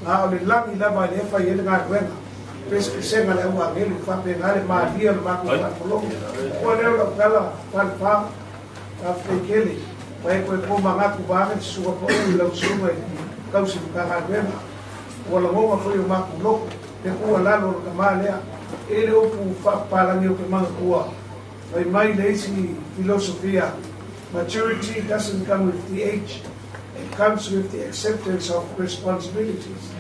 na o le lagi lava lea e fai ai le galuega, pesepesega a le au agelu, faapena le malie o le matou faalogologo. Ua lea o lau tala, Falefa, faafetai tele, ma e toe tomanatu vaeane le susuga pau i lau susuga i le tausi Matagaluega. Ua lagona foi o matou loto le tuualalo o le tama lea. E i ai le upu faapapalagi ou te manatua, fai mai le isi filosofia, Maturity doesn't come with the age, it comes with the acceptance of responsibilities.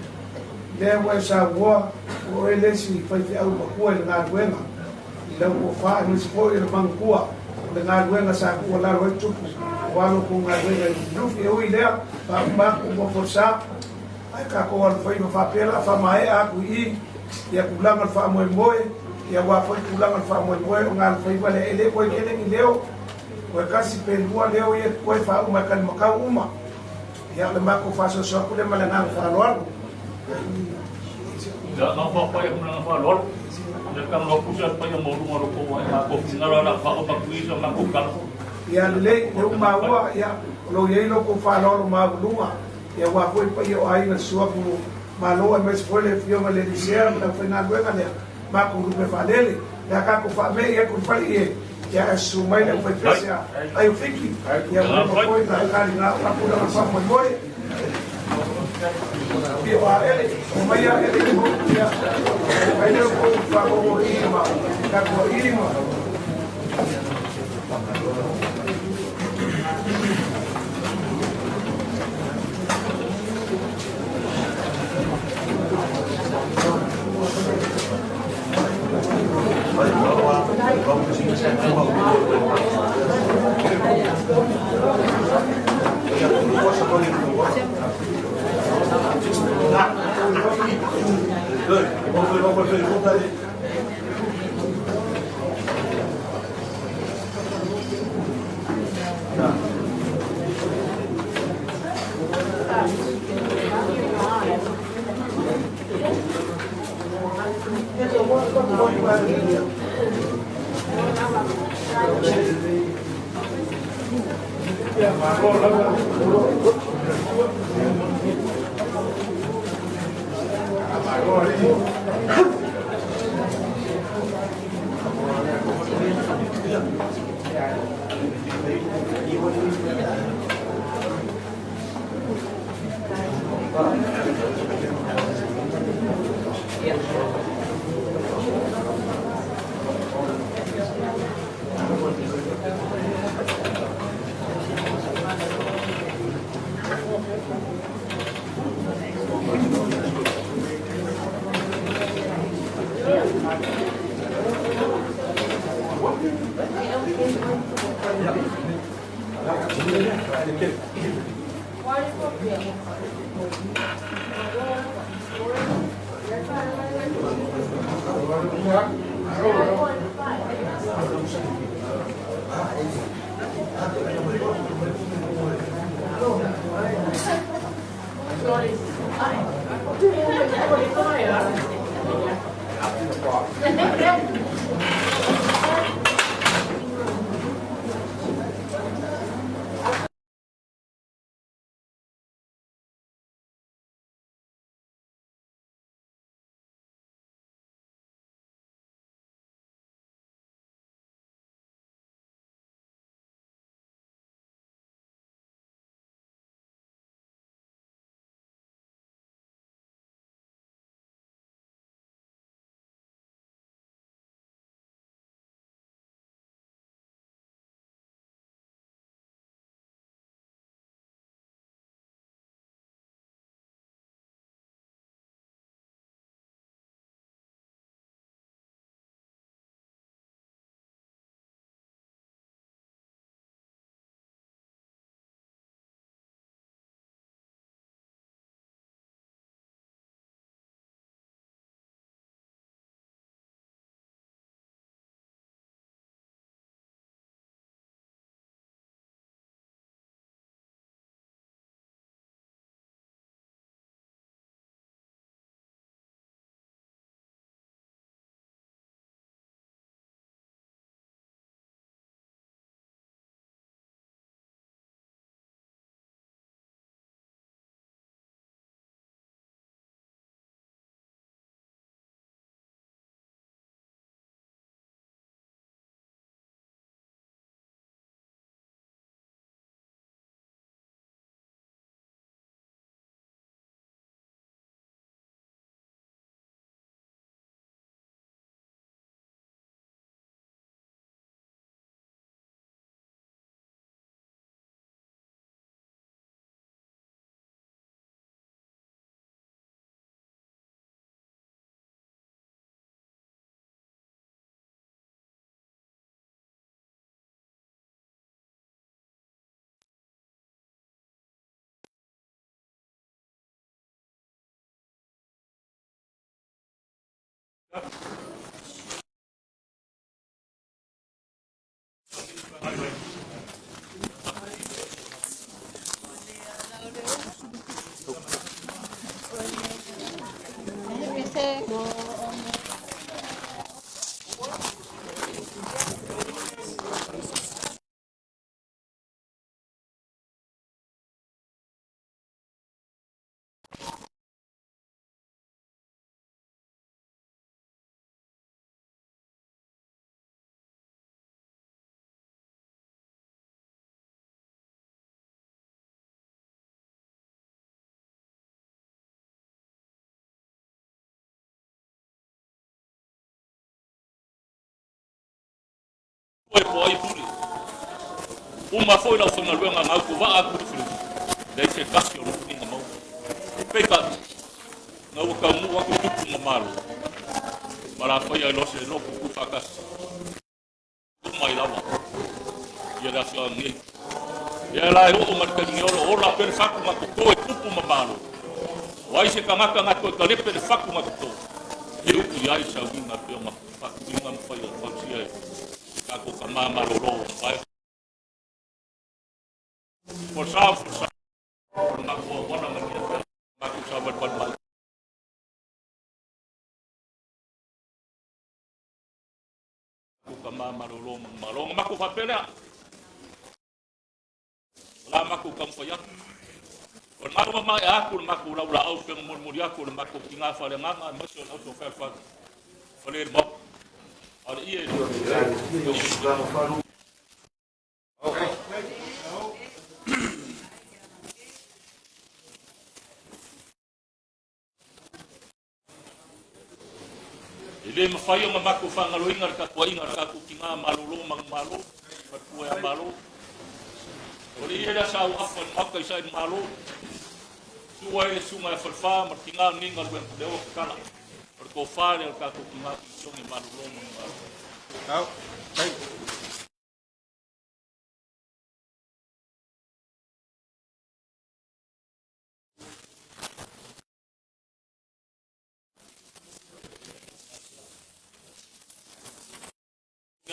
Lea ua e saunoa, o oe le isi faifeau matua i le galuega, i lau tofa aemaise foi o le manatua o le galuega sa tuualalo ai tupu aua lo outou galuega i Lufilufi. E ui i lea, faauma atu ua folasa, ae tatou alofaiva faapea la faamaea atu i i ia tulaga o le faamoemoe, ia aua foi tulaga o le faamoemoe o galofaiva lea e le toe tele ni leo, toe tasi pe lua leo ia toe faauma e talimatau uma. Ia o le matou faasoasoa atu lea ma le agaga faaaloalo. Ia, na faapai atu ma le agaga faaaloalo. Ia talanoa pusa le paia maualuga o lo outou ae matou finagalo ala faauma atu i sa matou tala. Ia lelei, lea ua maua, ia, o lo o i ai lo outou faaaloalo maualuga, ia aua foi le paia o aiga suafu Malo aemaise foi le afioga i le Elisea ma le aufaigaluega lea, matou lupe faalele, le a tatou faamei atu i le fale ie, ia ae susu mai le aufaipese a Aiofiki, ia ua leva foi na taliga o aku lana faamoemoe. Ia o Aele, o mai Aele i mo, ia, mai leo kou whakongo i ma, tatua i ma. E po ai pule. Uma foi lau whangaluenga ngau ko waa kuri furu. Lei se kasi o lupu inga mau. Peka, ngau ka mu aku tupu mamalo. Mara whai ai lose loku ku whakasi. Mai lawa. Ia la fia ngi. Ia la e o marka ni olo ola per faku ma ko e tupu mamalo. Wai se kangaka ngako e kalepe le faku ma ko. E uku ia i sa winga pe o ma faku winga mwhai o whausia e. Kako ka māmaro rō whai. For sa, for sa. For ngā wana mani a whai. Maku sa wad wad mai. Ka māmaro rō malo. Nga maku whapelea. La maku ka mwhai aku. O ngā rua mai aku le maku lau la au penga muri aku le maku ki ngā whare ngā masi o lauto whai whai. Whare mau. Ale ia e E le mawhai o ngā mako whangaloinga le katoa inga le kaku ki ngā malolo mga malo, matua e malo. O le ia lea sa au afa mauka i sa i malo. Sua e le sunga e whalwha ma ki ngā nginga luen le o kala. O le kō whare o le kaku ki ngā kisongi malolo mga malo. Au, kai.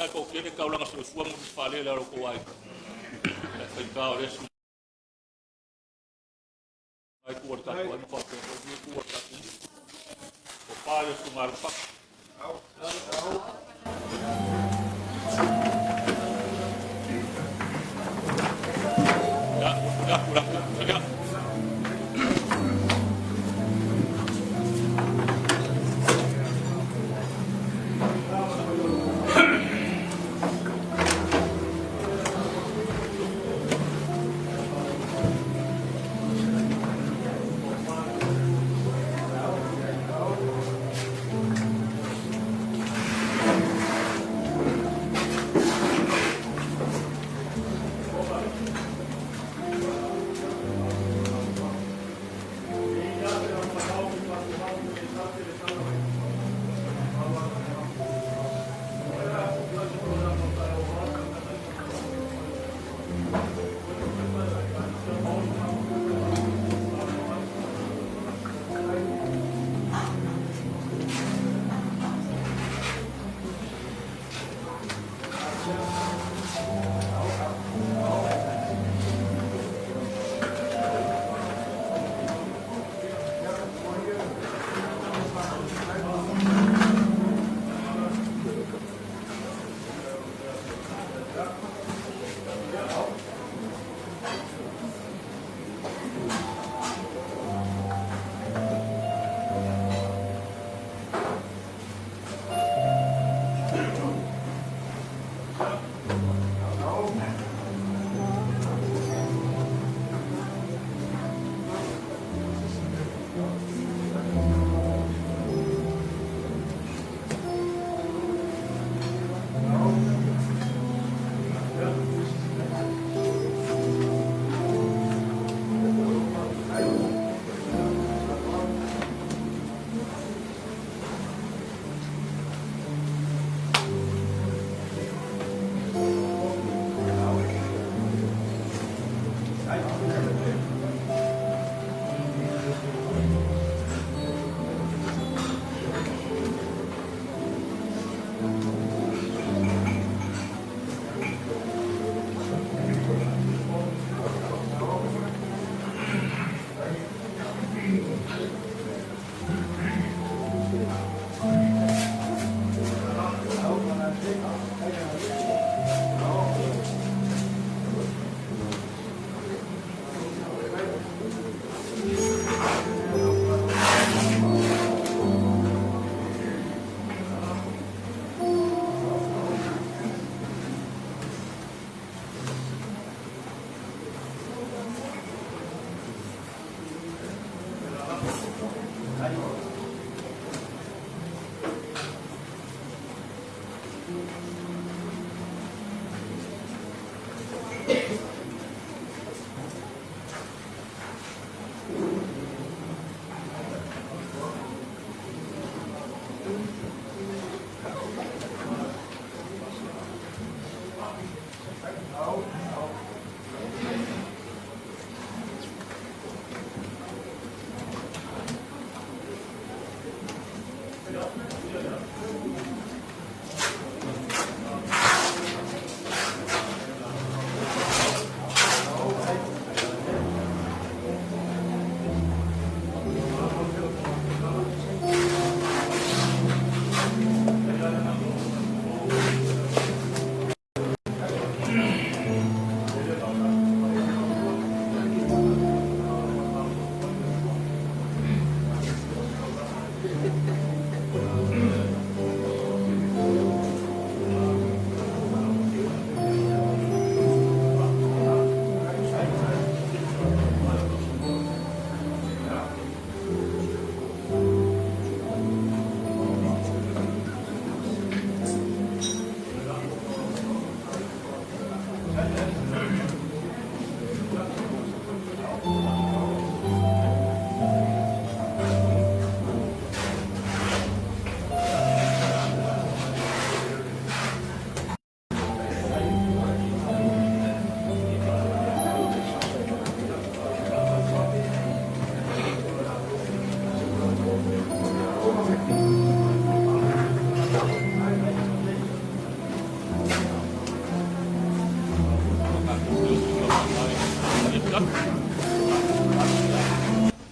Ae toatele taulaga soifua ma faalele a lo outou aiga. Ae faigata o lea itu o le tatou aiga faapea foi lenei itu o le tatou nuu. Tofa i le Susuga a Lopati. Ia, ia, ia, ia.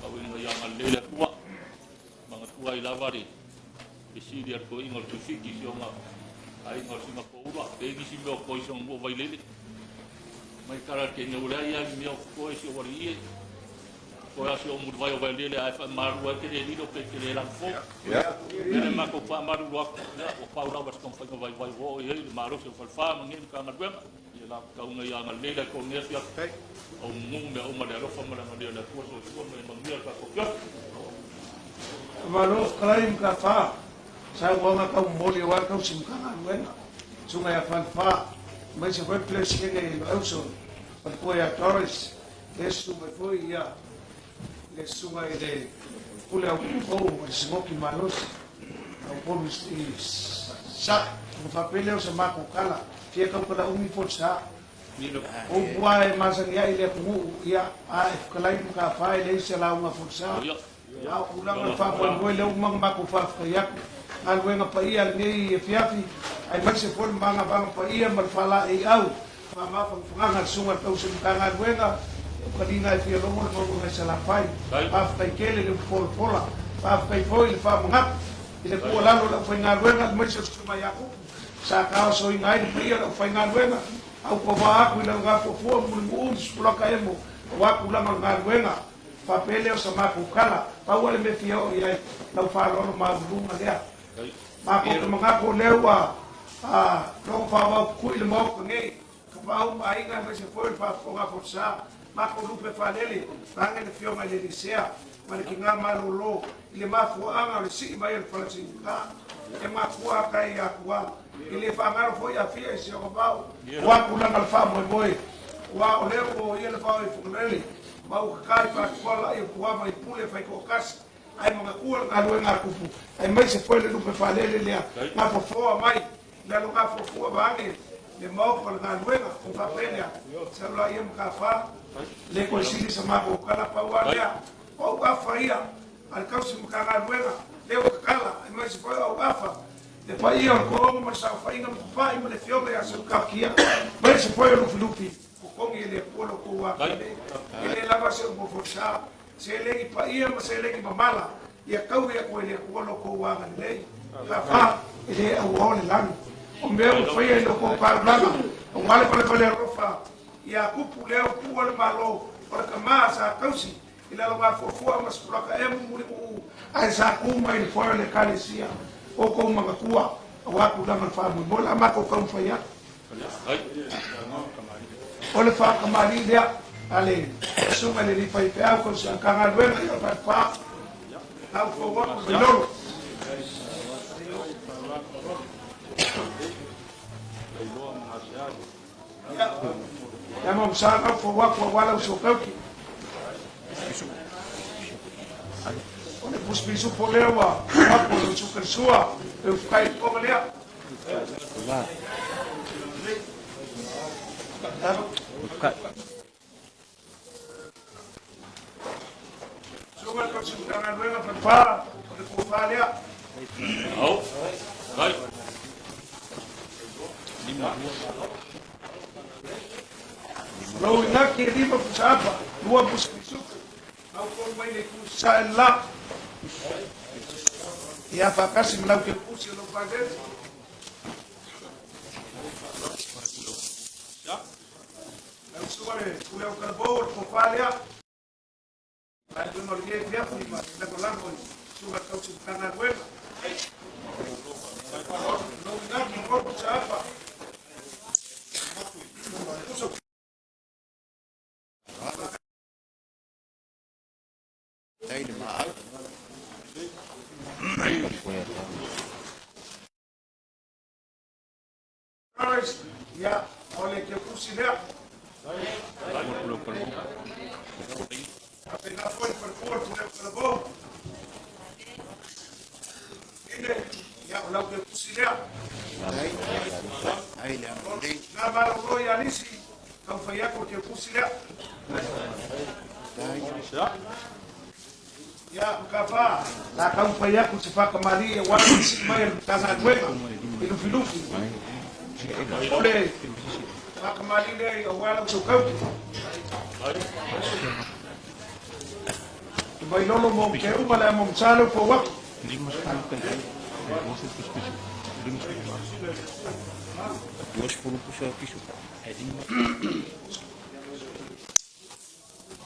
Tauina ia agalelei le Atua, manatua ai lava le fesili a le toeaina o le Tuifiti i si ona aiga o Singapoula, pe i ai nisi mea o totoe i si ona nuu o Vailele. Mai tala le teine ua leai lava ni mea o totoe i si ou alii e. Toe a si ou mulivai o Vailele ae faamalu ai te le lilo pe te le lagofo. Lea le matou faamalulu atu, ia ua pau lava se taumafaiga vaivai ua oo i ai le malosi o Falefa ma lenei Matagaluega. Tauina ia agalelei le Atua i lenei afiafi. Au mumu mea uma le alofa ma le agalelei o le Atua. Soifua ma ia manuia le tatou afiafi. Malo fetalai ma Tafa, saunoaga tau momoli aua le tausi Matagaluega, Susuga ia Falefa, aemaise foi le Peresetene i Loeuso, faletua ia Doris, le susu mai foi ia le susuga i le Pule au Pou ma le Simoki Malosi, au Upolu i Sasae. Ona faapea lea o se matou tala, fia tautala umi po o le sa. O upu lava e masani ai i le atunuu, ia, a e fetalai ma tafa e leai se lauga folasa. A o tulaga o le faamoemoe lea ua uma ona matou faafetai atu, galuega paia lenei afiafi, aemaise foi le magavaga paia ma le faalaeiau faamafanafanaga a le Susuga i le Tausi Matagaluega, o taliga e fia logo le mauga i Salafai. Faafetai tele le upu polapola. Faafetai foi i le faamanatu i le tuualalo i le aufaigaluega aemaise o le Susuga ia Kupu sa taosoina ai le paia o le aufaigaluega autovaa atu i lau gafuafua mulimuu ni sipulaka emo aua tulaga o le galuega. Faapea lea o sa matou tala, pau lava le mea e fia oo i ai, lau faaaloalo maualuluga lea. Matou te manatu o lea ua logo faavao pupui le Maota nei, Tapaau ma Aiga aemaise foi o le faafofoga a Folasa, matou lupe faalele, vaeane le Afioga i le Alii-sea ma le Tina malolo i le mafuaaga o le sii mai o le fala seigata e mafua ata ia Atua. E le faagalo foi Afia i si ona vao, ua tulaga le faamoemoe, aua o lea ua oia le vao i Fagalele ma ua kaka i Faatuala i Puava i Pule faitoatasi ae manatua le galuega a Tupu, aemaise foi le lupe faalele lea gafofoa mai i lalo gafuafua vaeane le maofa o le galuega. O faapea lea, sau laia ma tafa, le toe sili sa matou tala, pau lava lea, o auafa ia a le tausi Matagaluega, lea ua tatala, aemaise foi o auafa le paia o le toaono ma le saofaiga ma Papa'i ma le Afioga ia Seutakia, aemaise foi o Lufilufi, totogi e le Atua lo outou afele, e le lava se upu folasa. Seleni paia ma seleni mamala, ia taui atu e le Atua lo outou agalelei. Papa, e le auao le lagi. O mea ua faia i lo outou taulaga, aua le falepale alofa ia Kupu lea ua tuua le Malo o le tama sa tausi i lalo gafuafua ma sepulaka emu mulimuu ae sa tu mai i le foe o le Ekalesia o outou manatua aua tulaga o le faamoemoe la matou taumafai atu. O le faakamalii lea a le susuga i le alii faifeau tausi Matagaluega i Falefa, au fou atu Vailolo. Ia ma msa au fou atu aua lau sokauki. O le pusipisupo lea ua atu o le sukalisua e ufukai i le lea. Susuga le Tausi Matagaluega Falefa, o le tofa lea. Au. Vai. Lou inaki e lima pusa apa, lua pusa pisuku. Au kou mai le pusa e la. Ia faatasi ma lau keukusi o lou faalele. Lau susuga le pule o Kalabou o le tofa lea. Galuega o lenei afiafi ma le lagolago i susuga tausi Matagaluega. Lou inaki kou pusa apa. Pusa. Ia, o le keukusi lea. Faapena foi le faletua le pule o Kalabou. Ine, ia, o lau keukusi lea. Na malolo ia nisi, taumafai atu o le keukusi lea. Ia, Makafa, la taumafai atu se faakamalii aua le sii mai a le Matagaluega i Lufilufi. O le faakamalii lea aua lau saukauki. Vailolo mo ke uma le amo msalo po wak.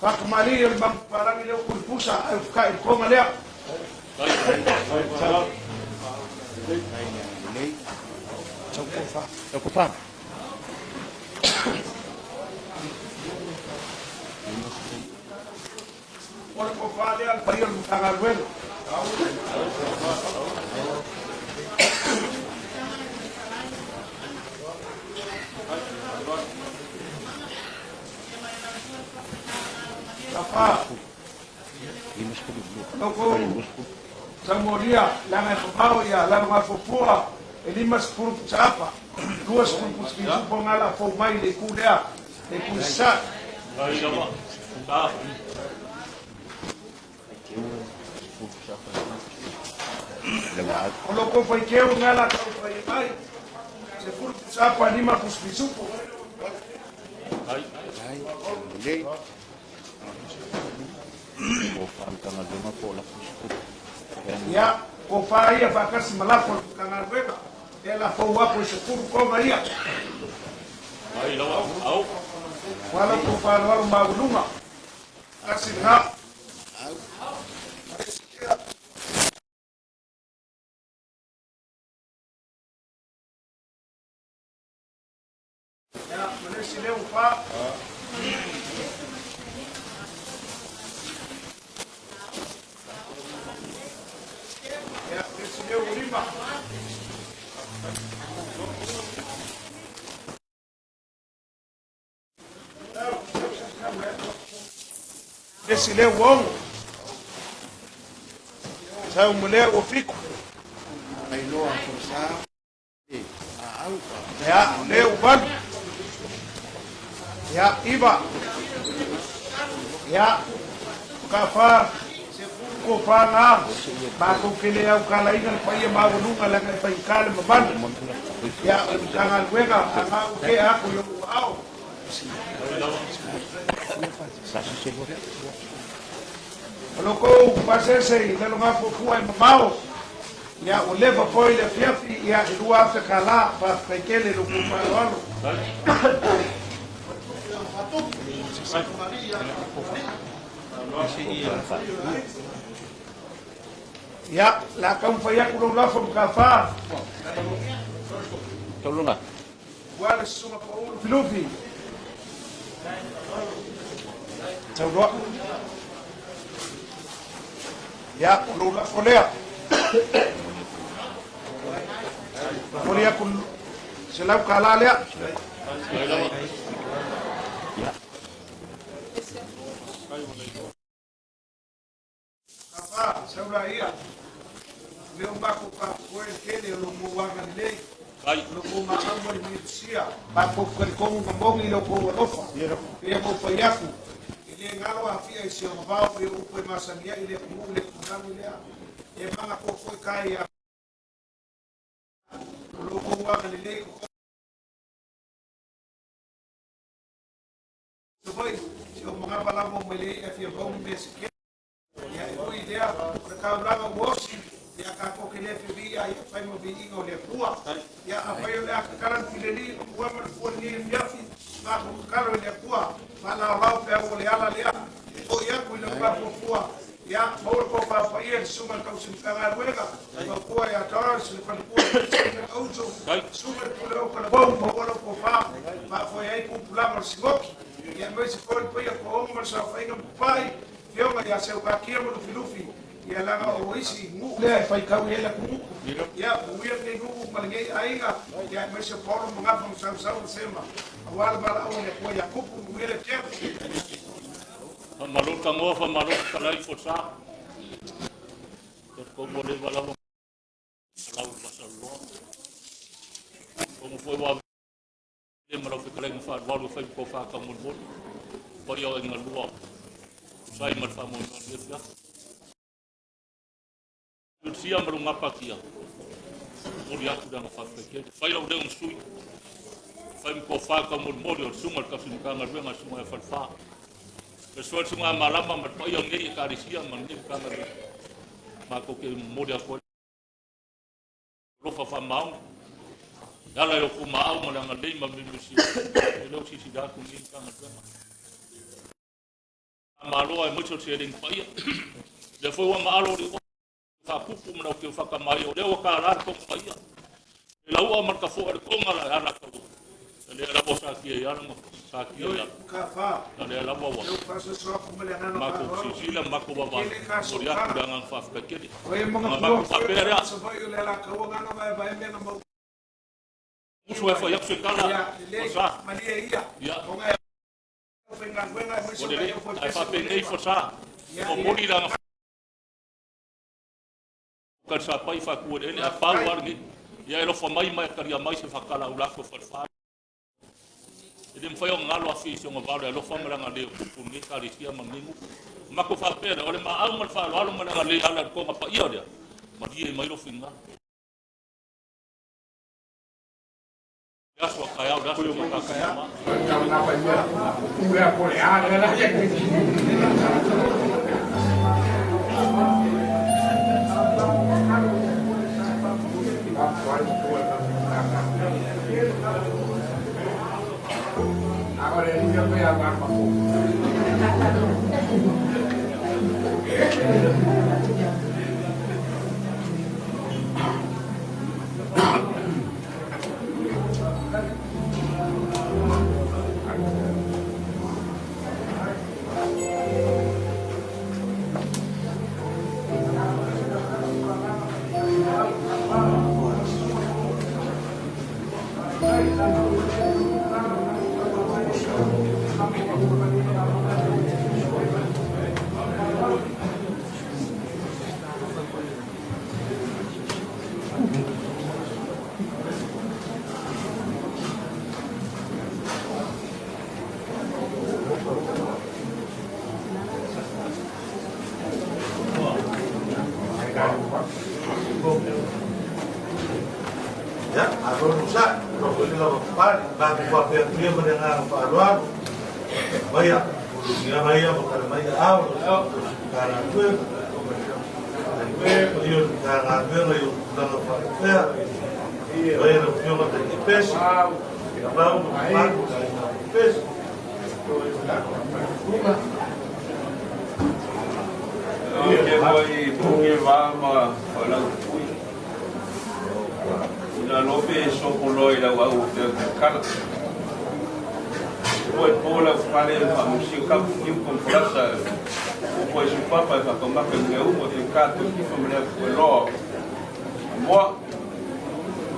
Fakamali le mamparangi le kulpusa ai fuka i konga lea. O le kofa lea le paia o le Matagaluega. Tafa. Loko Samolia, langa e mamao ia, langa mafofua, e 50 putsapa, 20 putsikisu po ngala fau mai le ku lea, le ku sa. O loko fai keu ngala kau fai mai, se furu putsapa lima putsipisupo. Ia, ko wha ia whakasi malafo le Matagaluega, e la fau apo i se furu konga ia. Wala ko whaloalo maulunga. Asi nga. Ia, malesi leo wha. Ia, malesi leo lima. Esi leo ongo. Sau mo leo o fiku. Ia, leo valu. Ia, iva. Ia, ka wha, se ko wha ngā, mākou ke le au kalaina le paia maualuga laga e faigata le mamalu. Ia, o le Matagaluega a ngā o ke aku i lou ao. O loko pasese i lalo ngā fuafua e mamao. Ia, ua leva foi le afiafi, ia, e 2,000 kālā, faafetai tele lo kou faaaloalo. Ia, la taumafai atu lou lafo ma tafā. Ua le susuga paū Lufilufi. Tauloa. Ia, o lou lafo lea. Momoli atu $100 lea. Tafā, sau laia. Lea o makou faafofoe le tele o lo kou agalelei, o lo kou maau ma le miosia, makou talitonu ma moni i lo kou alofa. Pei ona ou fai atu, e le galo afia i si agavao pei o upu e masani ai le atunuu i le tulaga lea, e manatua foi kai ia o lo kou agalelei ko Savaii, si o magava lava o mai le i'a fia mau ni mea se kele. Ia e ui lea, o le taulaga ua osi, ia tatou ke le feviia ia fai ma viiga o le Atua. Ia afai o le a kakala le fileli o ua ma le fua lenei afiafi, matou kakalo i le Atua, faalaolao peau o le ala lea, e fo'i atu i lau mafuafua, ia maua le tofa paia i le susuga i le tausi Matagaluega, fautua ia Doris le faletua i le susuga Auto, susuga i le pule o Talavou, maua lau tofa, faafoe ai pupulaga o le simoki, ia aemaise foi le paia toaoga ma le saofaiga ma papa'i, Afioga ia Seukakia ma Lufilufi, ia laga o isi nuu lea e faitau i ai le atunuu. Ia, manuia lenei nuu ma lenei aiga, ia aemaise o Paolo ma Gafa ma Sausau ma Sema, aua le valaau a le Atua ia tupu, manuia le afiafi. Faamalo tagoa, faamalo fetalai po sa. Talitonu ua leva lava lau i le masaloloa. Atonu foi ua avea ma lau fetalaiga faalualu e fai ma tofa taumolimoli. Paia o aiga lua, tusa ai ma le faamoemoe o lenei afiafi. Lucia ma lou gapatia, momoli atu le aga faafetai tele. Fai lau leo ma sui, fai ma tofa taumolimoli o le susuga i le tausi Matagaluega, le susuga ia Falefa. Le suaga malama ma le paia o lenei Ekalesia ma lenei Matagaluega, matou te momoli atu ai alofa faamaoni e ala i lo outou maau ma le agalelei ma le miumisi, e le o silasila atu lenei Matagaluega. Malo aemaise o le seleni paia. Lea foi ua maalo le faapupu ma lau teu whakamai o lea ua tālā le toga paia. E laua ma le tafoa le toga la e ala tau. E lea lava sa tia i ala ma sa tia i ala. Na lea lava ua matou silasila ma matou vaavaai. Momoli atu le agaga faafetai tele. Ma matou faapea lea. Uso e fai atu se tala o sa. Ia. Ua lelei. Ae faapenei fo sa. E momoli le agaga talisapai faatueleele a pau lava lenei. Ia e alofa mai ma e talia mai se faatalaula atu a Falefa. E le mafai ona galo afi i si ona valo e alofa ma le agalelei o tupu i lenei ekalesia ma lenei nuu. Matou faapea lea, o le maau ma le faaaloalo ma le agalelei e ala i le toga paia lea, malie mai lou finagalo. Le aso a taeao, le aso o tatou mama. Ia, atonu sa, ua foi le lava papale, matou faapea atu ia ma le agaga faaaloalo, Maia, ulugia mai ia ma tala mai aao, Matagaluega, paia o le Matagaluega i ou tulaga faalupea, Maia lau Afioga Taitai Pesi, Lavau ma mamalu o le Aiga Pesi. Ke mai punge va ma o lau pui. Ina lope e sopolo i lau au te kala. Po e po lau fale e whamusio kapu kiu komporasa. O po e supapa e whakamaka i ngā umo te kato kifa me lea fue loa. Moa,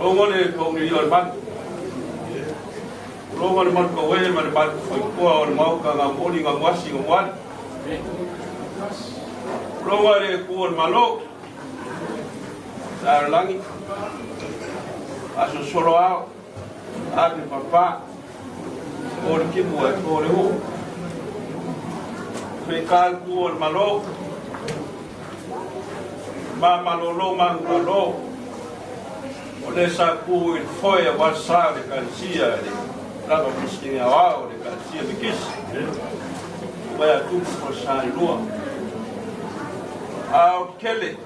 longo le pauni o le manu. Longo le manu kawe ma le manu whaikoa o le mauka ngā moli ngā mwasi ngā mwani. Longo le ku o le malo. Sa langi. Aso solo ao. A te papa. O le kimu e o le hu. Pe ka ku o le malo. Ma malolo ma malo. O le sa ku i le foe a wa sa le kalsia le lava pisinga ao le kalsia me kisi. Mai a tupu ko sa i lua. A o kele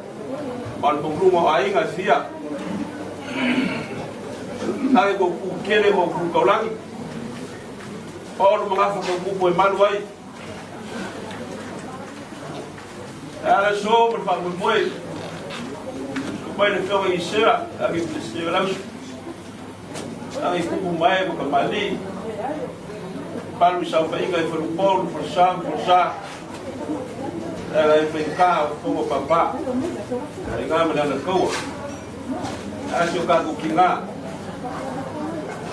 ma le mauluga o aiga e fia. Tage ko ku kele ma ku kaulagi. Paolo magafa ko kupu e malu ai. E ala so ma le faamoemoe. Mai le fioga i sera, agi se lausu. Agi kupu mai ma ka mali. Palu i saofaiga i falupaulu, falesa ma falesa. Ala e faigata o fofoga o papa. Aiga ma le alakaua. A si o tatou tiga.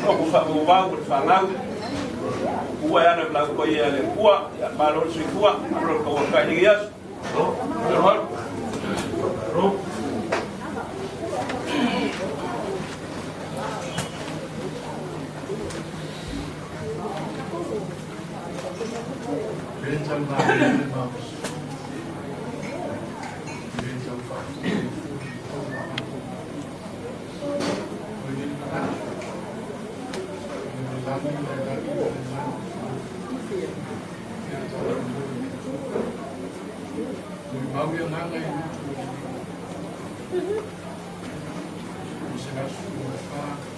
O ku faavauvau ma le fanau. Ua e ana lau paia e le Atua, ia malo le soifua, malo le tauatai i lenei aso. Aloha. le agaga i lotu o le 104.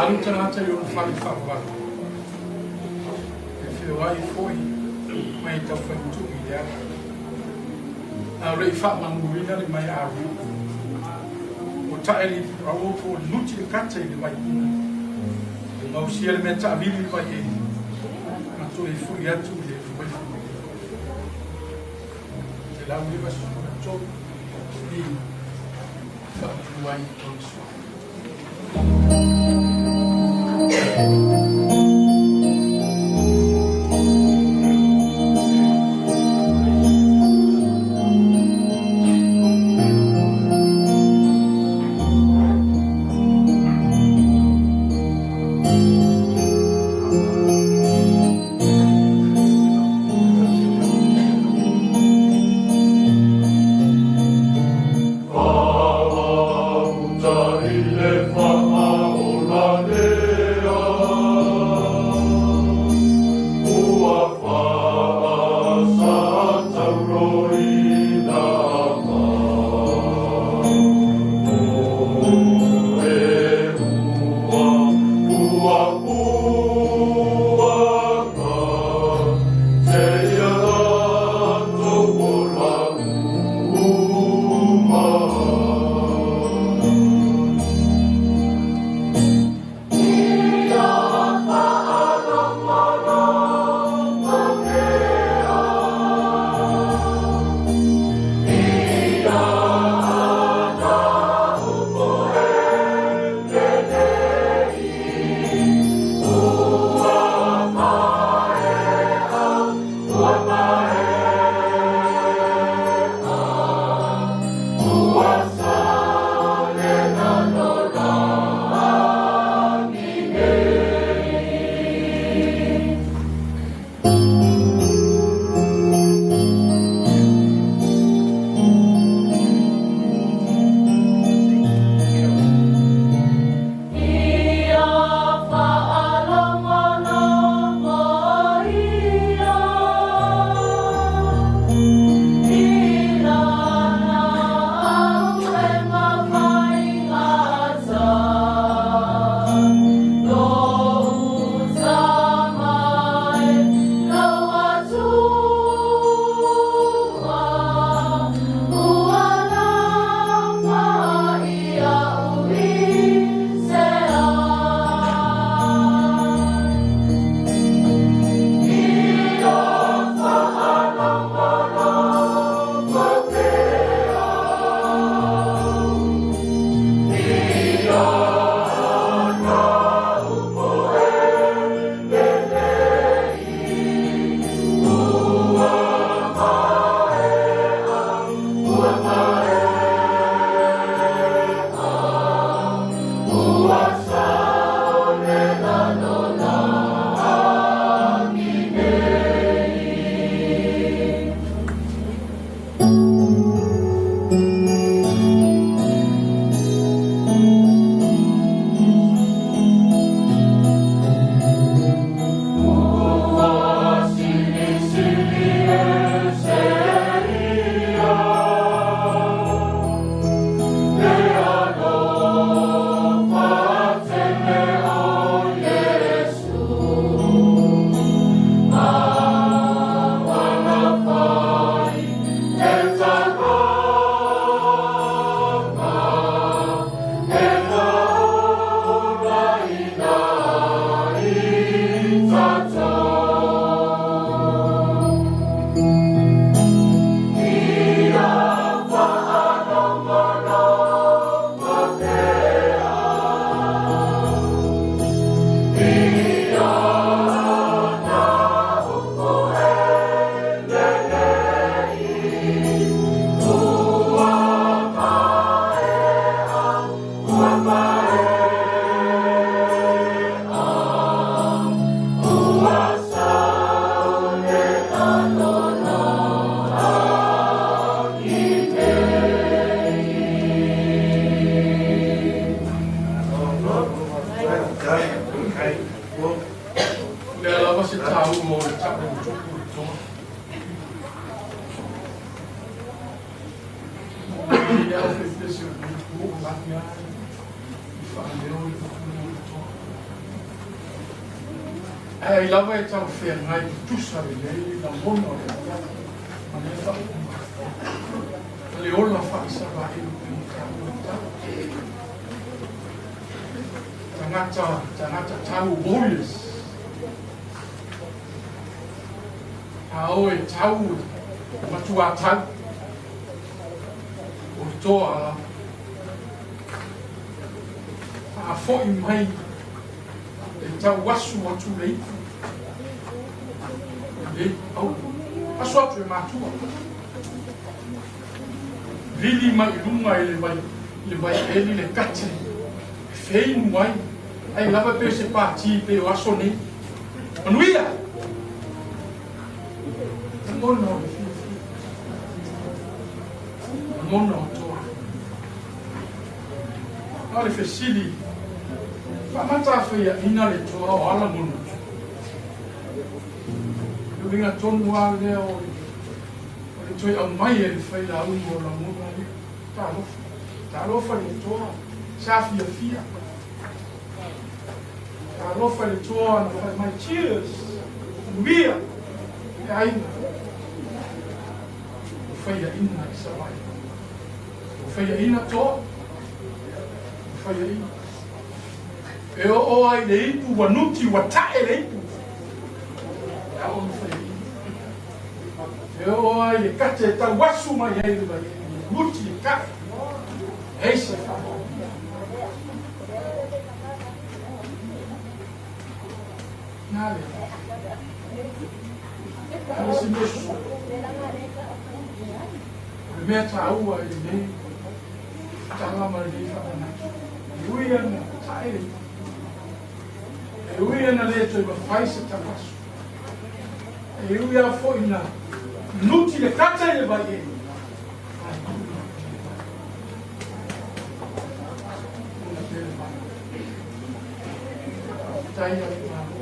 Alu tagata i ona fale faavavau, e feoai foi ma e taufaitui i le ala. A o le i faamanuina le mai alu, ua tae le ipuaua po o le nuti le kata i le vaipuna, ua gausia le mea taavili i le vaieli, ma toe fui atu i le efuefu. 193 i faamanu ai ona suafa. Lea lava se tāu mo le tau o tupu i toa. Le au fefese o le o lani ai, i whaaleo le upu i toa. Ae ai lava e talafeagai tutusa lelei lagona o le afiafi ma lea faaupuga ma le ola faa-Isaraelu pei ona taua i tala. Tagata, tagata tau warriors. A o e tau e matuā tau o le toa lava. Faafoi mai e tau asu atu le ipu le au asu atu e matua vili mai i luga i le vai le vai eli le kate e feinu ai ai lava pe se pati pe o aso nei manuia lagona o le fiafia lagona o toa. A o le fesili, faamata-faiaina le toa o ala monutu? Le uiga tonu lava lea o le toe aumai e le failauga o lagona ia. Talofa, talofa i le toa sa fiafia. Talofa i le toa na fai mai, cheers, manuia le aiga. Ua faiaina i Savaii. Ua faiaina toa, ua faiaina. E oo ai le ipu ua nuti, ua tae le ipu. E ao ona faiaina. E oo ai le kate e tau asu mai ai le vai, nuti e tae. Ei se whakamau. Nā le. Nā le si mea susu. O le mea tāua i lenei tala ma lenei faamanatu, e ui ana tae le ipu, e ui ana le toe mafai se tauaso, e ui lava foi na nuti le kata i le vai e, ae ui ona pele mai. Faafetai a le Malo.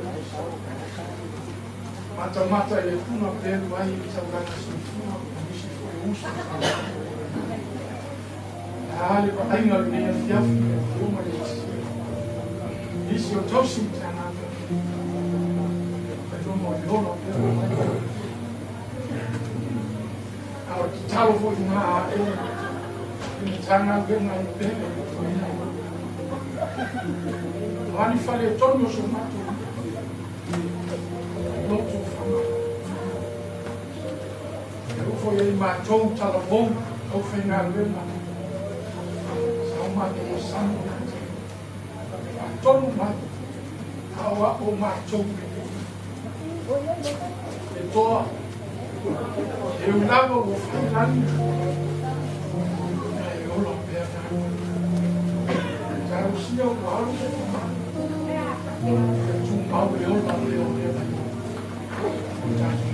Matamata i le puna pelu ai i le taulaga soifua ma nisi foi o uso ma fanau. E a le vaaiga o lenei afiafi i le Afioga i le Eletisia, nisi o tausi Matagaluega, mai luma o le ola o pelu mai. A o le tatalo foi na ae i Matagaluega e pele i toina. O ani faaletonu o so matou loto whamau. E ufo i ai mātou talavou au faigaluega. Sa o mātou masani o te faatonu mai a o ao mātou e toa e ui lava ua whai lani e ola pea nā. Talosia ua alu se whamau. Ia tumau le ola lea o lea mai o tatou.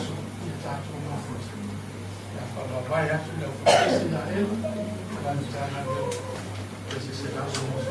aso ia tatou mafuta. Ia faavavae atu i le aufaigaluega ia Elu ma lana Matagaluega i se 164.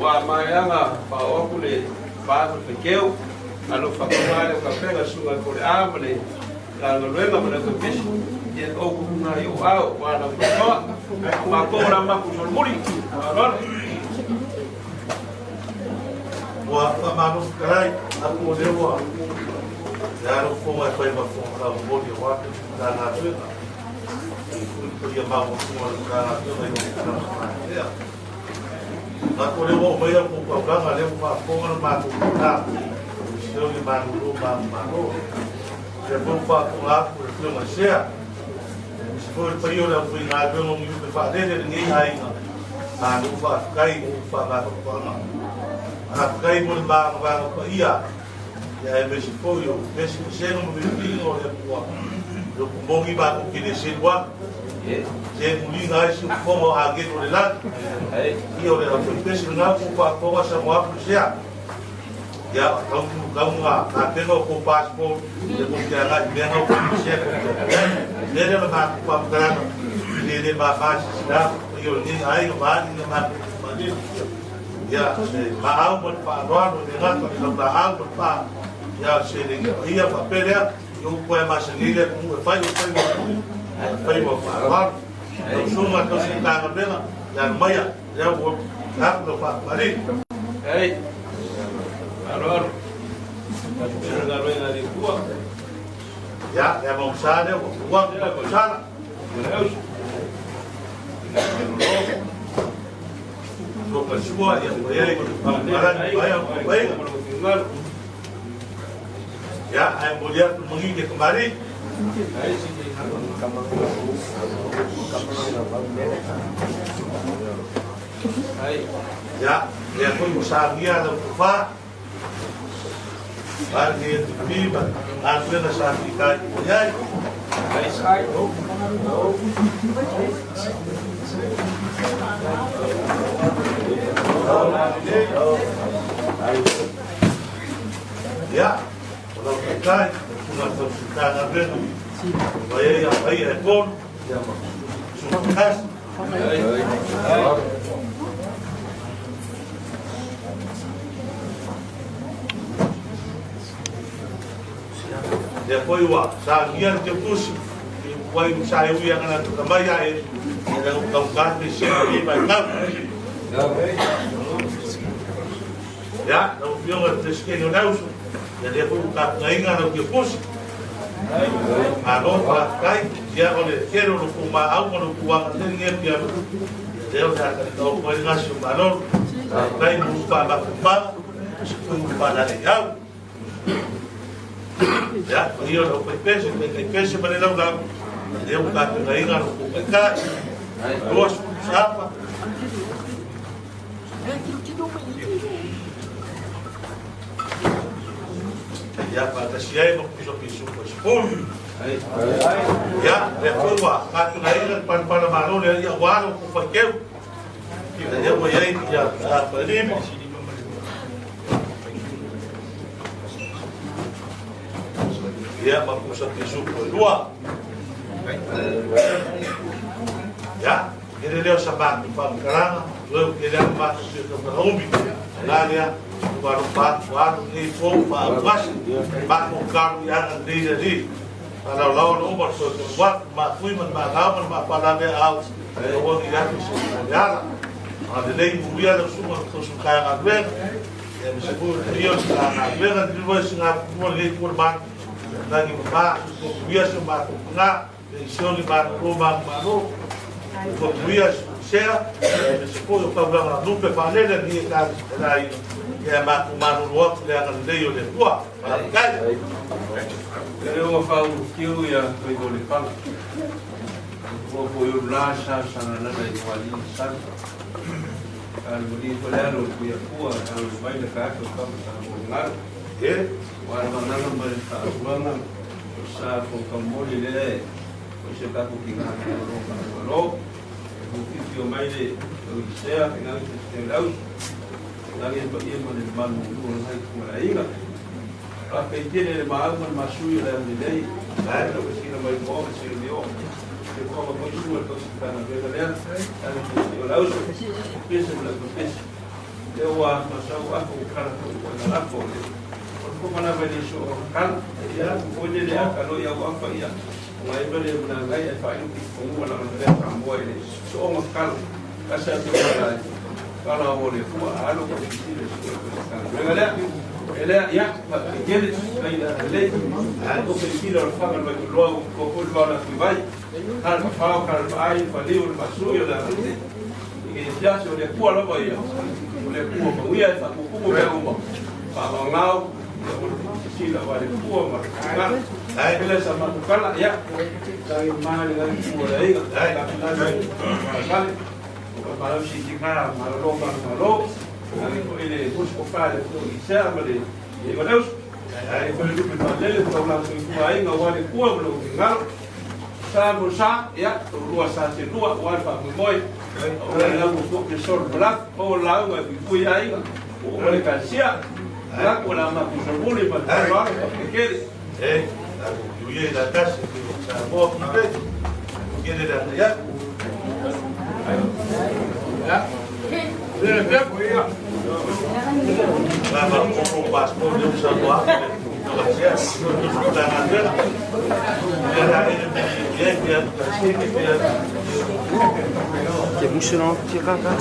Ua maeaga faaoo atu le pa ma le faiteu alo faatoga le kapega suga ko le a ma le galuega ma le kaupesi ia o ku'uga i o ao ua lau faasoa matou la matou solomuli faaaloalo. Ua faamalo fetalai atu o lea ua le alo fofoga e fai ma fofoga taumoli aua le Matagaluega i fui paia maumautuga o le Matagaluega i o tulaga faapea. Atu o lea ua oo mai au taulaga lea ua faafofoga le matou tala i sioni malolo ma malo. Lea foi ua faafofoga atu le Afioga i Sea, aemaise foi le paia o le aufaigaluega o Niupe faalele lenei aiga. Malo faafetai mo faamavapaga. Faafetai mo le magavaga paia ia aemaise foi o pesepesega ma viviiga o le Atua. Le upu moni matou te le selu atu. Se muliga ai si ufofoga o agelu o le lagi. Ia o le aufaipese lena ua faafofoga sa mo atu sea. Ia tau tau nga tapena o ko passport le ko te agai mea ngau ko sea ko te agai. Le le ma ku pa mkalana. Le le ma ma si sila ia o ni ai o ma ni ma ma ni. Ia se ma au mo pa aloalo le ngata le lau au mo pa ia se le ia pa pelea yo ko ma se ni le ku e fai o fai mo fai mo pa aloalo. Lau sunga tau si tanga bena ya maya ya wo ta no pa mari. Ei, aloalo. Pero galuega le Atua. Ya ya mo sa le wo wa sa. Ko pa sua ya ko ye pa ya pa ya ai mo dia tu mengi ke kemari. Ya, ya ko mo sa gia la fa. Ba ni tu pi ba a tu na sa ki kai ko ya. Ya, o lau kai o tau si tanga bena. Vai ai ai e kon. Ya ma. Su kas. Ia foi ua sa gia te pusi. I wai u sa e ui anga na tuka mai ai. E lau kau ka te se i mai kau. Ya, lau fionga te skeni o nausu. Ia lea foi ka ngainga lau te pusi. Malo pa kai, ia o le kero lo ku ma au mo lo ku anga te nge pia. Ia lea o le aka ni kau koe ngasi o malo. Kai mu pa ma ku pa, ku pa na le au. Ya, o ia o kai pese, kai pese ma le lau lau. Lea o ka ngainga lo ku kai kai. Duas sapa. Ia faatasi ai ma pisopisu po sepulu. Ia, lea foi ua faatulaina le palapala malo lea ia ua alo ku faiteu. Ia lea ua iai ia sa falima. Ia ma pisopisu po lua. Ia, ele leo sa matu whangaranga, leo ke lea matu te whakaumi. Nā lea, ua ro pātu anu nei pō wha auasi, mako karu i anga nei le ri. Whanau lau no uma so te watu, ma kui man ma ngau man ma whaname au, e o ni atu se o le ala. A le nei muia le suma to su kaya ngā luenga, e me se pū rio se ngā ngā luenga, ni lua se ngā pua le pua le manu, nani ma, ko kuia se ma ko ngā, e sioni ma ro ma ma ro. Ko kuia sea, e me se pū o kaulanga nupe whanele ni e kā la i e ma ku manu roa le anga lei o le pua. Kai. Le ua faaulukiu ia toi mo le pala. Ua foi o la sa sa na na i wali sa. Al muli ko le alo ku ia pua al mai le ka ko ka sa mo ngalo. E Wa na na na mai sa uanga sa ko ka mo le le o se ka ku ki nga ka ro ka ro. Mo ki ki o mai le o i sea nga ki te lau. Lagi pa ia mo le manu lu hai ku la inga. A pe tele le maau ma masui le le lei. Ai lo que sina mai mo se le o. Se ko ma ko su ko si kana le le. Ai o lau so. Pese la ko pese. Le ua masau afu kala ko ko na lafo le. O ko mana ba le so kala. Ia ko le le aka lo ia wa fa ia. Ngai ba le mna ngai e fa ilu ki ko wala na le ka mo le so o kala. Ka sa te wala. Kala o le fu alo ko ti le so ko kala. Le le ele ia gele ai le o ke kilo fa ma ba lo ko ko lo la fi vai. Kala fa kala ai fa le o ma su yo la. I ke siasi o le kua lava ia. O le kua ma uia e whakukumu mea uma. Wha ngau, ia o le sila wa le kua ma kala. Ele sa matukala, ia. Tangi maha le ngai kua le aiga. Ka pinai mai kale. O ka malau si ti ngā, malo ma malo. Tangi ko ele husi ko wha le kua i sea ma le i waneus. Ai ko le lupe ma lele, tau la sui kua aiga, wa le kua ma le uki ngalo. Sa mo sa, ia, lua sa te lua, wa le wha moi. O le lau mo ke sol black, o lau ngai kui aiga. O le kasia, la ko la ma ku sol buli ma te ro ke kere. E, la ku ye la tasi sa mo ki pe. Ke le la ya. Ya. Le pe ko ia. La va ko ko passport de sa mo. Ya, la la ya la ya ya ya. Te musu te kaka.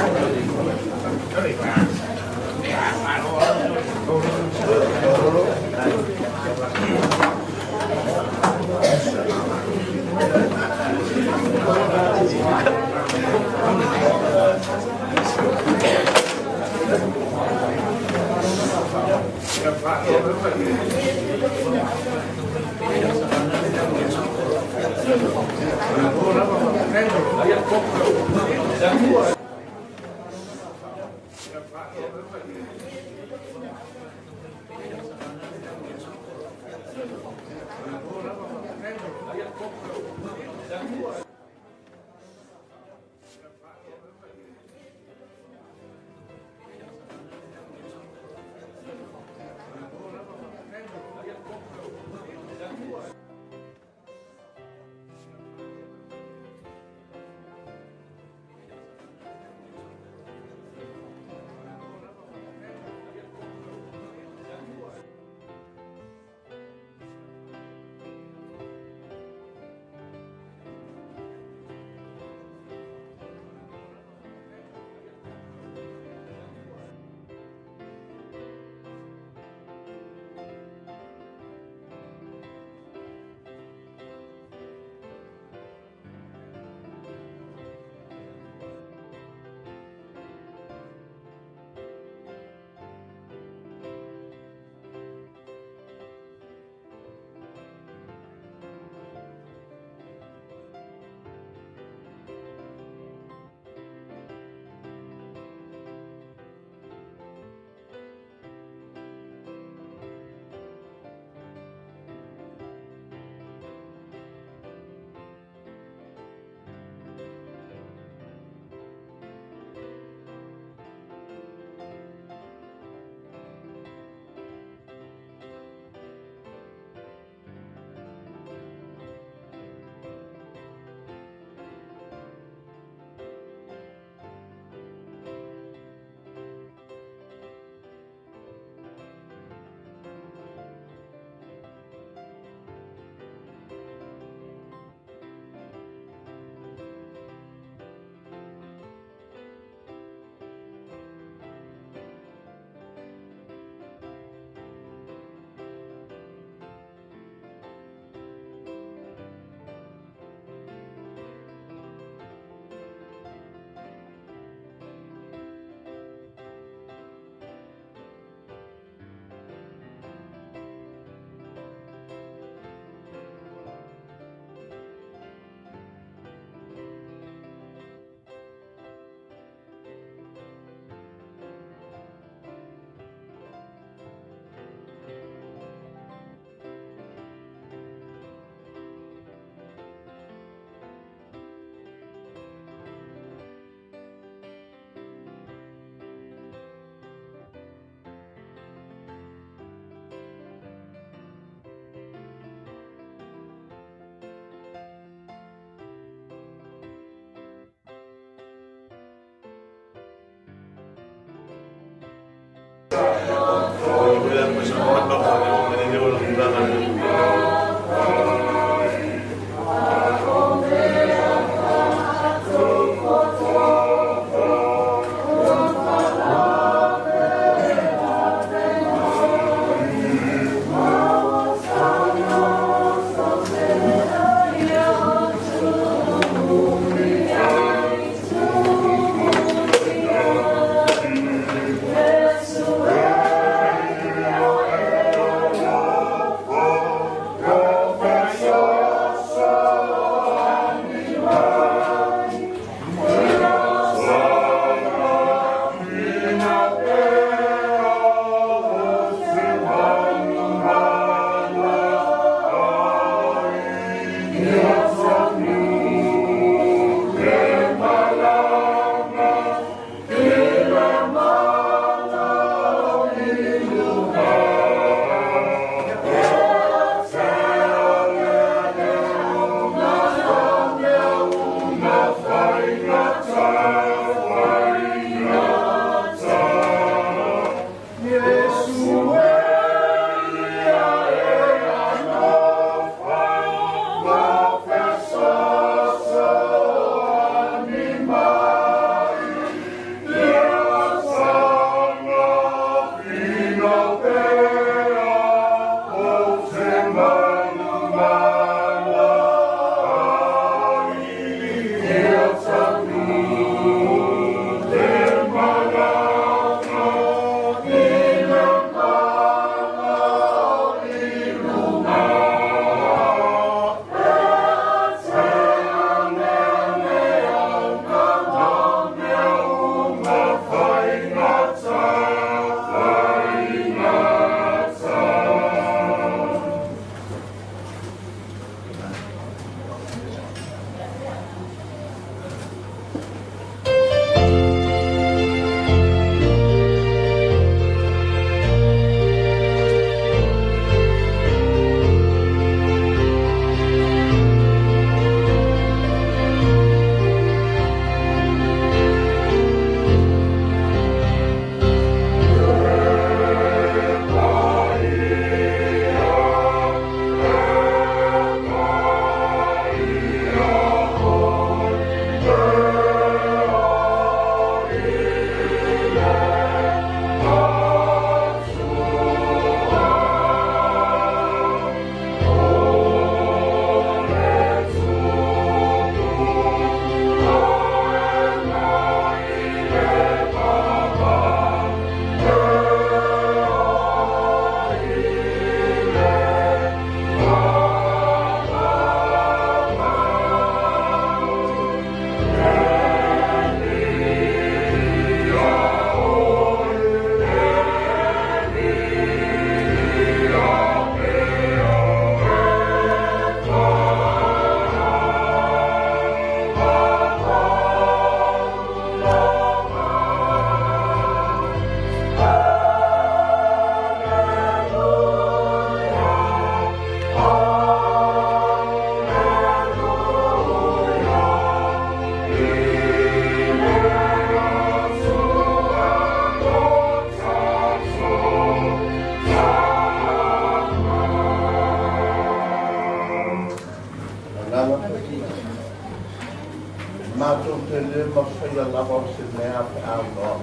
Matou te le mafaia lava o se mea pe a noa.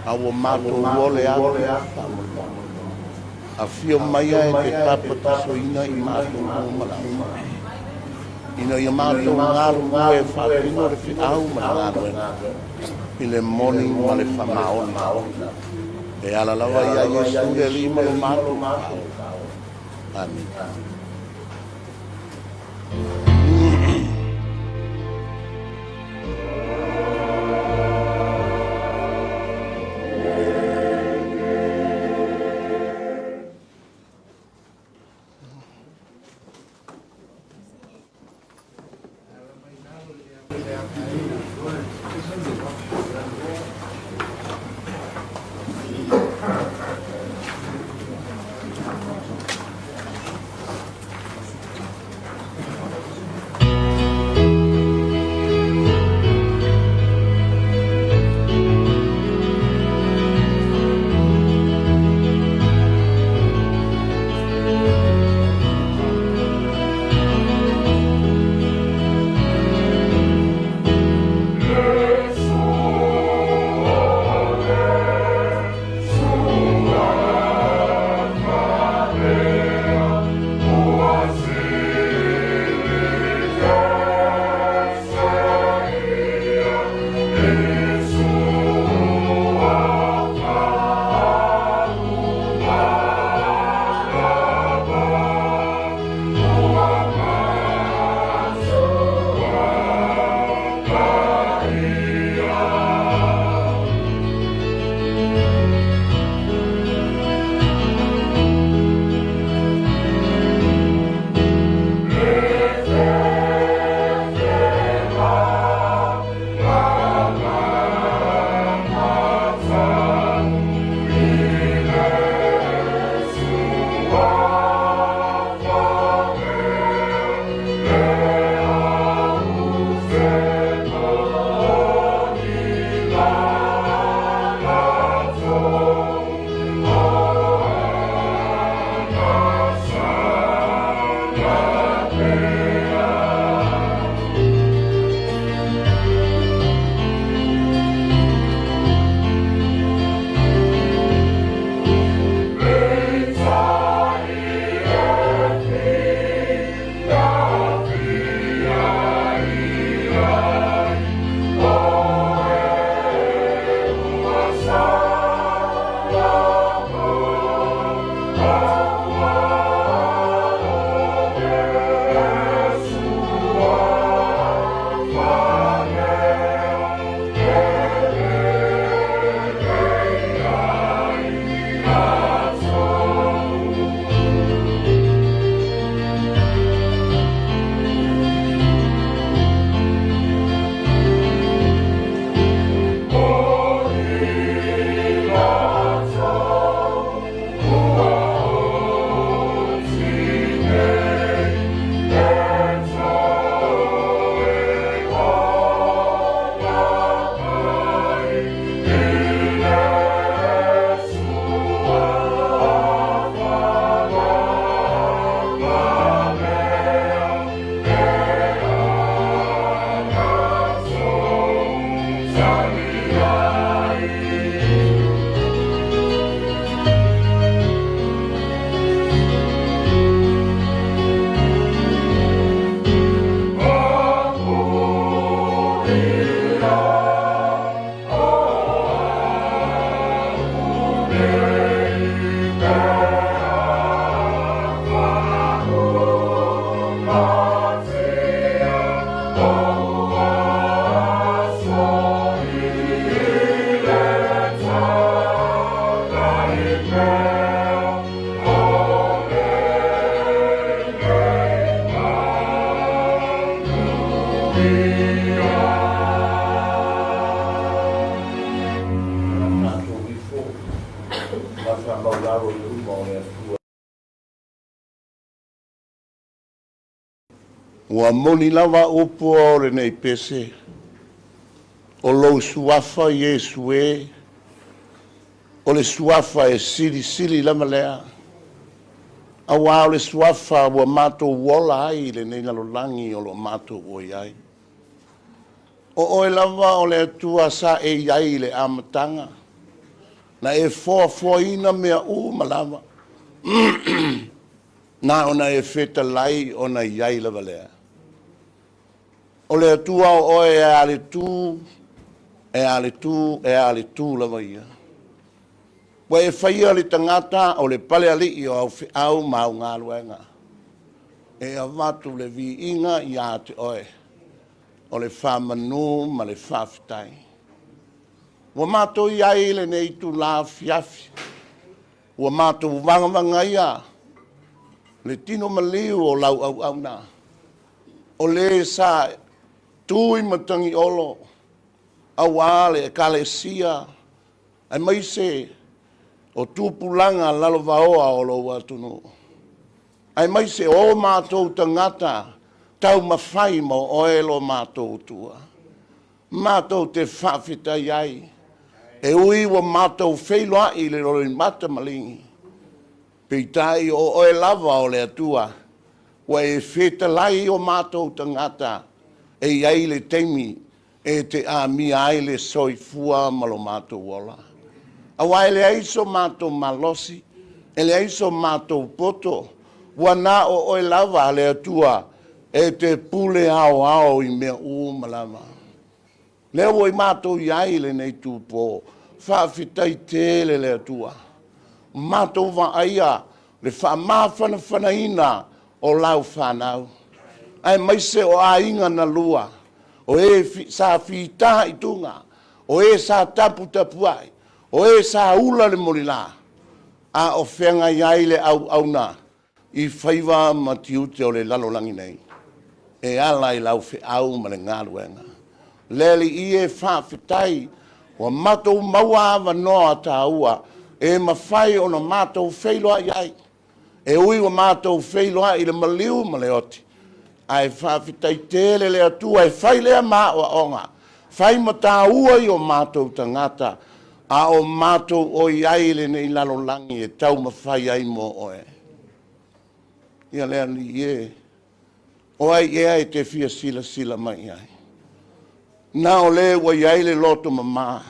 A ua matou ole atu faamolemole. Afio maia e te papatisoina i matou uma lava. Ina ia matou galulue e faatino le feau ma le galuega i le moni ma le faamaoni. E ala lava ia Iesu le Alii ma lo matou Faaola. Amene. Ua moni lava upu o lenei pese, o lou suafa Iesu e, o le suafa e silisili lava lea. Auā o le suafa ua matou ola ai i lenei lalolagi o lo o matou oi ai. O oe lava o le Atua sa e i ai i le amataga, na e foafoaina mea uma lava. Na ona e fetalai ona i ai lava lea. O le Atua o oe e a le tu, e a le tu, e a le tu lava ia. Ua e faia le tagata o le palealii o au feau ma au galuega. E avatu le viiga ia te oe, o le faamanu ma le faafetai. Ua matou i ai i lenei itula afiafi, ua matou vagavagaia le tino maliu o lau auauna, o le sa tu i Matagiolo, auā le Ekalesia, aemaise o tupulaga lalovaoa o lou atunuu, aemaise o matou tagata taumafai mo oe lo matou Atua. Matou te faafetai ai, e ui ua matou feiloai i le loimata maligi, peitai o oe lava o le Atua, ua e fetalai i o matou tagata, e i ai le taimi e te amia ai le soifua ma lo matou ola. Auā e leai so matou malosi, e leai so matou poto, ua na o oe lava le Atua e te pule aoao i mea uma lava. Lea ua i matou i ai i lenei itupo, faafetai tele le Atua. Matou vaaia le faamafanafanaina o lau fanau, aemaise o aiga na lua, o e sa fita i tuga, o e sa taputapuai, o e sa ula le mulilā, a o feagai ai le auauna i faiva ma tiute o le lalolagi nei, e ala i lau feau ma le galuega. Le Alii e, faafetai ua matou maua avanoa taua e mafai ona matou feiloai ai. E ui ua matou feiloai i le maliu ma le oti, ae faafetai tele le Atua e fai lea ma aoaoga, fai ma taua i o matou tagata, a o matou oi ai i lenei lalolagi e taumafai ai mo oe. Ia le Alii e, o ai ea e te fia silasila mai i ai? Na o le ua i ai le loto mamā,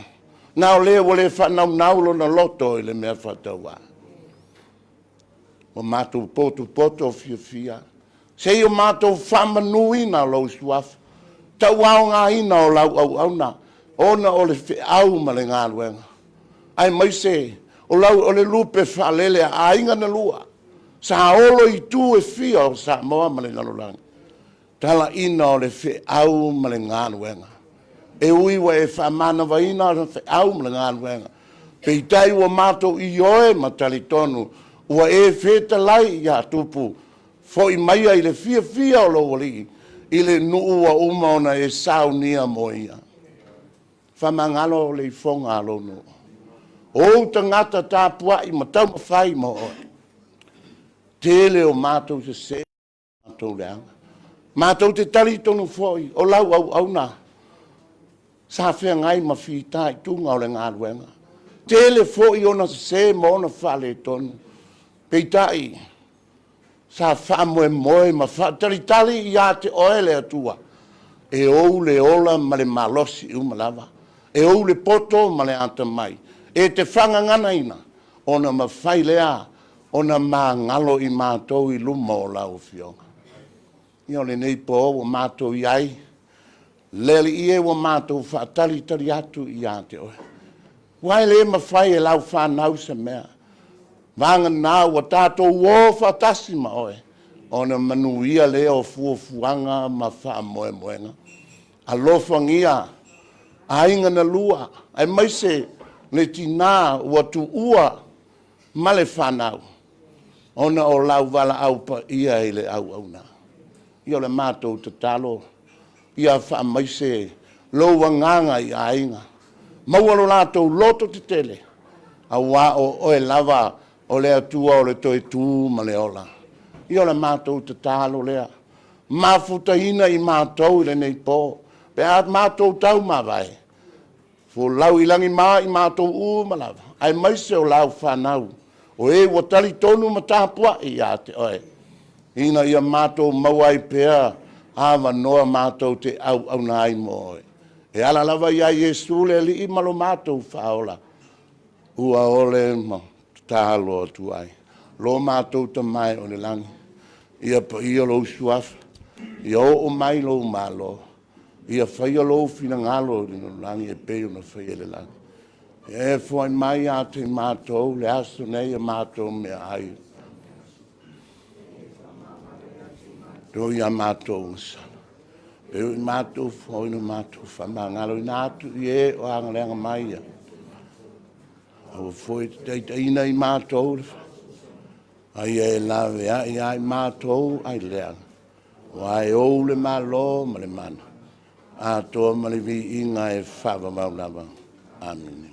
na o le ua le faanaunau lona loto i le mea faatauvaa. Ua matou potopoto fiafia, seia matou faamanuina lou suafa, tauaogaina o lau auauna, ona o le feau ma le galuega. Aemaise o lau o le lupe faalele a aiga na lua, sa olo i itu e fia o Samoa ma le lalolagi, talaina o le feau ma le galuega. E ui ua e faamanavaina le feau ma le galuega, Peitai ua matou ioe ma talitonu ua e fetalai iā Tupu, fo'i maia i le fiafia o lou Alii i le nuu ua uma ona e saunia mo ia. Faamagalo le ifoga a lou nuu, o ou tagata tapuai ma taumafai mo oe. Tele o matou sese ma matou leaga, matou te talitonu foi o lau auauna sa feagai ma fitaituga o le galuega. Tele foi ona sese ma ona faaletonu, peitai sa faamoemoe ma faatalitali ia te oe le Atua e ou le ola ma le malosi uma lava, e ou le poto ma le atamai, e te faagaganaina ona mafai lea ona magalo i matou i luma o lau Afioga. Ia o lenei po ua matou i ai, le Alii e, ua matou faatalitali atu ia te oe, aua e le mafai e lau fanau se mea, vagana ua tatou o faatasi ma oe, ona manuia lea o fuafuaga ma faamoemoega. Alofagia aiga na lua, aemaise le tina ua tuua ma le fanau ona o lau valaau paia i le auauna. Ia o le matou tatalo, ia faamaise lou agaga i aiga, maua lo latou loto tetele, aua o oe lava o le Atua o le toe tu ma le ola. Ia o le matou tatalo lea, mafutaina i matou i lenei po pe a matou taumavae, folau i lagi ma i matou uma lava, aemaise o lau fanau, o e ua talitonu ma tapuai ia te oe, ina ia matou maua ai pea avanoa matou te auauna ai mo oe. E ala lava ia Iesu le Alii ma lo matou Faaola, ua ole ma tatalo atu ai. Lo matou Tama e o i le lagi, ia paia lou Suafa, ia oo mai lou Malo, ia faia lou finagalo i le lalolagi e pei ona faia i le lagi. Ia e foai mai ia te matou le aso nei a matou meaai, o ia matou gasala, e pei foi matou foi na matou faamagaloina atu i e o agaleaga mai ia. Aua foi e te taitaiina i matou, a ia e laveai ia i matou ai leaga, aua e ou le Malo ma le mana, atoa ma le viiga e faavavau lava. Amene.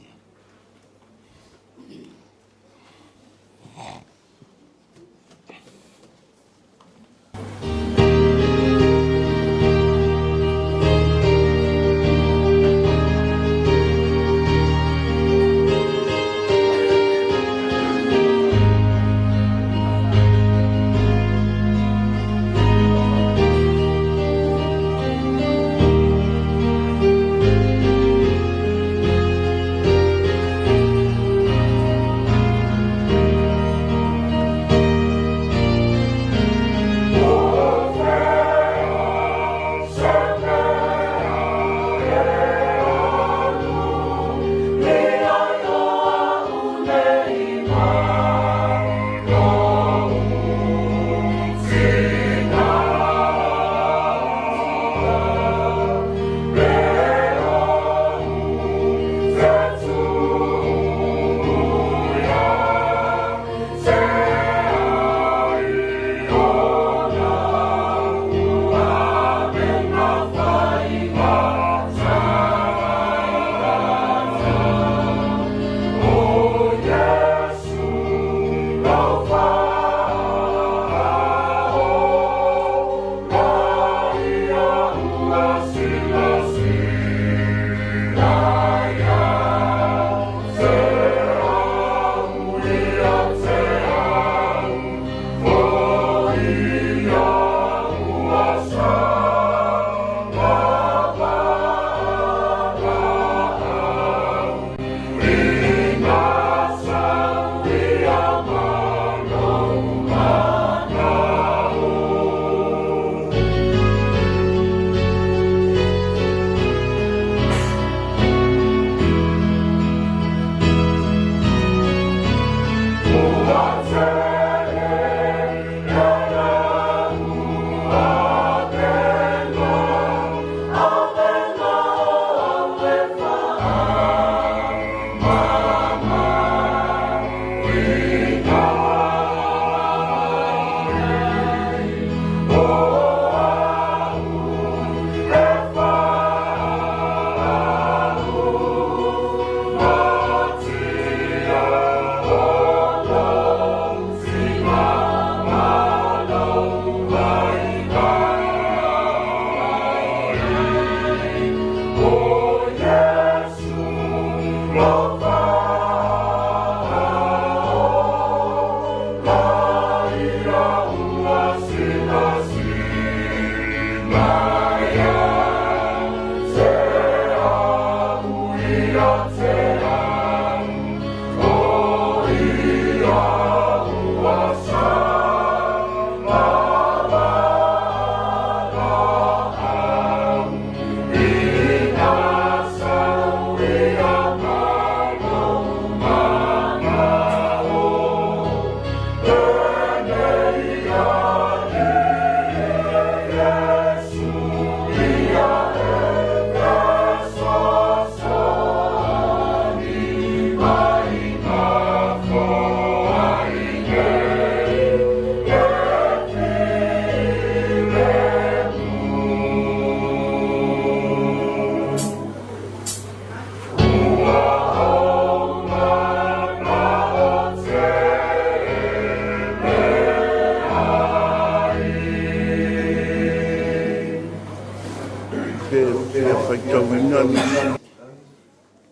faitauina nisi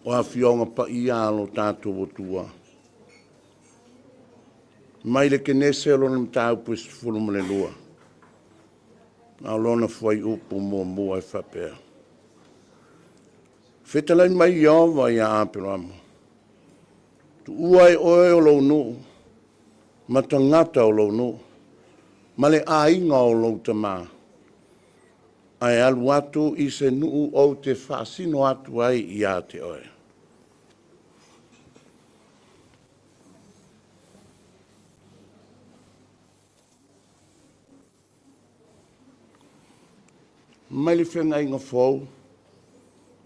o afioaga paia a lo tatou Atua. Mai le Kenese o lona mataupu e 12, a o lona fuaiupu muamua e faapea, Fetalai mai Ieova ia Aperamo, tuua e oe o lou nuu, ma tagata o lou nuu, ma le aiga o lou tamā, ae alu atu i se nuu ou te faasino atu ai ia te oe. Mai le feagaiga fou,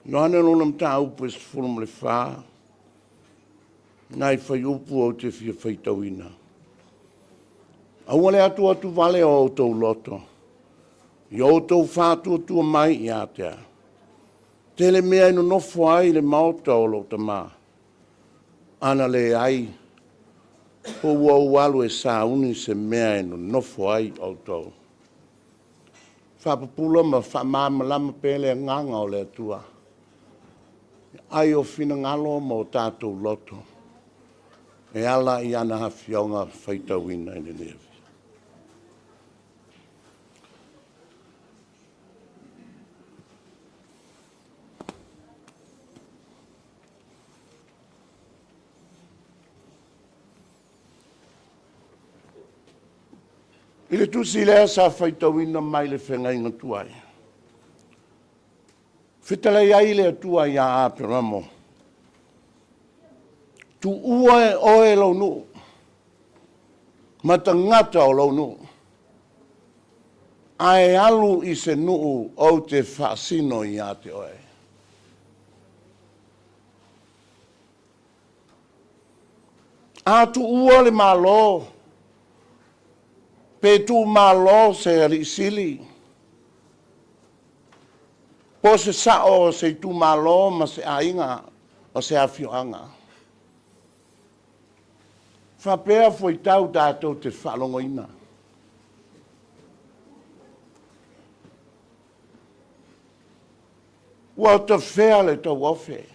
Ioane lona mataupu e 14, nai fuaiupu ou te fia faitauina. Aua le atuatu vale o outou loto, i outou faatuatua mai ia te au. Tele mea e nonofo ai i le maota o lou Tama, ana leai, po ua ou alu e sauni se mea e nonofo ai outou. Faapupula ma faamalamalama pea le agaga o le Atua, ai o finagalo ma o tatou loto, e ala i ana afioga faitauina i lenei afiafi. I le tusi lea sa faitauina mai le feagaiga tuai, fetalai ai le Atua ia Aperamo, tuua e oe lou nuu ma tagata o lou nuu, ae alu i se nuu ou te faasino ia te oe. A tuua le Malo, pe tuumalo se alii sili, po o se sao o se itumalo ma se aiga o se afioaga. Faapea fuaitau tatou te faalogoina. Ua tafea le tauofe.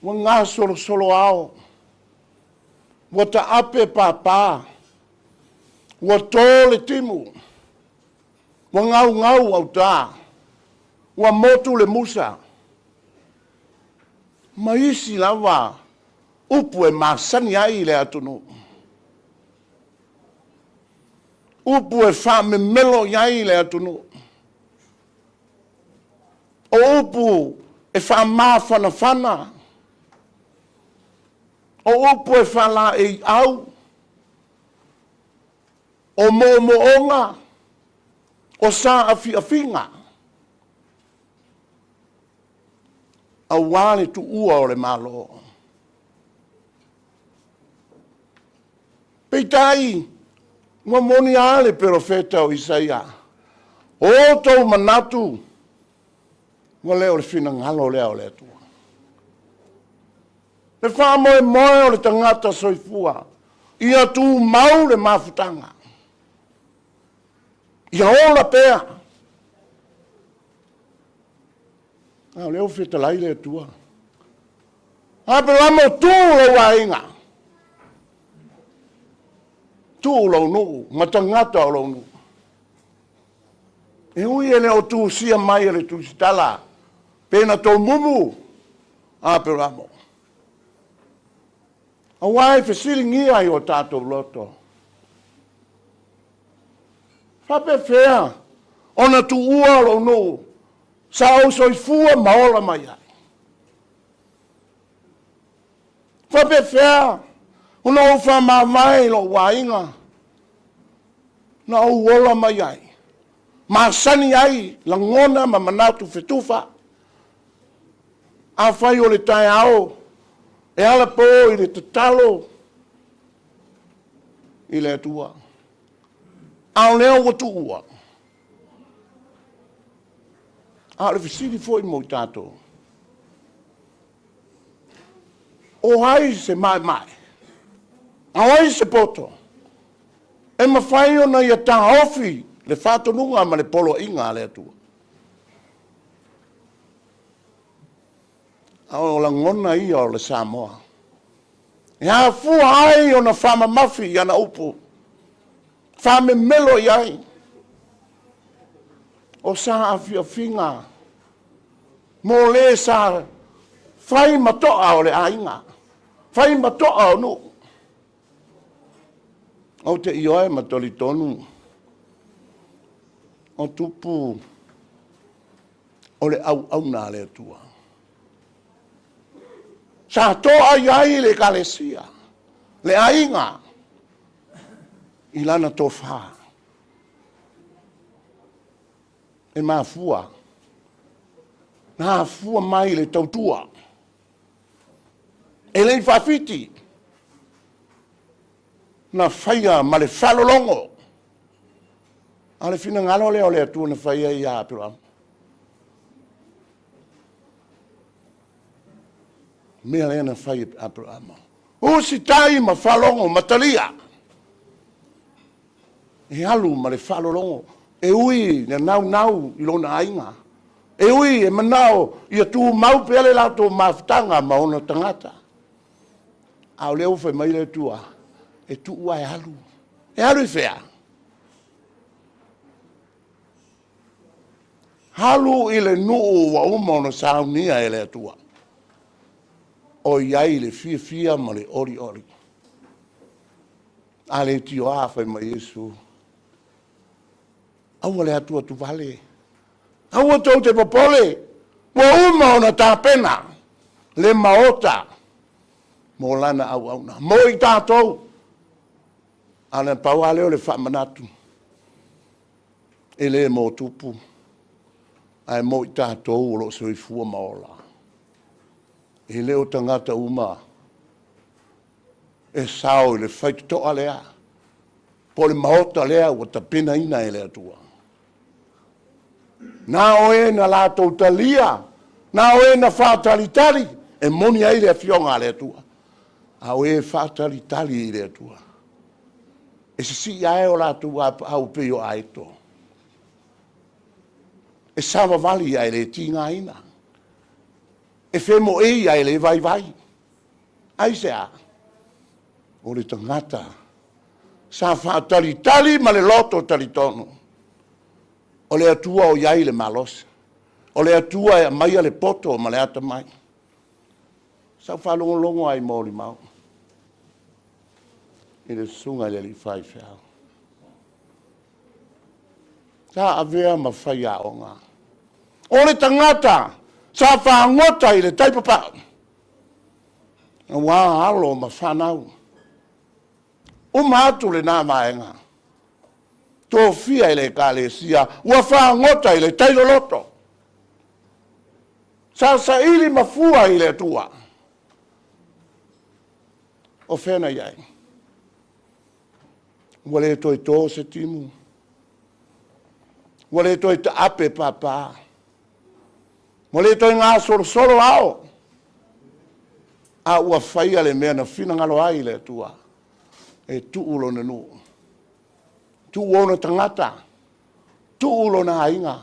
Ua gasolosolo ao, ua taape papa, ua to le timu, ua gaugau auta, ua motu le musa, ma isi lava upu e masani ai le atunuu. Upu e faamemelo i ai le atunuu. O upu e faamafanafana. O upu e faalaeiau. O moomooga, o saafiafiga, aua le tuua o le Malo. Peitai, ua moni lava le perofeta o Isaia, o outou manatu, ua le o le finagalo lea o le Atua. Le faamoemoe o le tagata soifua, ia tumau le mafutaga, ia ola pea. A o lea ua fetalai le Atua. Aperamo, tu lou aiga, tuu lou nuu ma tagata o lou nuu. E ui e le o tusia mai e le tusitala, pe na tou mumu, Aperamo. Aua e fesiligia i o tatou loto. Faapefea ona tuua lou nuu sa ou soifua ma ola mai ai? Faapefea ona ou faamavae i lou aiga na ou ola mai ai, masani ai lagona ma manatu fetufa? Afai o le taeao e alapo i le tatalo i le Atua, a o lea ua tuua. A o le fesili foi mo i tatou, o ai se maemae? A o ai se poto? E mafai ona ia taofi le faatonuga ma le poloaiga a le Atua. A o lagona ia o le Samoa, e afua ai ona faamamafi i ana upu, faamemelo i ai, o saafiafiga mo le sa fai ma toa o le aiga, fai ma toa o nuu. Ou te ioe ma talitonu o tupu o le auauna a le Atua. Sa toa i ai le Ekalesia, le aiga, i lana tofa. E mafua, na afua mai le tautua. E le i faafiti, na faia ma le faalologo. A o le finagalo lea o le Atua na fai ai ia Aperamo. Mea lea na fai e Aperamo. Usitai ma faalogo ma talia. E alu ma le faalologo, e ui na naunau i lona aiga, e ui e manao ia tumau pea le latou mafutaga ma ona tagata. A o lea ua fai mai le Atua, e tuu ae alu. E alu i fea? Alu i le nuu ua uma ona saunia e le Atua, o i ai le fiafia ma le olioli. A le tioa fai mai Iesu, aua le atuatuvale, aua tou te popole, ua uma ona tapena le maota mo lana auauna, mo i tatou. A na pau lava lea o le faamanatu, e le mo tupu, ae mo i tatou o lo o soifua ma ola. E le o tagata uma e sao i le faitotoa lea, po o le maota lea ua tapenaina e le Atua. Na o e na latou talia, na o e na faatalitali, e moni ai le afioga a le Atua. A o e faatalitali i le Atua, e sisii ae o latou apaau pei o aeto. E savavali ae le tigaina. E femoei ae le vaivai. Aisea? O le tagata sa faatalitali ma le loto talitonu, o le Atua o i ai le malosi, o le Atua e aumaia le poto ma le atamai. Sa ou faalogologo lava i molimau i le susuga i le alii faifeau. Sa avea ma faiaoga. O le tagata sa fagota i le tai papau, aua alo ma fanau. Uma atu lena vaega, tofia e le Ekalesia, ua fagota i le tai loloto. Sa saili mafua i le Atua. O fea na i ai? Ua le toe to se timu. Ua le toe taape pāpā. Ua le toe gasolosolo ao. A ua faia le mea na finagalo ai le Atua e tuu lona nuu, tuu ona tagata, tuu lona aiga,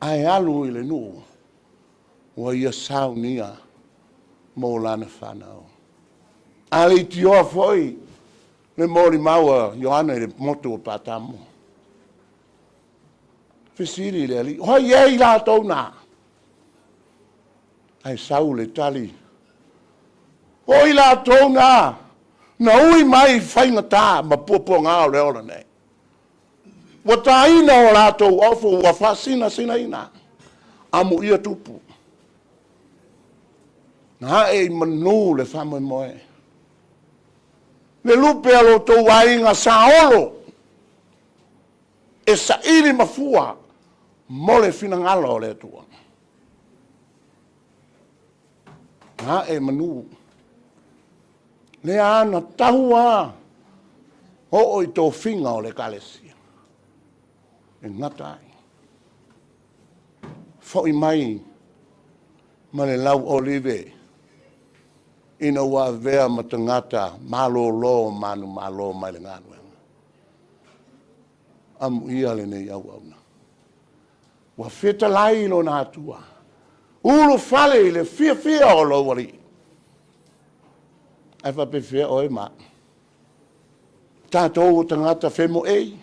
ae alu i le nuu ua ia saunia mo lana fanau. A leitioa foi le molimau a Ioane i le motu o Patamo. Fesili le Alii, o ai ea i latou na? Ae sau le tali, o i latou na, na ui mai i faigata ma puapuaga o le ola nei. Ua taina o latou ofo, ua faasinasinaina, amuia tupu. Na ae i manu le faamoemoe. Le lupe a lo outou aiga saolo e saili mafua mo le finagalo o le Atua. Na ae manu. Lea na tahu a oo i tofiga o le Ekalesia. E gata ai. Foi mai ma le lau olive ina ua avea ma tagata malolo manumalo mai le galuega. Amuia lenei auauna. Ua fetalai lona Atua, ulufale i le fiafia o lou Alii. Ae faapefea oe ma au? Tatou o tagata femoei,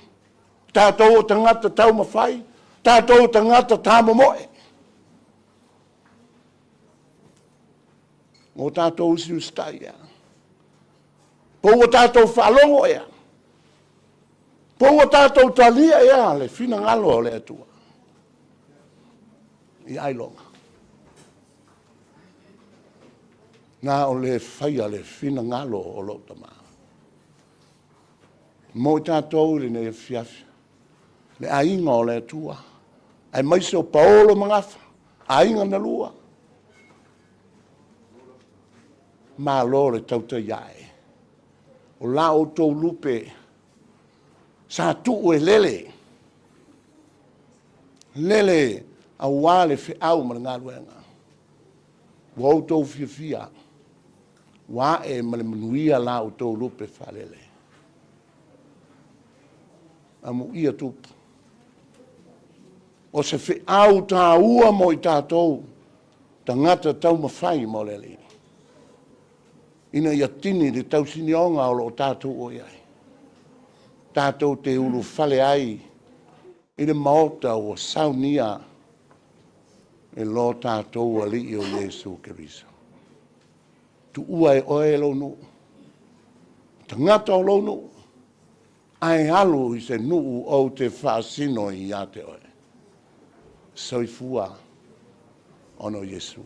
tatou o tagata taumafai, tatou o tagata tamomoe. O tatou usiusitai ea. Po ua tatou faalogo ea, po ua tatou talia ea le finagalo o le Atua i ailoga. Na o le faia le finagalo o lou Tama. Mo i tatou i lenei afiafi, le aiga o le Atua, aemaise o paolo ma gafa, aiga na lua. Malo le tautai ae. O la outou lupe sa tuu e lele, lele aua le feau ma le galuega. Ua outou fiafia, ua ae ma le manuia la outou lupe faalele. Amuia tupu. O se feau tāua mo i tatou, tagata taumafai mo le Alii. Ina ia tini le tausinioga o lo o tatou o i ai. Tatou te ulufale ai i le maota ua saunia e lo tatou Alii o Iesu Keriso. Tuua e oe lou nuu, tagata o lou nuu, ae alu i se nuu ou te faasino ia te oe. Soifua ona o Iesu.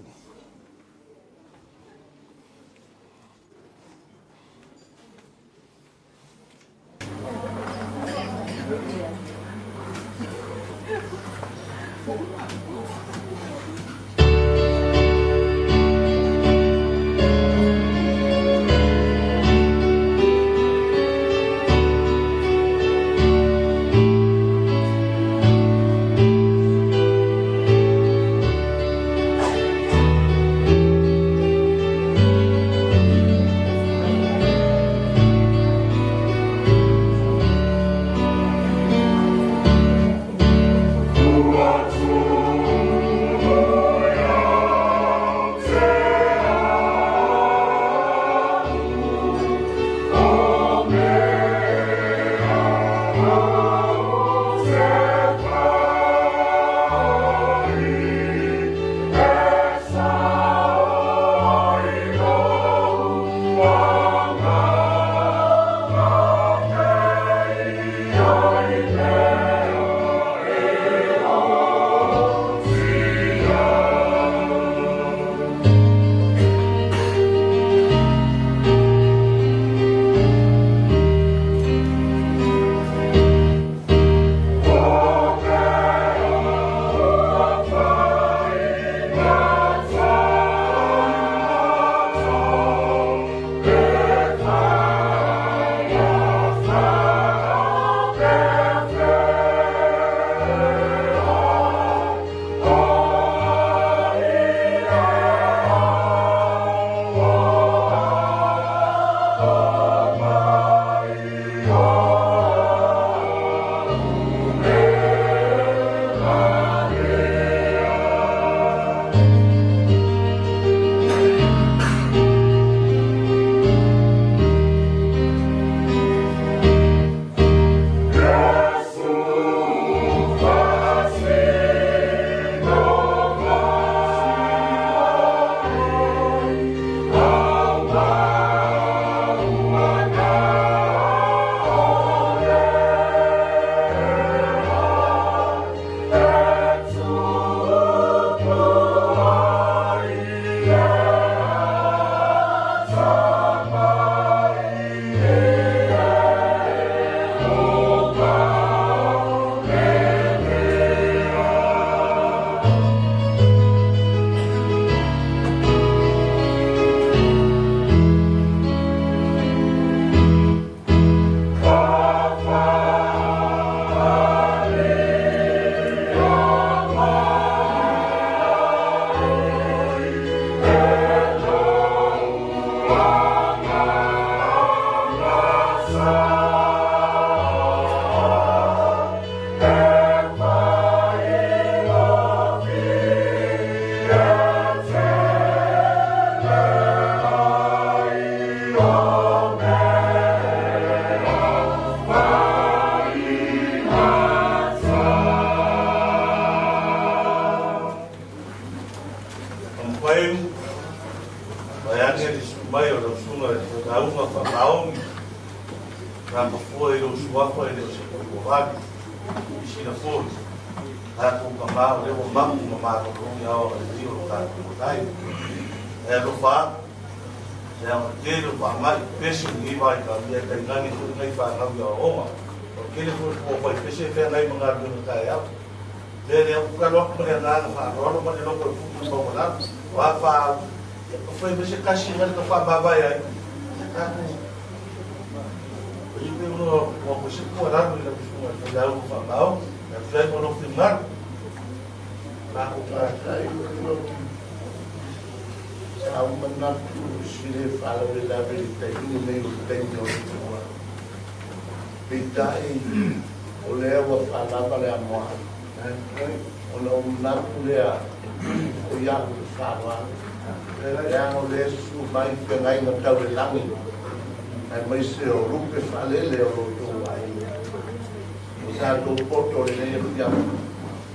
Leu, vaeane le susu mai o lau Susuga i le Lauga Faamaoni, na mafua i lou suafa e le o se puipuavali i sina foi. Tatou Tamā, o lea ua mapu ma malolo i ao agalelei o lo tatou Matai. Ae alofa atu, le aga tele o faamai, pese lenei vaitau, ia tainane foi nai fanau i aoaoga. O le tele foi o tua fai pese e feagai ma galuega taeao. Lea lea ua tatalo atu ma le agaga faaaloalo ma le loto e pupu maualalo. O a fa au, ia ka fai mai se tasi mai ka faamavae ai. Ia tatou o i pe ua ua ko se tua lalo i lau susuga i le failauga faamaoni. Ia tusa ai ma lou finagalo. Matou Faafetai. Sa ou manatu se le faalavelave i le taimi lenei o le taimi o le Atua. Peitai, o lea ua faalava le amoa, ona ou manatu lea o iaʻu le faaaloalo, leaga o lea e susu mai feagaiga tau le lagi, aemaise o lupe faalele o lo outou aiga. Ua tatou poto lenei afiafi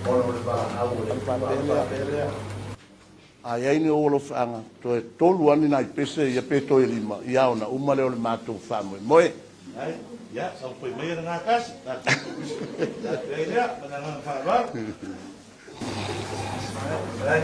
ona o le valaau a le Atua. A i ai ni ou alofaaga, toe tolu lava ni nai pese ia pe toe lima, ia ona uma lea o le matou faamoemoe. Ai, ia, taumafai maia lena tasi, tatou i ai lea, ma le agaga faaaloalo. Ai.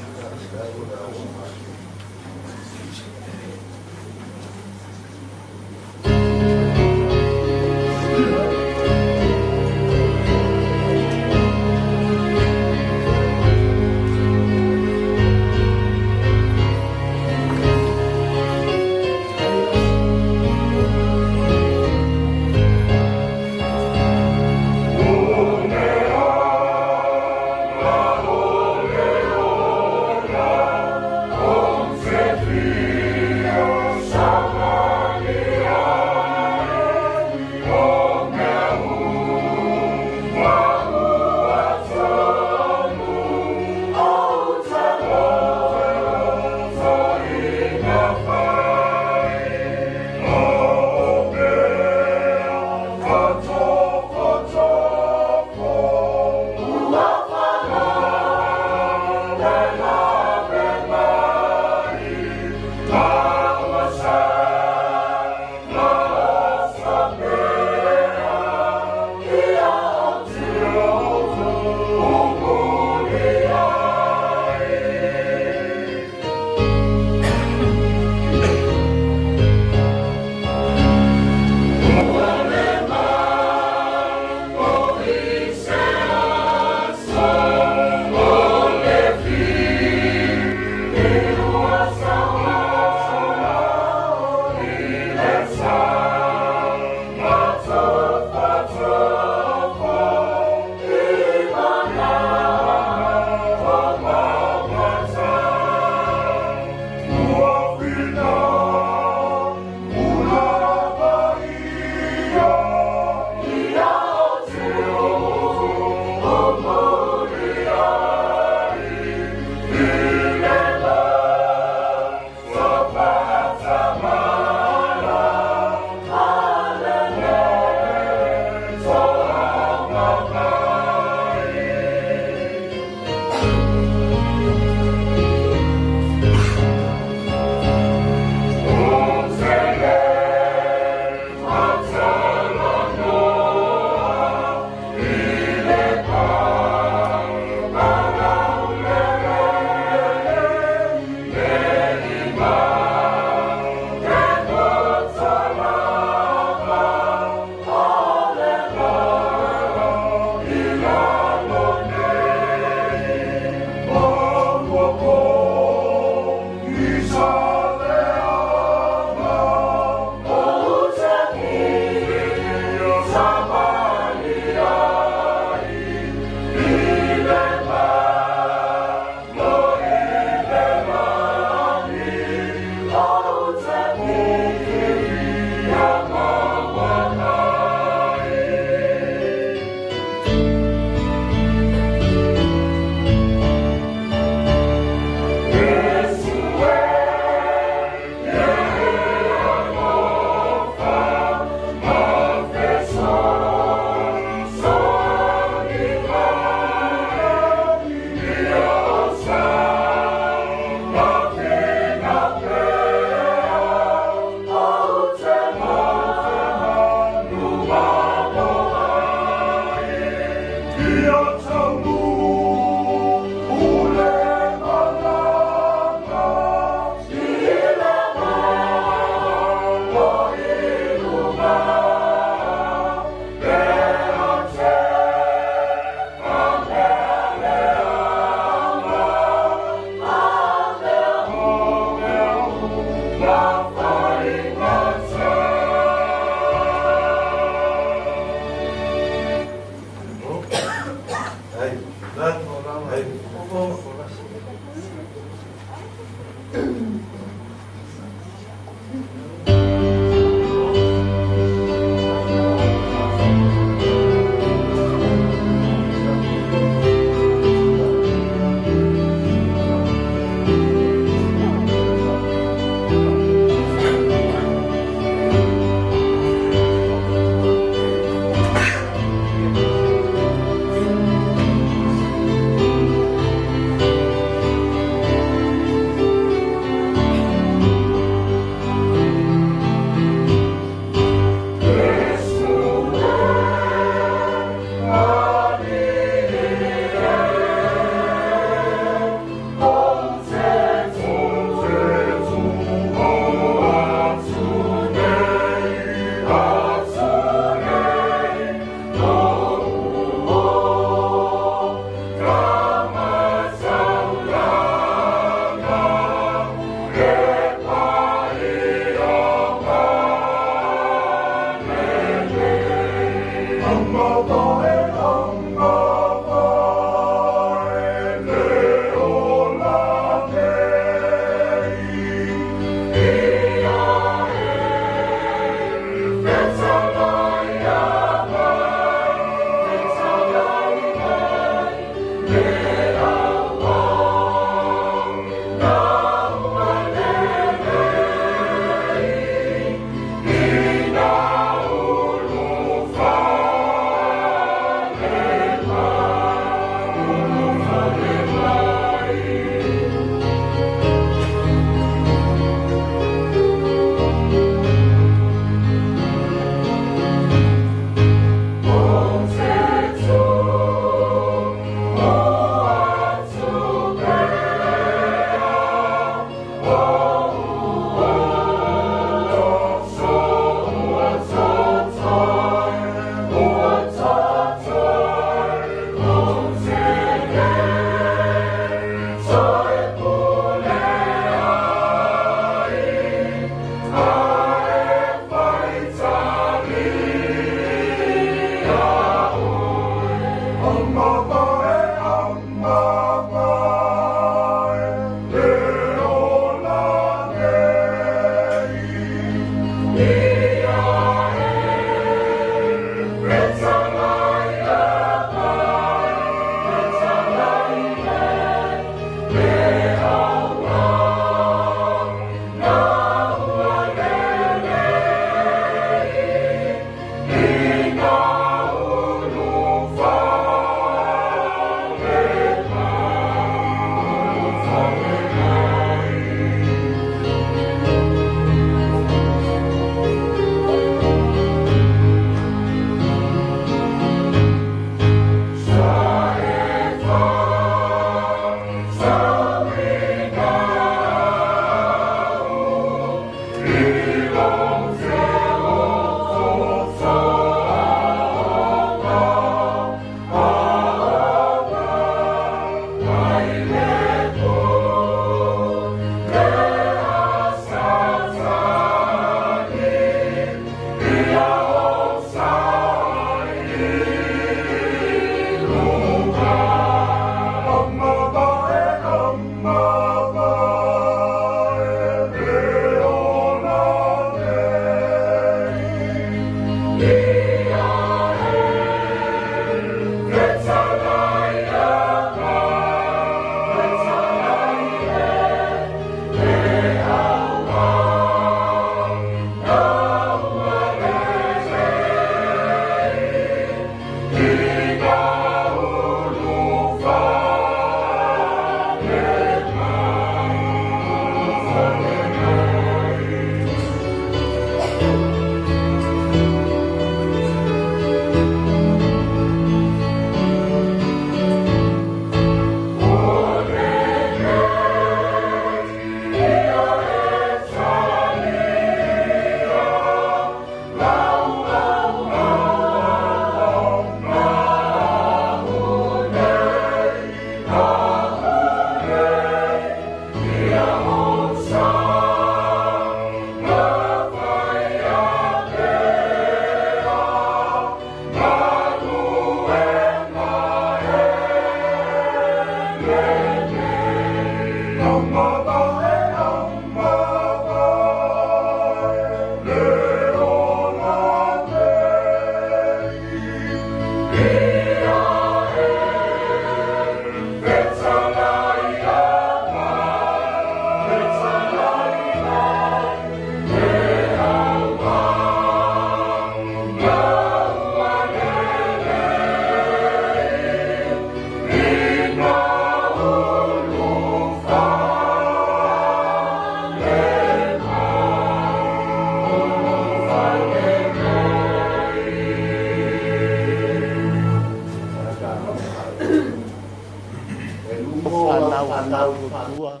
Fanau tua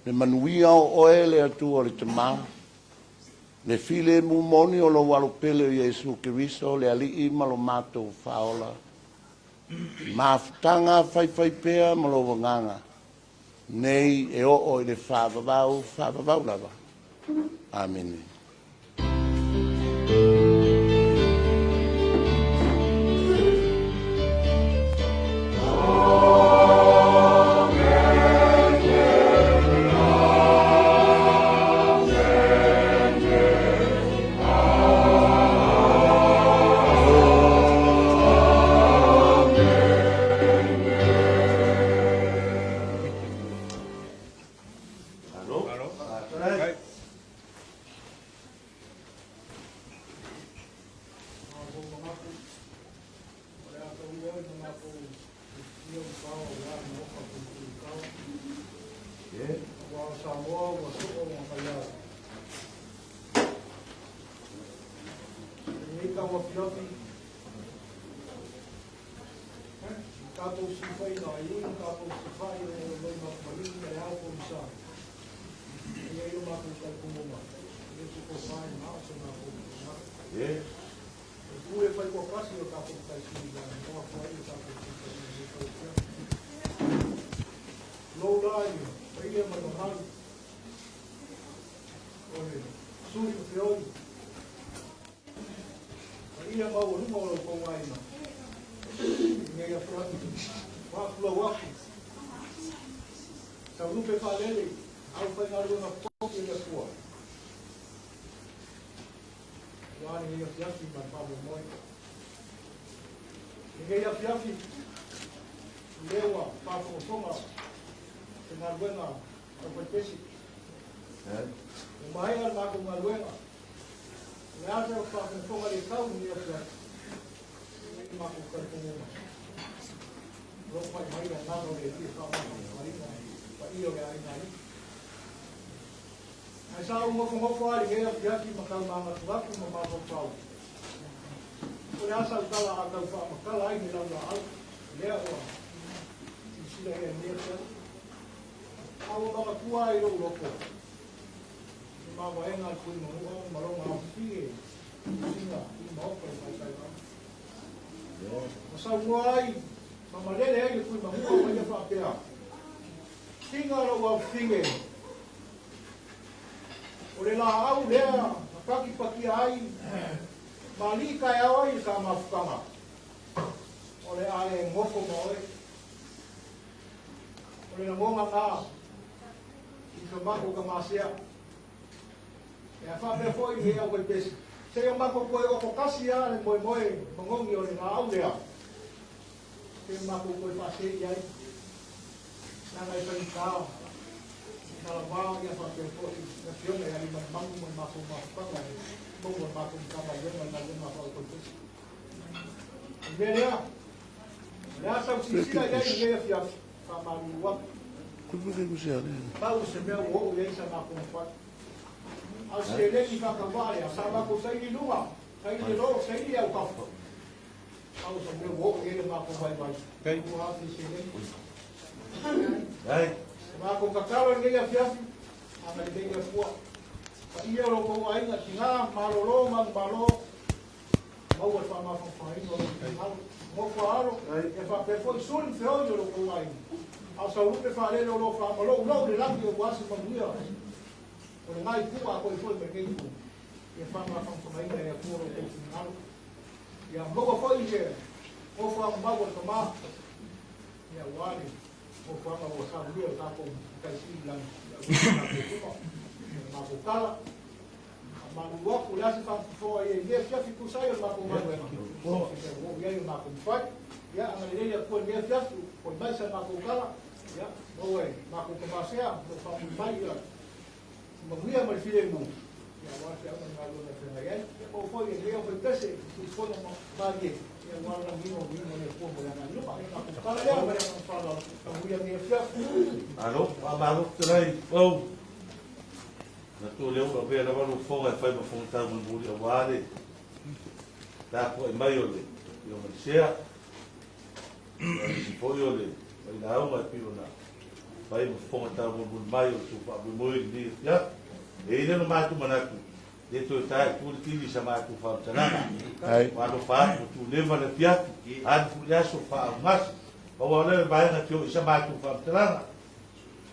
le manuia o oe le Atua o le Tamā, le filemu moni o lou Alo pele o Iesu Keriso le Alii ma lo matou Faaola, mafutaga faifaipea ma lou agaga, nei e oo i le faavavau faavavau lava. Amene. Fofoaga ua saunia o tatou matai sili i lagi i tatou tuma i le matou tala. Faamalulu atu, o le a se faafofoga i ai i lenei afiafi tusa ai o le matou galuega, o se mea ua oo i ai o matou mafai. Ia, agalelei le Atua i lenei afiafi, foi mai sa matou tala, ia, maua e matou tama sea, o lo o faamuli mai ia manuia ma le filemu, ia, aua le feau ma le galuega e feagai ai. Ia, maua foi e lenei aufaipese, i usufono malie, ia, aua le lagiina o viiga o le Atua mo le agai i luma. Ia, matou tala lea ma le agaga faaaloalo, manuia lenei afiafi. Malo, faamalo fetalai Pau. Manatu o lea ua avea lava lou fofoga e fai ma fofoga taumolimoli aua le tapuai mai o le Afioga i le Sea, ia aemaise foi o le failauga e pei ona fai ma fofoga taumolimoli mai o le tou faamoemoe i lenei afiafi. E i ai lea o le matou manatu, le toe ta i tua le tili i sa matou faamatalaga. Ua alofa atu ua tuleva le afiafi, alu foi le aso faaugasi. Pau lava o lea o le vaega e fia oo i sa matou faamatalaga.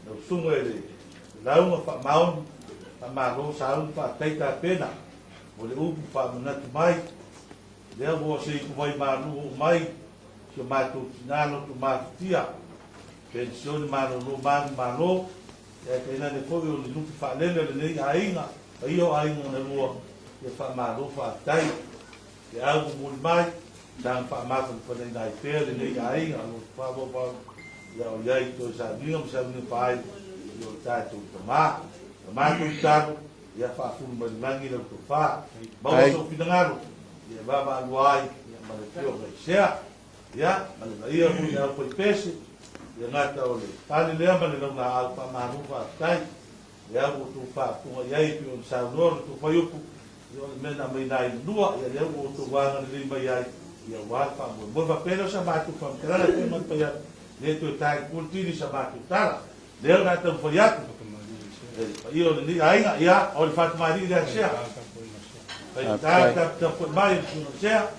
Lau susuga i le lauga faamaoni, faamalo sauni faafetai tapena mo le upu faamanatu mai, lea ua se ipu vai malu oo mai si o matou tina loto mafatia, penisione malolo manumalo, ae tainane foi o ni lupe faalele o lenei aiga, paia o aiga na lua, ia faamalo faafetai. Te au momoli mai, saga faamafanafanaina ai pea lenei aiga o lo o faafaufau ia o i ai toe sauniga ma sauniga faaai i o tatou tama. Na matou tatalo, ia faafulu mai le lagi lau tofa. Maua sou finagalo, ia e vaavaalua ai ia ma le afioga i Sea, ia ma le vaia foi i le aufaipese, ia gata o le pale lea ma le laulaau faamalo faafetai. Lea ua outou faafofoga i ai e pei ona saunoa le tou faiupu, ia o le mea na aumai nai lua, ia lea ua outou agalelei mai ai, ia aua le faamoemoe. Faapea lea o sa matou faamatalaga e pei ona fai atu, le toe ta i tua le tili i sa matou tala. Lea o le a taumafai atu, le paia o lenei aiga, ia o le Fatumalii lea sea. Faigata le taputapuai mai o le susuga sea,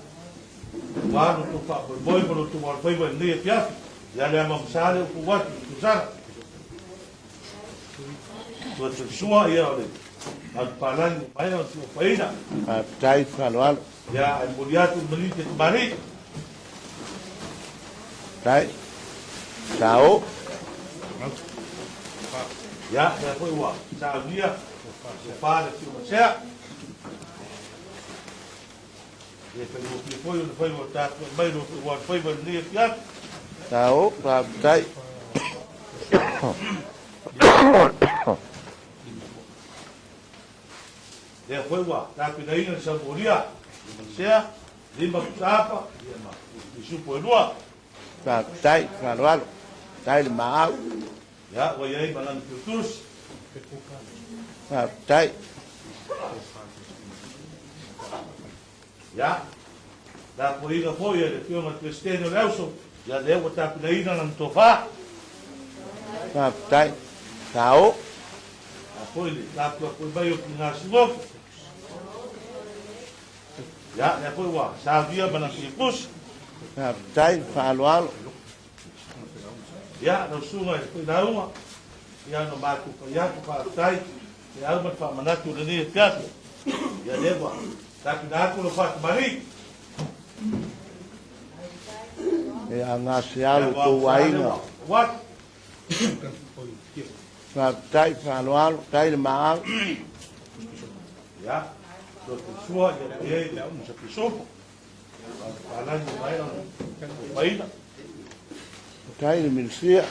aua lo outou faamoemoe ma lo outou alofaiva i lenei afiafi. Ia le ama ma sa le upu atu i Tusala. Tua ia o le manupapalagi ua maea ona tuuafaina. Faafetai faaaloalo. Ia, ae momoli atu le manuia te tamalii. Faafetai. Sao. Ia, lea foi ua saunia tofa le afioga Sea. E faigofie foi ona fai ua tapuai mai lo ua faiva i lenei afiafi. Sao, faafetai. Lea foi ua tapenaina le saumolia i Manisea, lima pusaapa, ia ma pisupo e lua. Faafetai, faaaloalo. Faafetai le maau. Ia, ua i ai ma lana tutusi. Faafetai. Ia, tapuaiga foi a le Afioga i le Peresetene o le Auso, ia lea ua tapenaina lana tofa. Faafetai. Sao. A foi le tapuapui mai o Pugasigofu. Ia, lea foi ua saunia ma lana tutusi. Faafetai, faaaloalo. Ia, lau susuga i le failauga, ia ona matou fai atu faafetai te au ma le faamanatu o lenei afiafi. Ia lea ua tapena atu lau faatamalii. E agase lo tou aiga. Faafetai faaaloalo, faafetai le maau. Ia, lo te sua, ia e le au sa pisopo. Palagi mai ona faina. Faafetai le Minisia.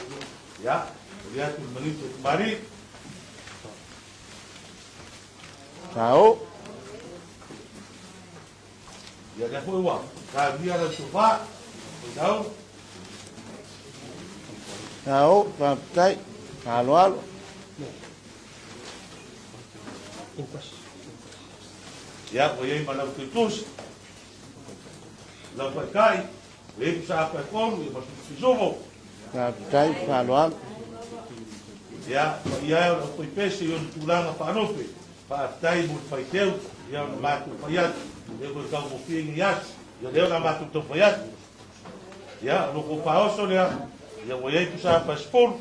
Ia, o atu le manito o Mari. Sao. Ia lea foi ua saunia lau tofa. Foi Sao, faafetai, faaaloalo. Ia, ua i ai ma lau tuitusi. Lau taitai, ua i ai pusa apa e tolu, ia ma pisupo. Faafetai, faaaloalo. Ia, paia e o le aufaipese i ona tulaga faalupe. Faafetai mo le faiteu, ia ona matou fai atu. Lea foi taugofie nei aso, ia lea o le a matou tau fai atu. Ia, o lo kou faaoso lea, ia ua i ai pusa apa e 10.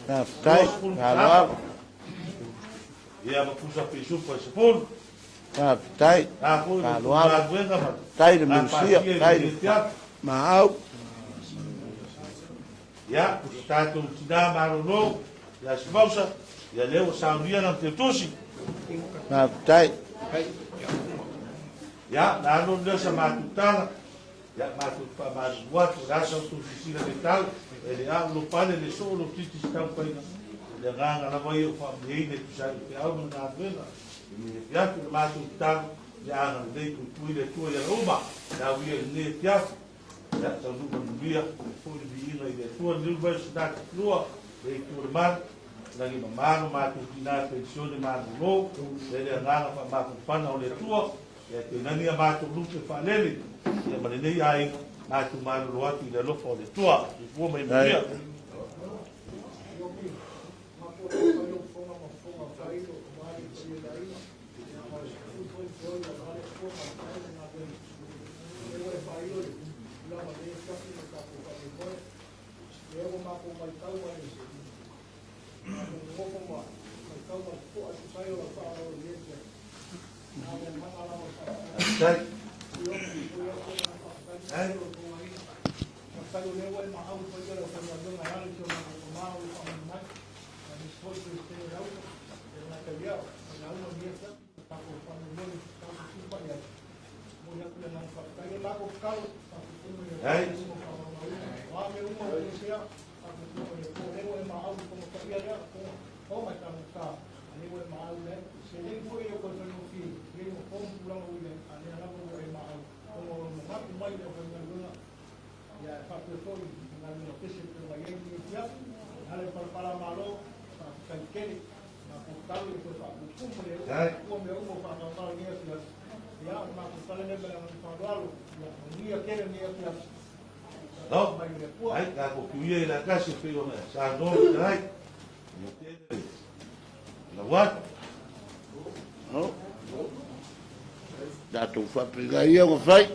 Faafetai, faaaloalo. Ia, ma pusa pisupo e 10. Faafetai, faaaloalo. Faafetai le Minisia, faafetai le maau. Ia, o se tatou tina malolo, ia Sivausa, ia lea ua saunia lana teutusi. Faafetai. Ia, na alo lea sa matou tala, ia matou te faamalulu atu, o le a sa outou silasila le tau, e le au lou pale le soo lou titi i se taumafaiga, o le agaga lava ia ua faamalieina e tusa ai o feau ma le galuega, e le afiafi o le matou tatalo, ia agalelei puipui le Atua i ala uma, le au ia i lenei afiafi. Ia, taunuu manuia, foi le viiga i le Atua, le liu mai o se tatou lua, le itu o le malu, lagi mamalo matou tina penisione malolo, le le agaga faamafanafana o le Atua, ia toe nani a matou lupe faalele, ia ma lenei aiga, matou malolo atu i le alofa o le Atua. Soifua ma ia manuia. No, ai, tatou tuia i la tasi pei ona saunoa le fetalai. Lau atu. No. Tatou faapena ia ua fai.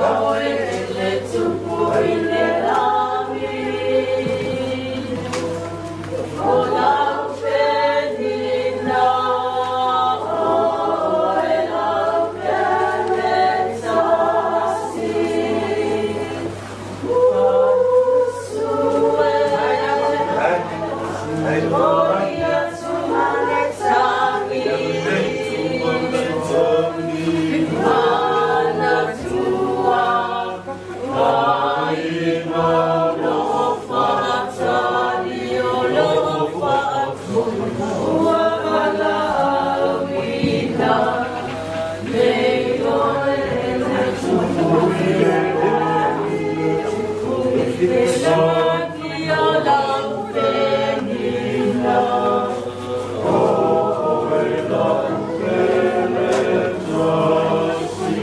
Oe le tupu i le lagi, o lau penina, oe lau pele tasi. Usue, Gloria to Maletagi. Manatua, aiga lo faatali o lo faatua valaauina. Nei oe le tupu i le lagi, tupu i le lagi o lau penina. Oe lau pele tasi.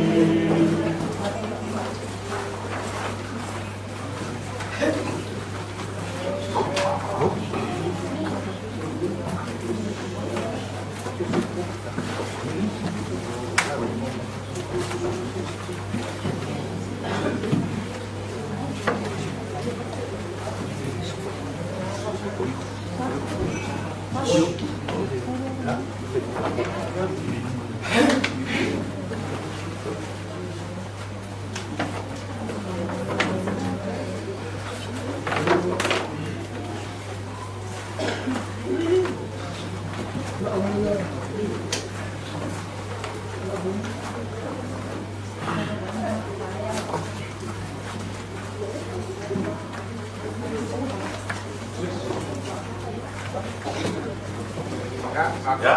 Ya,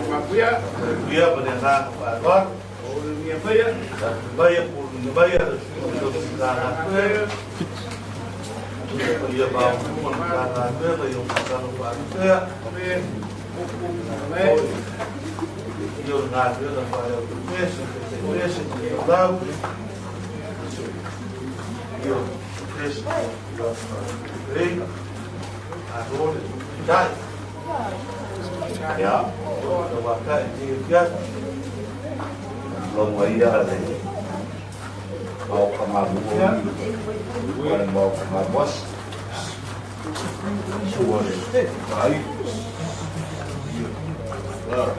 Mapuia. Mapuia pada hang Pak Baya. Baya Baya Ia ba mo na na na yo ka no pa ya. Yo na na pa yo pese pese yo yo pese yo rei a role dai. Ya, yo wa ka ti ya. Longo ia le mau ka malu o le mau ka maluas sua le ai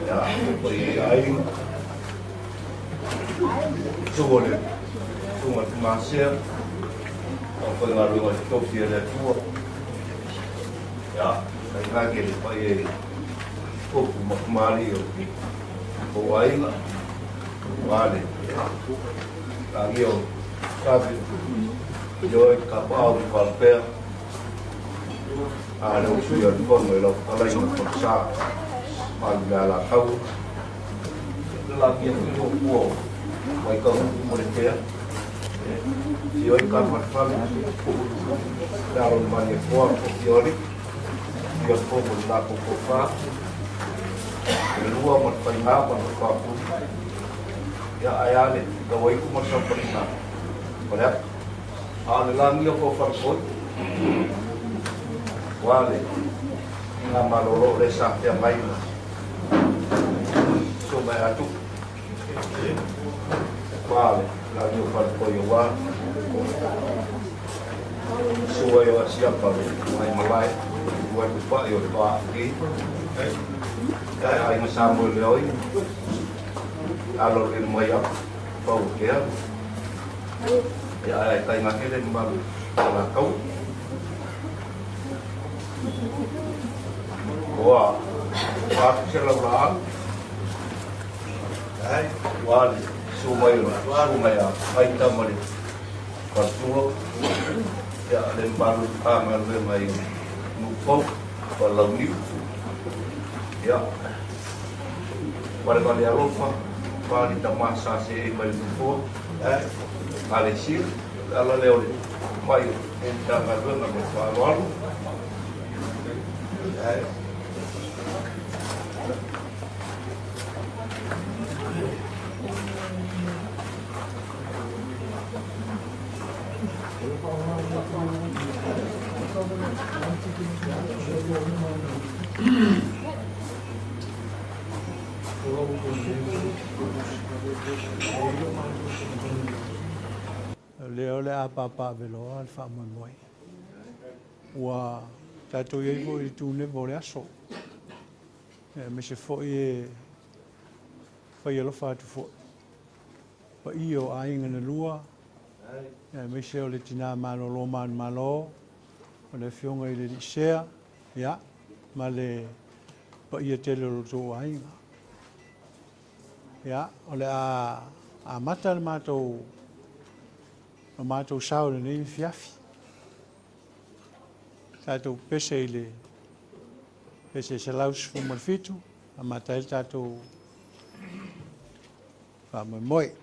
ya o i ai sua le tunga te masea o koe ngā runga te tofi e le atua ya kai ngā ke le pai e topu makumari o o aiga wale lagi o sabi yo e ka pao i palpea a le usu i fono i lau kalai na konsa malu le ala kau le lagi e fino kuo mai ka huku mo le tea fio i ka matfale le alo mani e koa ko fiori fio po mo le lako ko wha le lua mo le whainga ma le whapuri ia ai ale ka wai ku ma sa parina o le a le langi o ko wharkoi wale ngā malolo le sa te mai so mai atu wale langi o wharkoi o wa sua i o asia pare mai malai wai kupa i o le paa ki ai ai ma le oi alo le mai ap pau kea ia ai tai ngā kele malu la kau Oa, oa se lau la ai wale su mai su mai a ai tamale kaltua ia le malu a ngal le mai nu pau pa lau niu ia wale wale alofa wale tamasa se e mai nu ai ale sir ala le ole mai e ta ngal na me fa alo ai lea o le a papaaveloa le faamoemoe. Ua tatou i ai foi i le tuneva o le aso, aemaise foi e fai alofa atu foi paia o aiga na lua, aemaise o le tina malolo manumalo, o le afioga i le alii Sea, ia, ma le paia tele o lo outou aiga. Ia, o le a amata le matou, lo matou sao i lenei afiafi. Tatou pese i le pese 117, amata ai le tatou faamoemoe.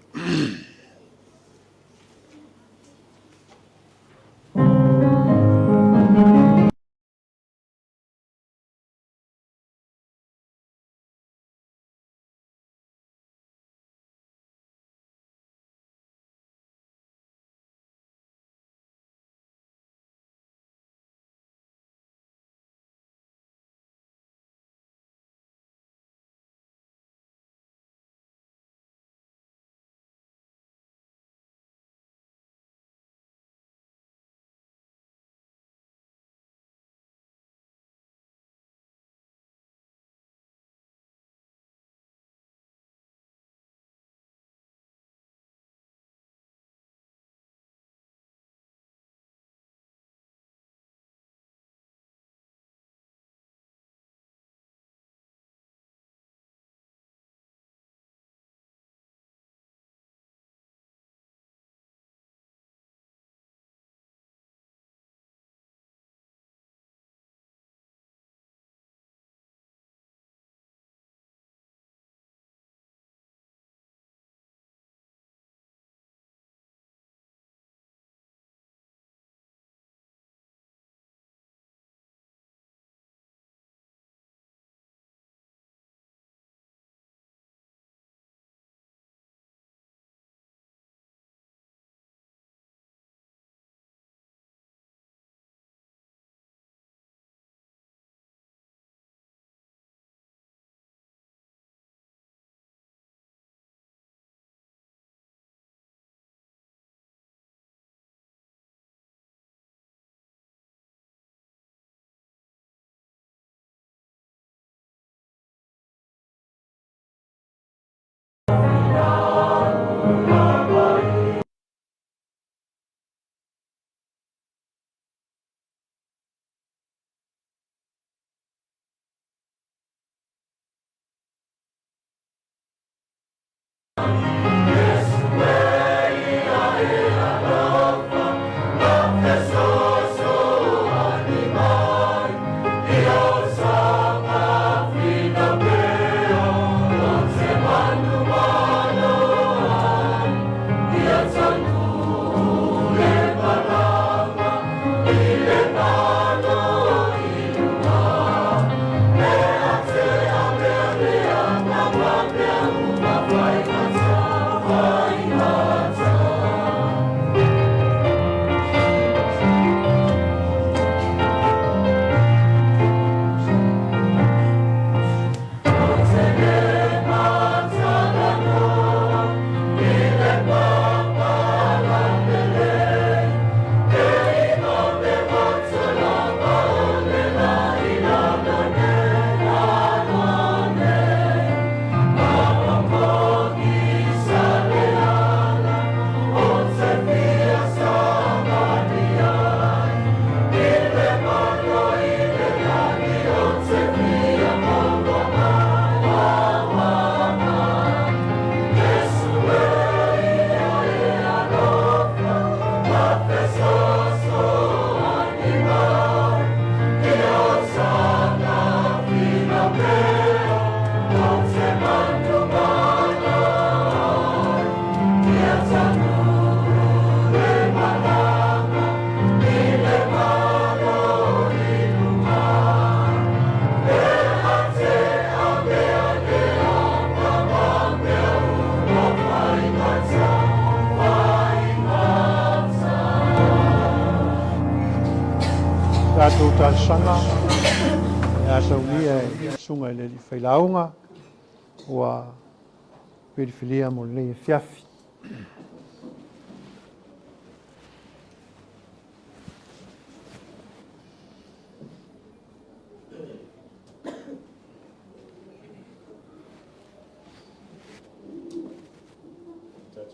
Tatou talosaga e a saunia e susuga i le alii failauga ua filifilia mo lenei afiafi.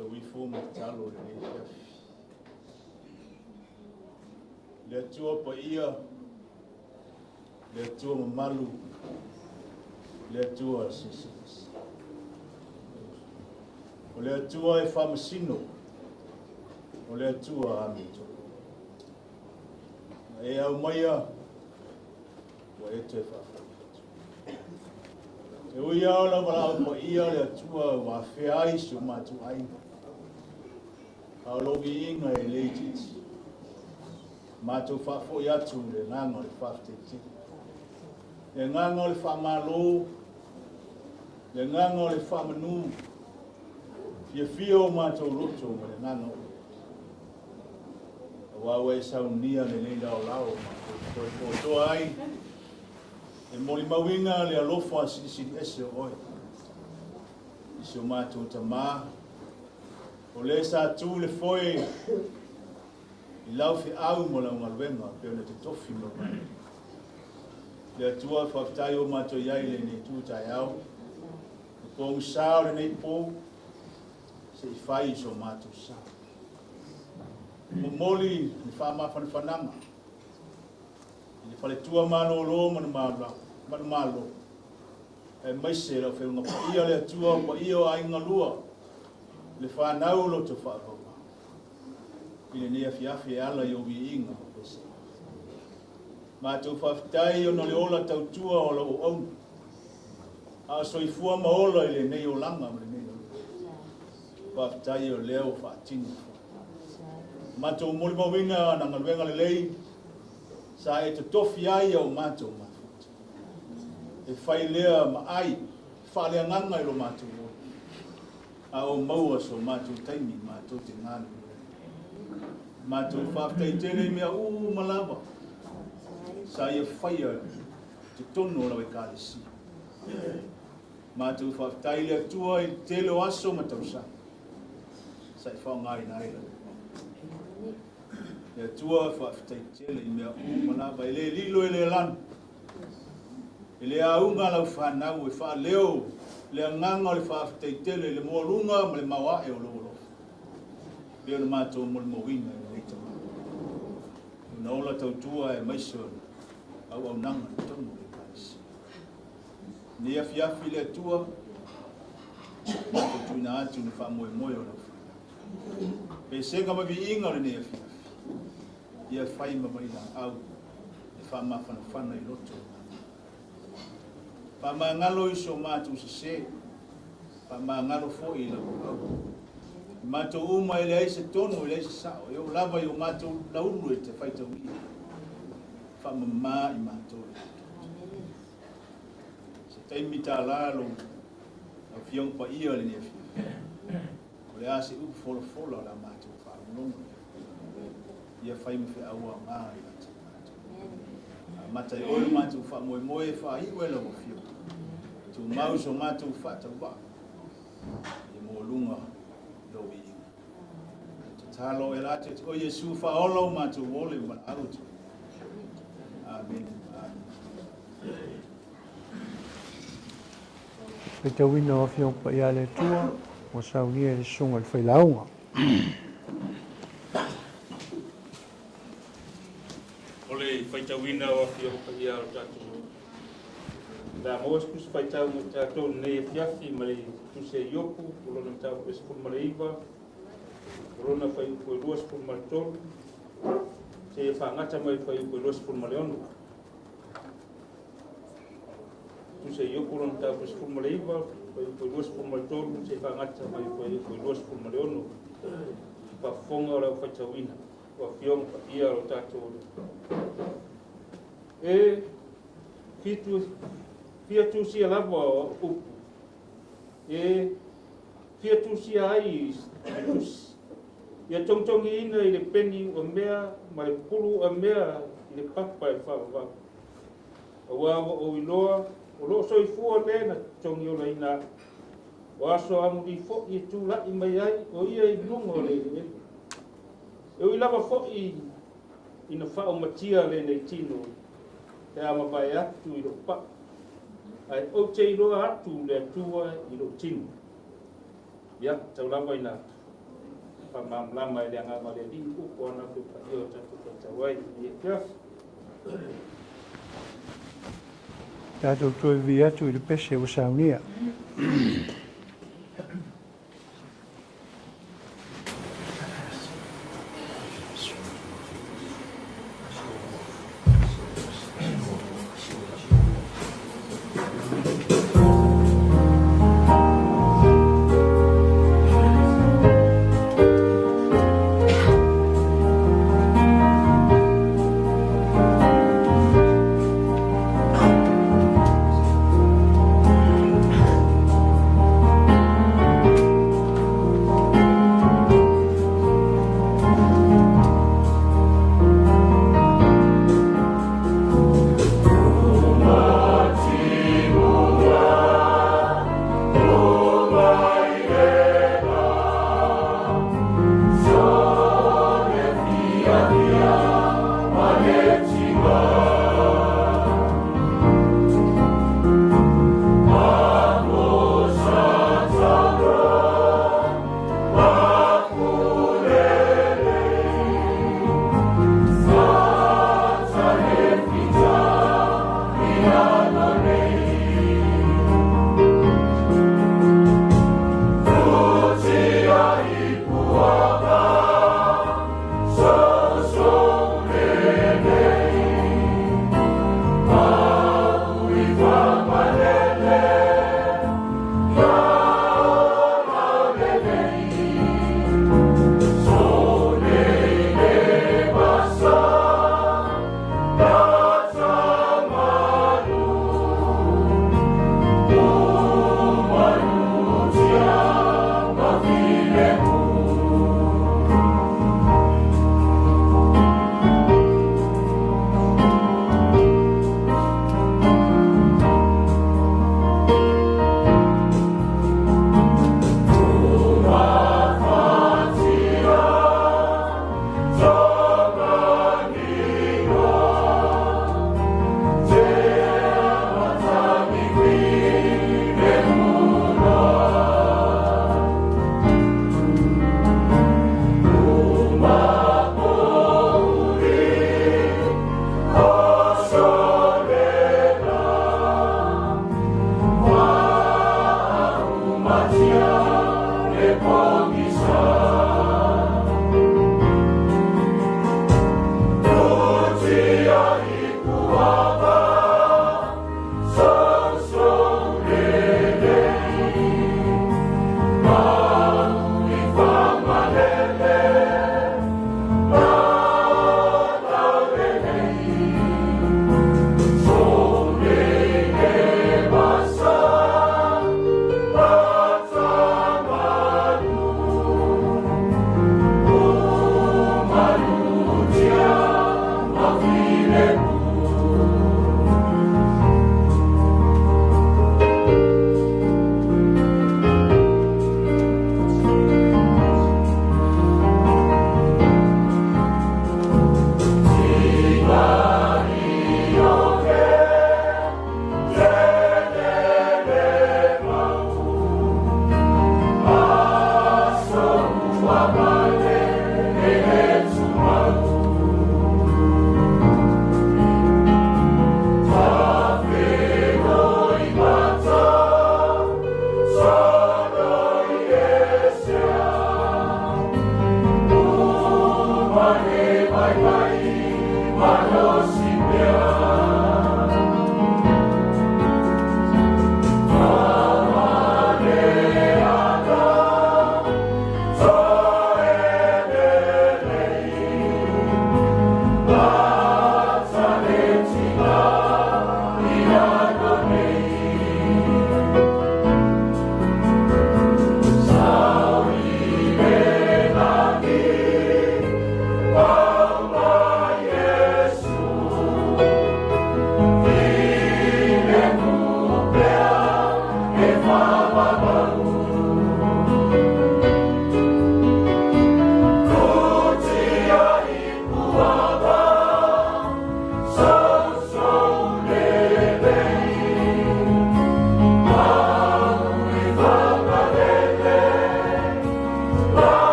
Tatou ifo ma tatalo i lenei afiafi. Le Atua paia, le Atua mamalu, le Atua silisili. O le Atua e faamasino, o le Atua amiotonu. Na e aumaia, ua e toe faafoi atu. E ui lava o lau valaau paia le Atua ua afea ai si o matou aiga, a o lou viiga e le itiiti. Matou faafoi atu le agaga o le faafetai tele, le agaga o le faamalo, le agaga o le faamanu, fiafia o matou loto ma le agaga o aua ua e saunia lenei laolao matou toe toatoa ai e molimauina le alofa silisili ese o oe i si o matou tamā, o le sa tu le foe i lau feau ma lau galuega pe ona te tofi ma mai. Le Atua, faafetai o matou i ai lenei tu taeao, le pogisa o lenei po, se i fai i so matou sa. Momoli le faamafanafanaga i le faletua malōlō ma le Malo, aemaise lau Afioga Paia le Atua, o paia o aiga lua, le fanau loto faavauvau i lenei afiafi e ala i ou viiga o pese. Matou faafetai ona o le ola tautua o lau auauna, a o soifua ma ola i lenei olaga ma lenei lalolagi. Faafetai o lea ua faatino. Matou molimauina na galuega lelei sa e totofi ai au matou mafuta. E fai lea ma ai faaleagaga i lo matou ola, a o maua so matou taimi matou te galulue. Matou faafetai tele i mea uma lava sa ia faia totonu o lau Ekalesia. Matou faafetai i le Atua i le tele o aso ma tausaga sa i faaaogaina ai lau. Le Atua, faafetai tele i mea uma lava, e le lilo e le lanu, e le auga lau fanau e faaleo le agaga o le faafetai tele i le moaluga ma le maoae o lou alofa, pei ona matou molimauina i lenei tausaga. Ona ola tautua aemaise o auaunaga i totonu o le Ekalesia. Nei afiafi le Atua, matou tuuina atu le faamoemoe o lau fanau. Pesega ma viiga o lenei afiafi, ia fai ma vailaau e faamafanafana i loto o matou. Faamagalo i so matou sesē, faamagalo foi i lau auau. I matou uma e leai se tonu, e leai se sao, e oo lava i o matou laulu e te faitaulia. Faamama i matou le toto. Se taimi tālā lou Afioga Paia lenei afiafi. O le a se upu folafola o le a matou faalogologo ia fai ma feau aoga i ia te matou. Amata ai oe lo matou faamoemoe e faaiu e lau Afioga. Tumau so matou faatauvaa ia mualuga lou viiga. Tatalo e la te o Iesu faaola o matou ole ma valaau atu. Amen. Amen. Faitauina o Afioga Paia a le Atua ua saunia e le Susuga i le Failauga. O le faitauina o Afioga Paia o le tatou le a maua se tusi faitau mo tatou lenei afiafi mai le tusi a Iopu, o lona mataupu e 19, o lona fuaiupu e 23, seia faagata mai le fuaiupu e 26. Tusi a Iopu lona mataupu e 19, fuaiupu e 23, seia faagata mai le fuaiupu e 26. Faafofoga o le aufaitauina o Afioga Paia o lo tatou e fia tusia lava o au upu e fia tusia ai i le tusi, ia togitogiina i le peni uamea ma le pulu uamea i le papa e faavavau. Aua ua ou iloa o loo soifua le na togiolaina au, o aso amuli foi e tulai mai ai o ia i luga o le eleele. E ui lava foi ina faaumatia lenei tino pe a mavae atu i lou pau, ae ou te iloa atu le Atua i lou tino. Ia, tau lava ina Faamalamalama e le Agaga o le Alii upu o ana Paia o tatou faitau ai i lenei afiafi. Tatou toe vi atu i le pese ua saunia. Yes.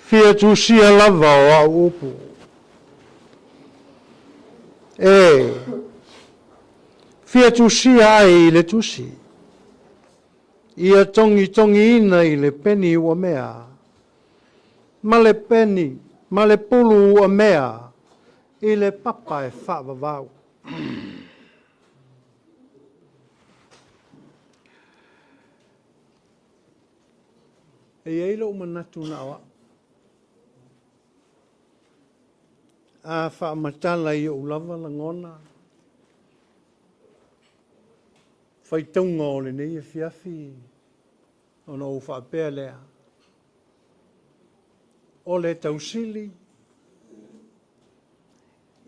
Fia tusia lava o au upu. E fia tusia ai i le tusi, ia togitogiina i le peni uamea, ma le peni ma le pulu uamea i le papa e faavavau. E i ai lou manatu na o au. A faamatala i ou lava lagona, faitauga o lenei afiafi ona ou faapea lea, o le tausili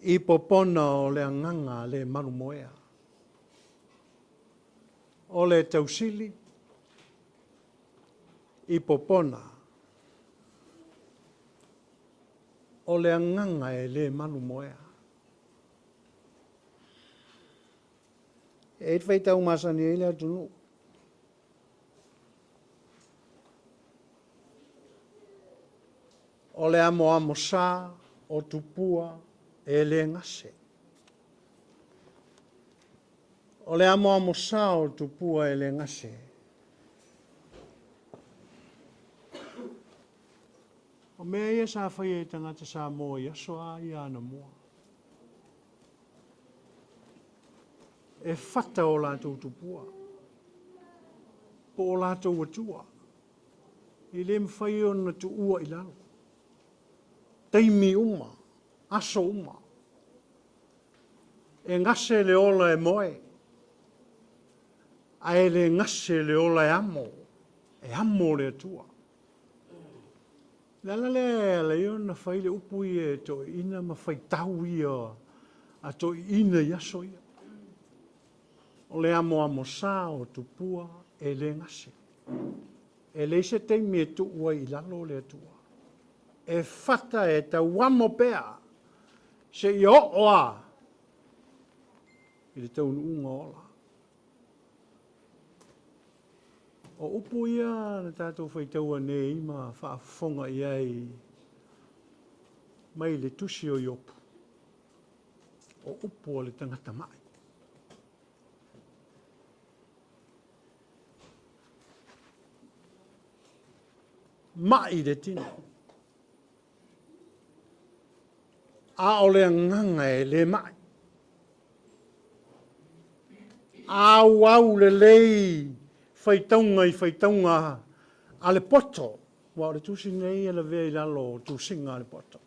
i popona o le agaga le malumoea. O le tausili i popona o le agaga e le malumoea. E i ai le faitau masani ai le atunuu. O le amoamosā o tupua e le gase. O le amoamosā o tupua e le gase. O mea ia sa faia e tagata Samoa i aso a ia anamua. E fata o latou tupua, po o latou atua, e le mafai ona tuua i lalo. Taimi uma, aso uma. E gase le ola e moe, ae le gase le ola e amo, e amo le Atua. Le ala lea e ala ai ona fai le upu ia e toeaiina ma faitau ia a toeaiina i aso ia. O le amoamosā o tupua e le gase. E leai se taimi e tuu ai i lalo le Atua. E fata e tauamo pea seia oo a i le taunuuga ola. O upu ia na tatou faitaua nei ma faafofoga i ai mai le tusi o Iopu, o upu a le tagata ma'i. Ma'i le tino. A o le agaga e le ma'i. Auau lelei faitauga i faitauga a le poto, aua o le tusi nei e lavea i lalo o tusiga a le poto.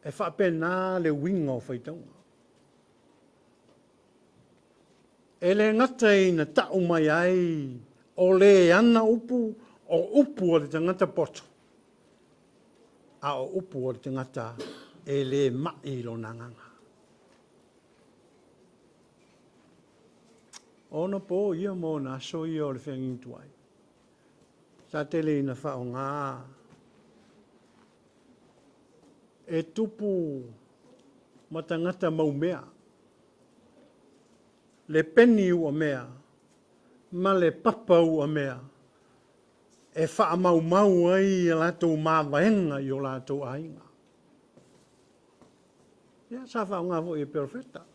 E faapena le uiga o faitauga. E le gata ina ta'u mai ai o le ana upu o upu a le tagata poto, a o upu a le tagata e le ma'i i lona agaga. O ona pō ia ma ona aso ia o le feagaiga tuai, sa tele ina faaaoga e tupu ma tagata maumea le peni uamea ma le papa uamea e faamaumau ai a latou mavaega i o latou aiga. Ia, sa faaaoga foi e perofeta.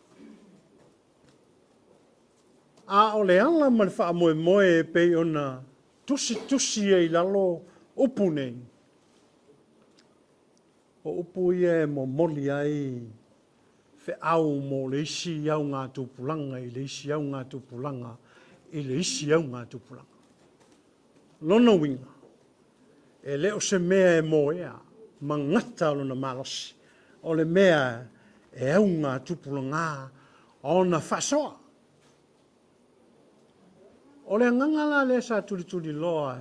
A o le ala ma le faamoemoe e pei ona tusitusi ai i lalo upu nei, o upu ia e momoli ai feau mo le isi augatupulaga i le isi augatupulaga i le isi augatupulaga. Lona uiga, e le o se mea e moea ma gata lona malosi, o le mea e augatupulaga ona faasoa. O le agaga la lea sa tulituliloa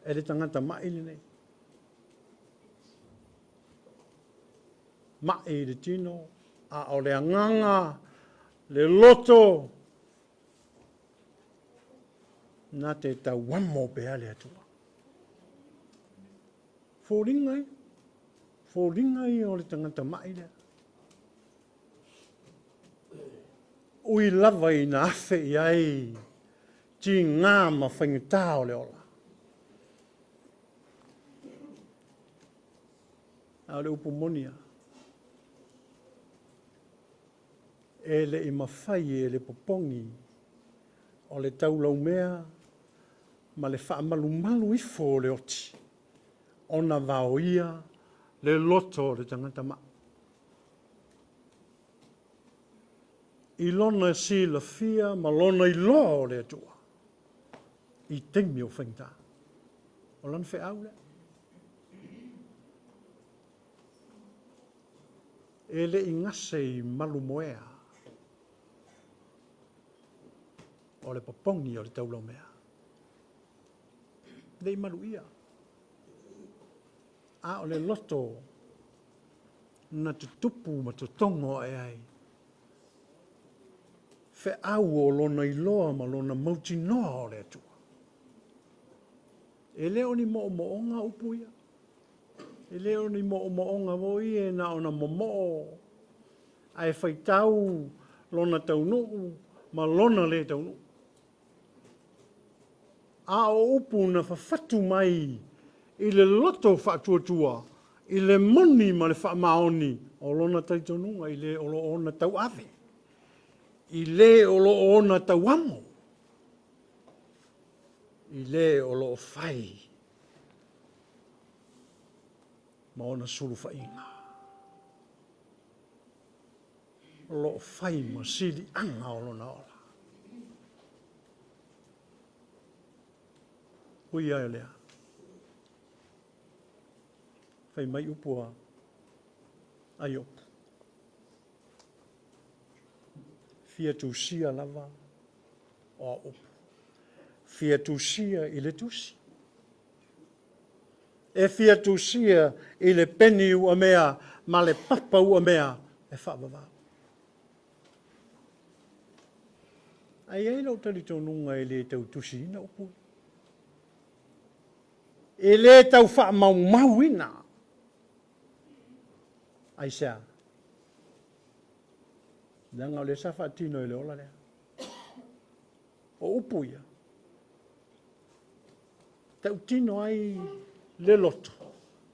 e le tagata ma'i lenei. Ma'i i le tino, a o le agaga, le loto, na te tauamo pea le Atua. Foliga ia, foliga ia o le tagata ma'i lea. Ui lava ina afe i ai tigā ma faigata o le ola. A o le upu moni lava, e le i mafai e le popogi o le taulaumea ma le faamalumalu ifo o le oti ona vaoia le loto o le tagata ma'i. I lona silafia ma lona iloa o le Atua i taimi o faigata. O lana feau lea. E le i gase i malumoea o le popogi o le taulaumea. Le i maluia. A o le loto na tutupu ma totogo ae ai feau o lona iloa ma lona mautinoa o le Atua. E le o ni moomooga upu ia. E le o ni moomooga foi e na ona momoo ae faitau lona taunuu ma lona le taunuu. A o upu na fafatu mai i le loto faatuatua, i le moni ma le faamaoni o lona talitonuga i le o lo o ona tauave, i le o lo o ona tauamo, i le o lo o fai ma ona sulufaiga. O lo o fai ma siliaga o lona ola. Ui ai o lea. Fai mai upu a Iopu. Fia tusia lava o au upu. Fia tusia i le tusi. E fia tusia i le peni uamea ma le papa uamea e faavavau. Ae i ai lou talitonuga e le tau tusiina upu ia. E le tau faamaumauina. Aisea? Leaga o lea sa faatino e le ola lea. O upu ia, tautino ai le loto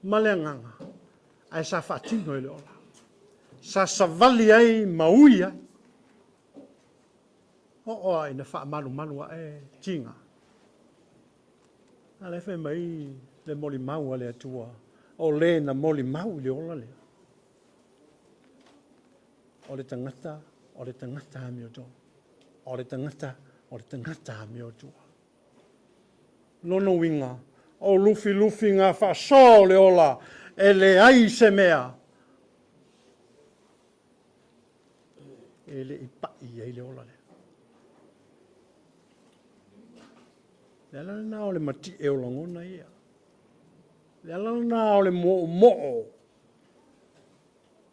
ma le agaga, ae sa faatino e le ola. Sa savali ai ma ui ai. Oo a ina faamalumalu ae tiga. A lea fai mai le molimau a le Atua, o le na molimau i le ola lea. O le tagata, o le tagata amiotonu. O le tagata, o le tagata amiotua. Lona uiga, o lufilufiga faasoa o le ola, e leai se mea e le i pai ai le ola lea. Le ala lena o le mati'e o lagona ia. Le ala lena o le moomoo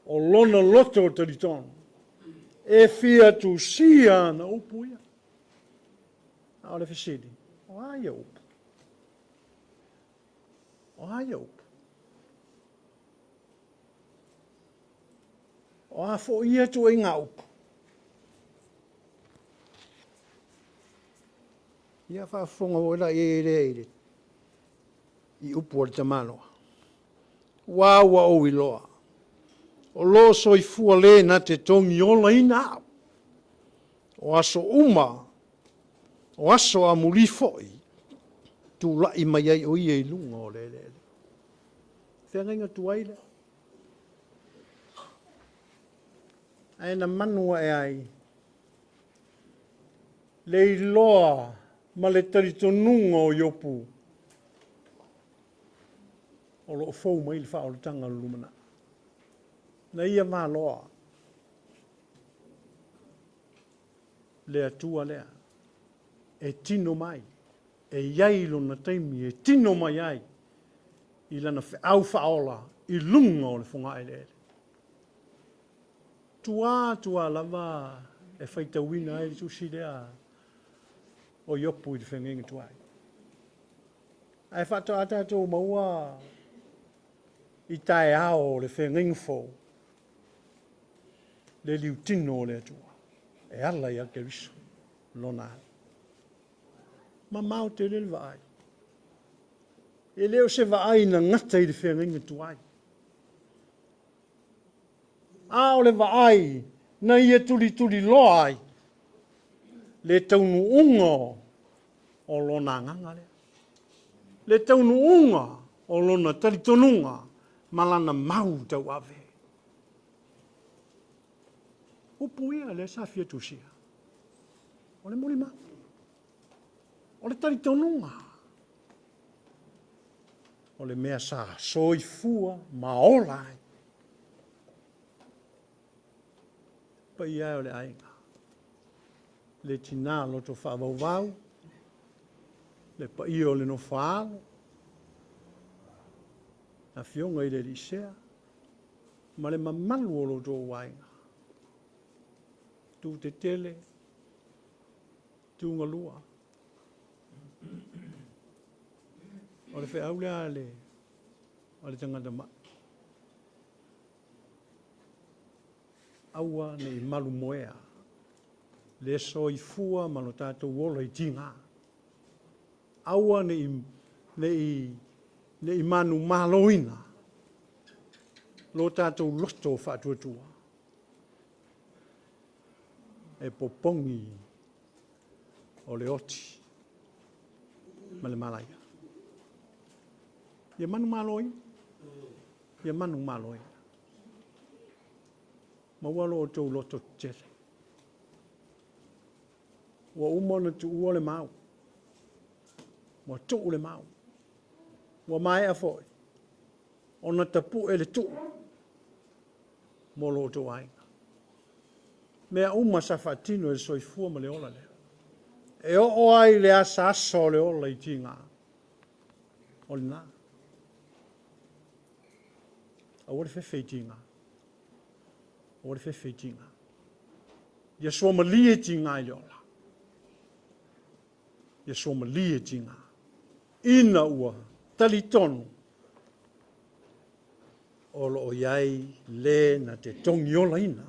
o lona loto o talitonu. E fia tusia ana upu ia. A o le fesili, o a ia upu? O a ia upu? O a foi ia ituaiga upu? Ia faafofoga foi la i ai lea i le i upu a le tamaloa. Ua ua ou iloa, o lo soifua le na te togiolaina au. O aso uma, o aso amuli foi, tulai mai ai o ia i luga o le eleele. Feagaiga tuai lea. Ae na manu ae ai le iloa ma le talitonuga o Iopu o lo o fou mai le faaolataga o le lumanai. Na ia maloa le Atua lea e tino mai, e i ai lona taimi e tino mai ai i lana feau faaola i luga o le fogaeleele. Tua tua lava e faitauina ai le tusi lea o Iopu i le feagaiga tuai. Ae faatoa tatou maua i taeao o le feagaiga fou le liutino o le Atua e ala ia Keriso lona ala. Mamao tele le vaai. E le o se vaai na gata i le feagaiga tuai. A o le vaai na ia tulituliloa ai le taunuuga o lona agaga lea. Le taunuuga o lona talitonuga ma lana mau tauave. Upu ia lea sa fia tusia. O le molimau. O le talitonuga. O le mea sa soifua ma ola ai. Paia e o le aiga. Le tinā loto faavauvau, le paia o le nofoaalo, afioga i le alii sea, ma le mamalu o lo outou aiga. Tu tetele, tugalua. O le feau lea a le, a le tagata mai. Aua ne i malumoea le soifua ma lo tatou ola i tiga. Aua ne i, ne i, ne i manumaloina lo tatou loto faatuatua e popogi o le oti ma le malaia. Ia manumaloina, ia manumaloina. Maua lo outou loto tetele. Ua uma ona tuua le mau. Ua tuu le mau. Ua maea foi ona tapue le tuu mo lo outou aiga. Mea uma sa faatino e le soifua ma le ola lea. E oo ai le asaasa o le ola i tiga. O lena. Aua le fefe i tiga. Aua le fefe i tiga. Ia suamalie tiga i le ola. Ia suamalie tiga. Ina ua talitonu o lo o i ai le na te togiolaina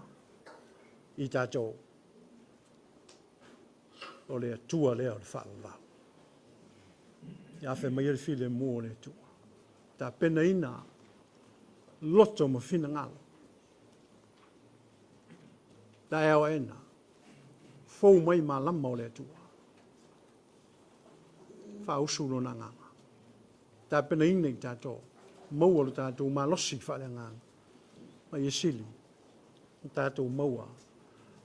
i tatou o le Atua lea o le faavavau. Ia afe mai le filemu o le Atua. Tapenaina loto ma finagalo. Taeao aena, fou mai malama o le Atua. Faausu lona agaga. Tapenaina i tatou, maua lo tatou malosi faaleagaga. Ma ia sili, o tatou maua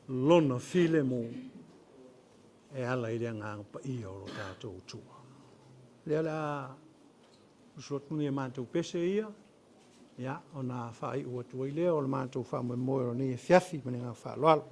lona filemu e ala i le agaga paia o lo tatou Atua. Lea o le a usu atu nei a matou pese ia, ia, ona faaiu atu ai lea o le matou faamoemoe o lenei afiafi ma le agaga faaaloalo.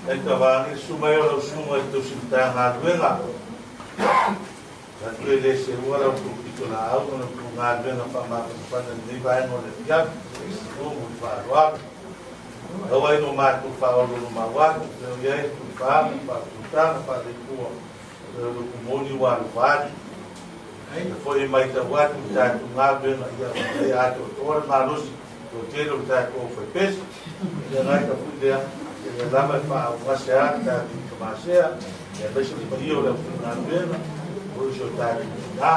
E tavāgi susu mai o lau susuga i tausi Matagaluega. Manatu e le seua la outou pitolaau ma la outou galuega faamafanafana i lenei vaega o le afiafi. Tumu i le faaaloalo. Aua ai no matou faaoloolomau atu, e oi ai le tofa ma le faautautaga faale-Atua, o le loto moni ua alofa atu. E foi e matau atu i le tatou galuega ia ua atoatoa le malosi toatele o le tatou aufaipese. Ia nai ka fui lea, ia lava e faaugase a le tatou tamasea, ia aemaise le paia o le aufaigaluega, o si o tatou tina.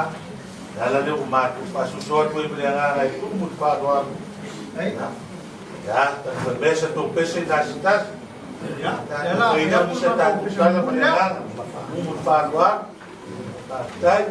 Le ala lea ua matou faasoso atu ai ma le agaga e tumu le faaaloalo. Ia, tatou mea sa tou pese i nasi tasi. Ia, tatou faina ni sa tatou tala ma le agaga, tumu le faaaloalo. Faafetai.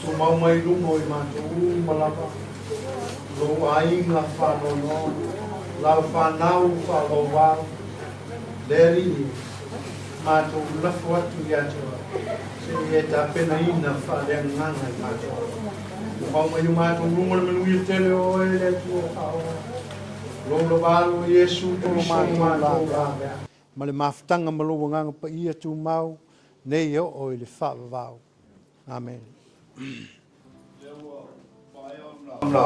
Tumau mai luma o i matou uma lava. Lou aiga faanoanoa, lau fanau faavauvau, le Alii, matou lafo atu ia te Oe, se i e tapenaina faaleagaga i matou. Ua fau mai i o matou luma le manuia tele o Oe le Atua faaola, Lou lavalu o Iesu Keriso ma matou lavea. Ma le mafutaga ma Lou Agaga Paia tumau nei e oo i le faavavau. Amene. Ona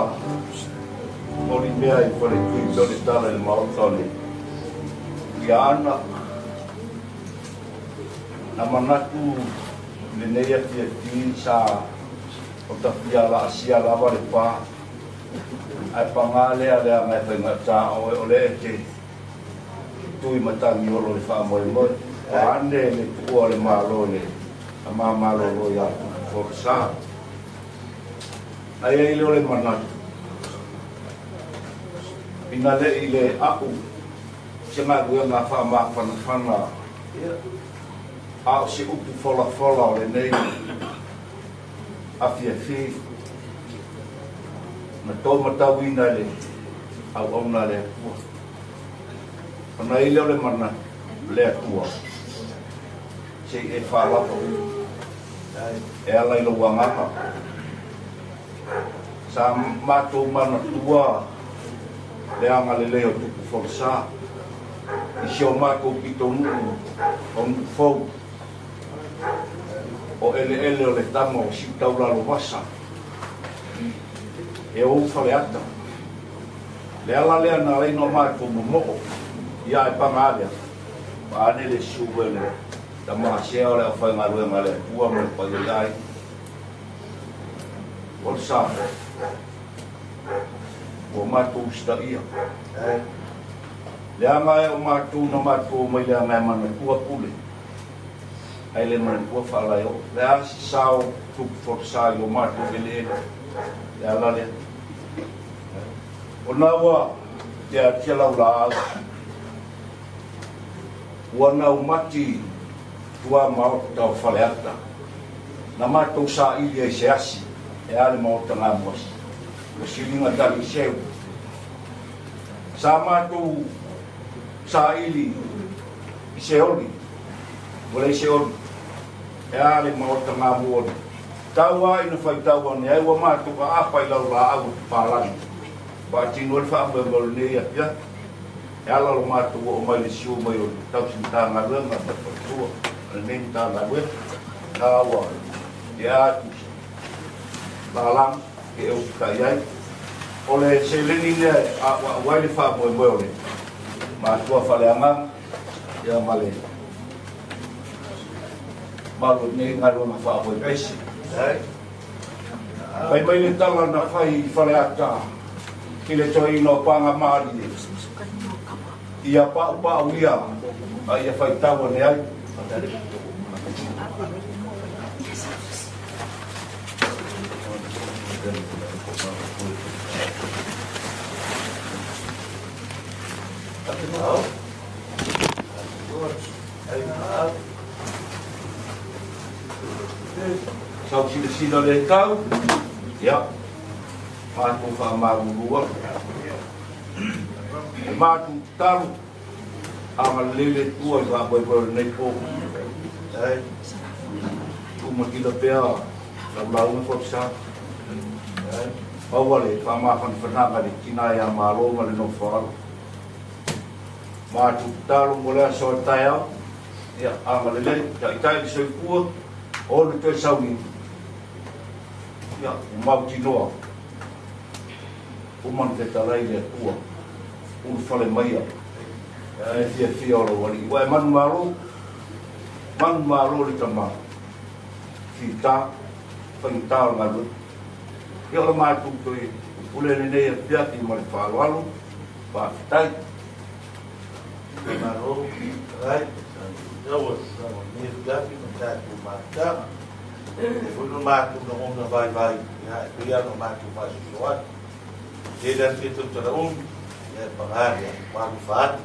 oli mea i faletui pei o le tala i le Maota o le Tiaana. Na manatu i lenei afiafi sa o ta fia laasia lava le pa, ae paga lea leaga e faigata oe o lea e te tui matagiolo i le faamoemoe. Vaeane le tuua o le Malo i le Tama malolo ia Tupu Folasa. Ae ai lea o le manatu, ina le i le a'u se galuega faamafanafana a o se upu folafola o lenei afiafi na tou matauina i le auauna a le Atua. Ona ai lea o le manatu, le Atua, se i e faalava e ala i lou agaga. Sa matou manatua le agalelei o Tupu Folasa i si o matou pitonuu o Nuufou, o eleele o le tama o Siutaulaluvasa e ou Faleata. Le ala lea na ala ai ona matou momoo ia ae paga lea, vaeane le susu e le tama sea o le aufaigaluega a le Atua ma le paia ia ai. O le sa, ua matou usitaia. Leaga e o matou na matou omai leaga e manatua pule, ae le manatua faalaeoo. Le a se sao tupu folasa i o matou eleele, le ala lea. Ona ua tea atu lau laau, ua nau mati tua maota o Faleata, na matou saili ai se asi e a le maota gamuasi, ua siliga tali seu. Sa matou saili i se oli, ua leai se oli, e a le maota gamuoli. Tau a ina faitau ane ai ua matou aapa i lau laau o papalagi, faatino ai le faamoemoe o lenei afiafi. E ala lo matou oo mai le siu mai o le tausi Matagaluega ma le faletua a lenei Matagaluega, na ua ea atu se lalaga e usitai ai. O le seleni lea e a'ua'u ai le faamoemoe o le matua faaleagaga ia ma le malu o lenei galuega faamoemoe. Fai mai le tala na fai i Faleata i le toeaina o Pagamalie, ia paupau ia a ia faitau ane ai. Sau silasila le tau, ia, matou faamalulu atu. E matou tatalo, agalelei le Atua i faamoemoe o lenei po. Tuumatila pea lau lauga Folasa. Maua le faamafanafanaga i le tina ia Malo ma le nofo alo. Matou tatalo mo le aso a taeao, ia, agalelei, taitai le soifua, o le toe sauni, ia, ua mautinoa, uma na fetalai le Atua, ulufale maia, le fiafia o lou Alii. Ua e manumalo, manumalo le tama, fita, faigata o le galuega. Ia o le matou toe pule lenei afiafi ma le faaaloalo, faafetai. Malo, faafetai. Tau o lenei afiafi ma tatou mafutaga. E foi lo matou lagona vaivai, ia, e pei lava ona matou faasoso atu. Tele atu ia tautala umi, ia e paga lea, ua alofa atu.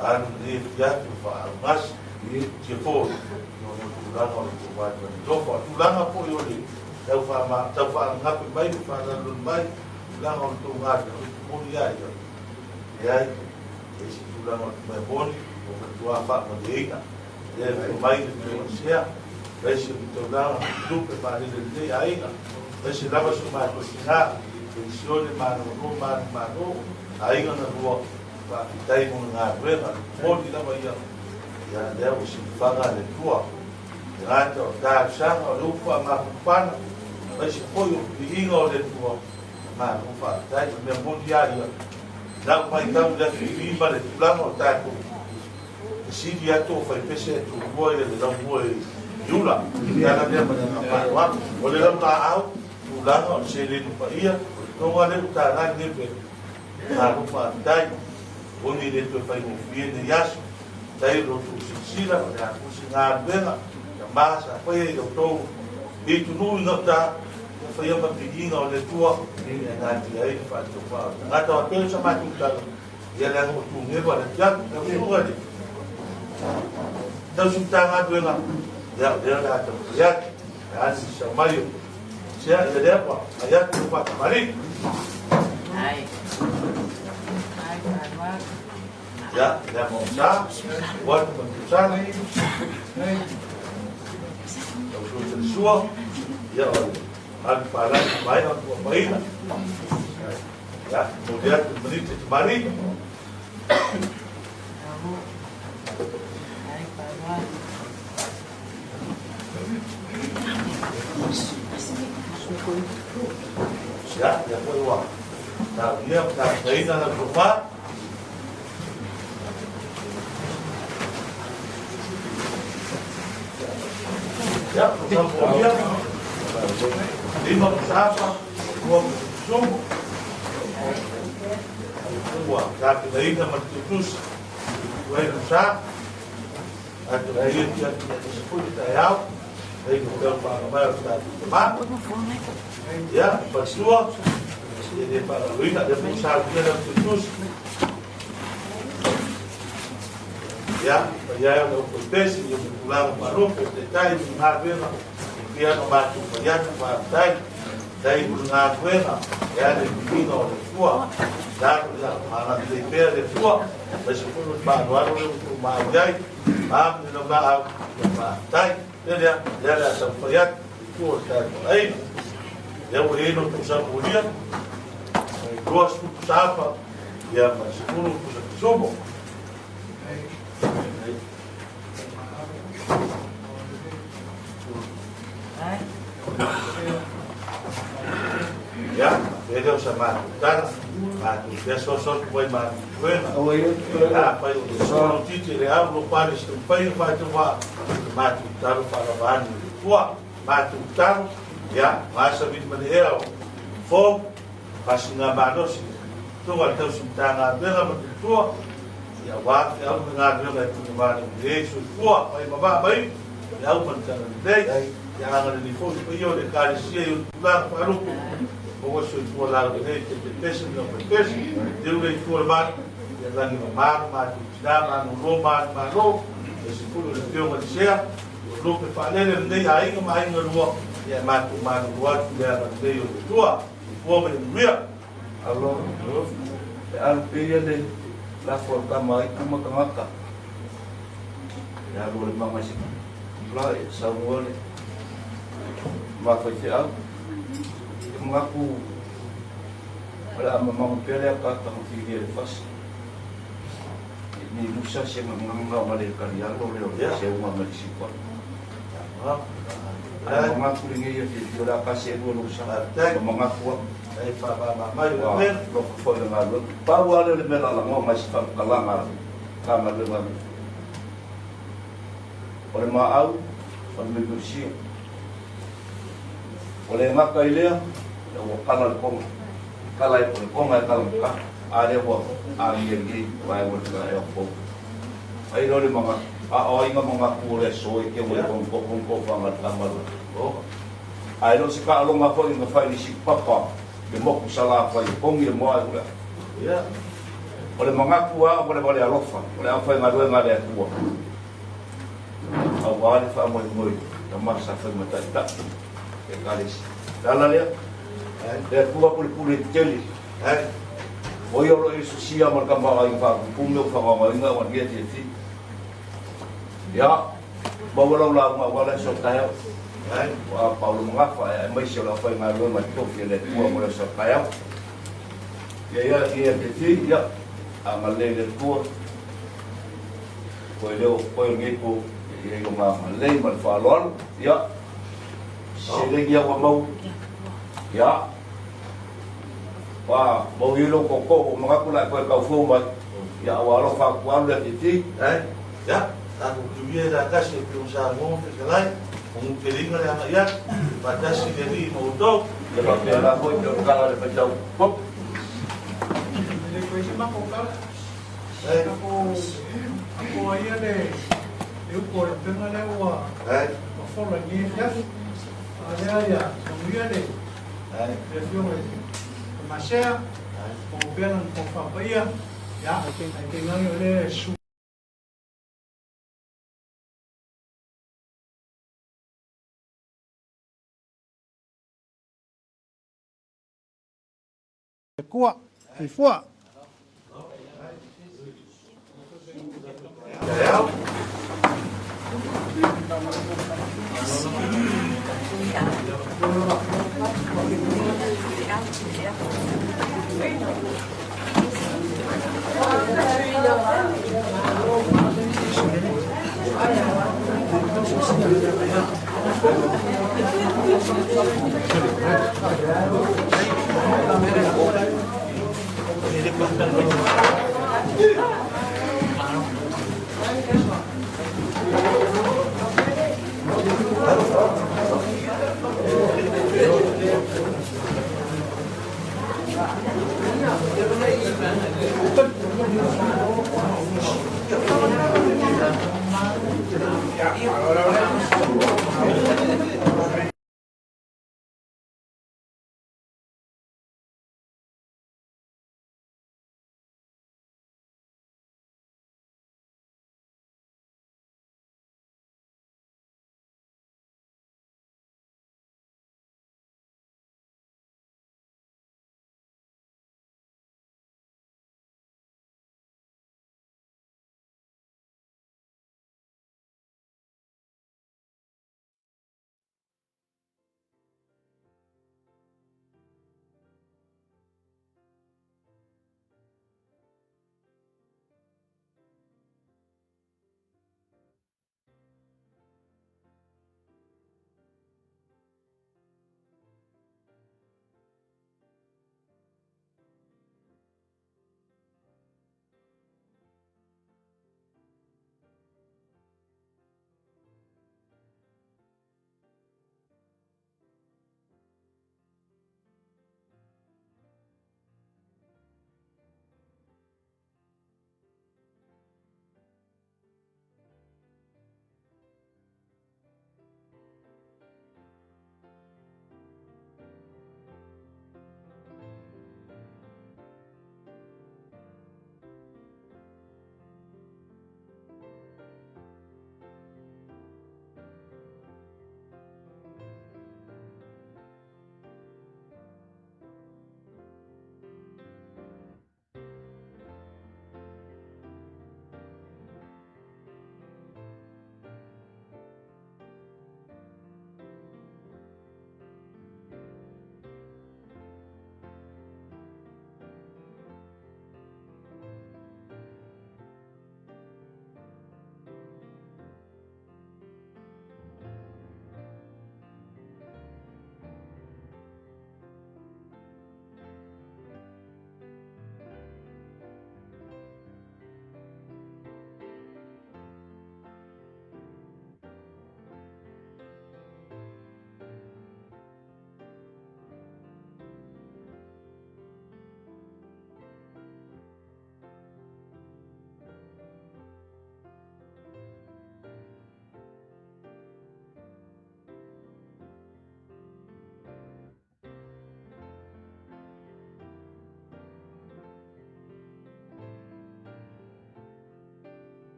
Alu lenei afiafi o faaugasi, tia foi, ona o tulaga o le tou vaivai alofa. O tulaga foi o le tau faalagape mai ma faalalolalo mai. tulaga o le tou galuega, o le moni lava ia, leai, e isi tulaga o le mea moni, ua matua faamalieina, lea e fai mai le Tauaisea, aemaise o le taulaga tupe faalele lenei aiga, aemaise lava si o matou tina, penisione malolo manumalo, aiga na lua, faafetai mo le galuega, le moni lava ia, ia lea ua silafaga le Atua. Le gata o talosaga o le upu faamafanafana, aemaise foi o piliga o le Atua, malo faafetai, o le mea moni lava ia, lau matau i le aso Fili ma le tulaga o tatou E sili atu o faipese e tumua ia le laumua i ula. Le ala lea ma le aga faaaloalo. O le laulaau, tulaga o le seleni paia, o le toga lea ua tala lenei mea. Malo faafetai. Moni e le toe faigofie nei aso. Tai o lo outou silasila, o le a foi se galuega, tama sa faia i lo outou pitonuu i gauta, ia faia ma piliga o le Atua, e natia ai le faatofaa o le tagata. O pei o sa matou tala, Ia leaga ua tugefa le atiafu, lau susuga i le tausi Matagaluega, ia o lea o le a taumafai atu, le a le sau mai o sea, ia lea ua fai atu le faatamalii. Ia, lea ma sa, ua atu ma tusana, lau susuga i le sua, ia o le alu palagi mai o tua paina. Ia, momoli atu le maniti e tamalii. Ia, ia foi ua taulia ma tapenaina lau tofa. Ia, taulia. Lima pusafa, ua sumu. Ua tapenaina ma le tutusa. Ua e sa. Atu ai ia tia tia tia foi taeao. Ai ko tau whakamai o tātou tama. Ia, patua. Ia le whakaluina, le po sa kia lau tutusa. Ia, pa ia o lau pesi, ia mo tulaga parupe, te tai, mo ngā wena, pia no mātou paiata, whaatai, tai mo ngā wena, e ale piliga o le fua, tātou ia, mana te pea le fua, mai se fulu whaanoano le utu maui ai, māmu ni lau au, ia whaatai, le lea, lea lea tau paiata, i tua o tātou aina. Lea ua eno tau sa mulia, 20 sapa, ia ma 10 pusa sumo. Ia, e le o sa mātou tala, mātou pea soasoa tu ai mātou tuena. A pai o le solo titi le au lo pale se pai o whātou wā, mātou talo wharavani o le tua, mātou talo, ia, ngā vili ma le ea o fō, pasinga malosi, tonga le tausi matagaluega ma te tua, ia wā te au me galuega e tuna male o le soifua, mai ma vaa mai, le au ma le tala lelei, ia aga le foi paia o le ekalesia i o tulaga faalupe, o soifua lau lelei te te pese me o pese, te ule i tua le manu, ia langi ma manu, mātou tina, manu lo, manu malo, e se fulu le fioga le sea, o lupe faalele lenei aiga ma aiga lua, ia mātou manu lua atu le aga lelei o le tua, ua ma le manuia. Alo, e alu pea le lafo o le tama ai kuma tagata. E alu o le manga i se la e saunoa le mafaifeau. E manatu o le a mamago pea le ataata na filia le fasi. Ni lusa se nganga ma le kalialo le o le seuga ma le sipa. Ai manatu le ngeia fiafia o le a kasi e lua lusa. Ma manatu a. E whakamama mai o le Loko foi le galuega. Pau lava lea o le mea lalagoa mai se faamatalaga a le Matagaluega o le maau o le Milusia. O le gata i lea, ua kala le konga. Kala e o le konga e kala maka. A lea ua agia nei vaega o le taeao fou. Ai loa le manatu, a o ai nga manatu o le aso e ke ua le kongo kongo whanga le tama le. Ae le o se taaloga foi na fai i le isi papa le moku Salafai e pogi le moa e ula. O le manatu lava ma le vale alofa o le aufaigaluega a le Atua aua le faamoemoe tama sa fai ma taitai e Ekalesia. O le ala lea. Le Atua pulepule tetele. O ia o lo o e sosia ma le tamaoaiga faapuupuu me o faagaogaoina ua nia fiafia. Ia, maua lau lauga aua le aso a taeao. Ua Paulo Magafa aemaise o le aufaigaluega totofi a le Atua mo le aso a taeao. Ia ia ia fiafia, ia, agalelei le Atua. Koe lea ua koe o lenei po, ia ia o agalelei ma le faaaloalo. Ia, seleni lava ua maua. Ia, ua maua i lou tootoo, ua manatu la e toe tau fou mai. Ia, ua alofa atu alu le afiafi. Ia, tatou tuia i latasi e pei ona Samoa ma fetalai, manuteleina le agai atu, faatasi le Alii ma outou. Ia faapena foi pe o le tala a le faitau popo. E le toe se matou tala. Ako ia le upu o le upega lea ua fola i lenei afiafi. A lea ia manuia le afioga i le Masea, maua pea lana tofa paia, ia, ae tainane o lea e susu Atua. Soifua.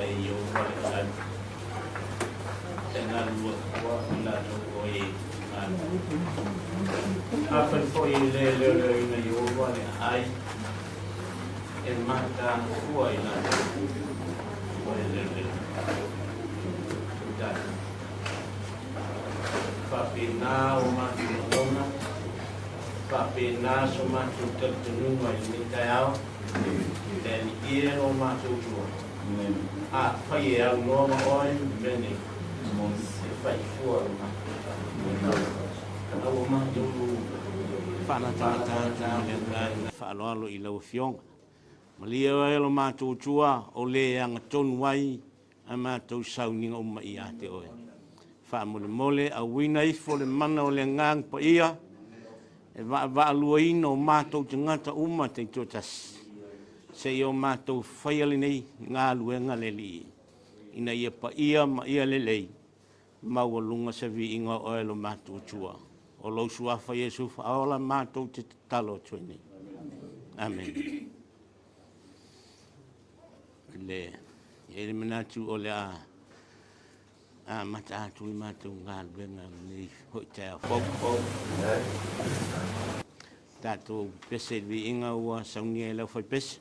e Ieova le Aai, e galulue fua i latou o e galulue. Afai foi e le leoleoina Ieova le aai, e mataafua i latou o e leoleo. Peitai, faapena o matou lagona, faapena so matou talitonuga i lenei taeao, Le Alii e lo matou Atua, afai e aunoa ma Oe le mea nei, e fai fua lo matou tala. A ua matou faanatanatā le agaga faaaloalo i lau Afioga. Malie oe lo matou Atua, o le e agatonu ai a matou sauniga uma ia te oe. Faamolemole, auina ifo le mana o le Agaga Paia e vaavaaluaina o matou tagata uma taitoatasi, seia o matou faia lenei galuega le Alii, ina ia paia ma ia lelei, maualuga se viiga o oe lo matou Atua. O lou Suafa Iesu Faaola matou te tatalo atu ai nei. Amene. Le i ai le manatu o le a amata atu le matou galuega lenei foi taeao fou. Tatou pese i le viiga ua saunia e le aufaipese.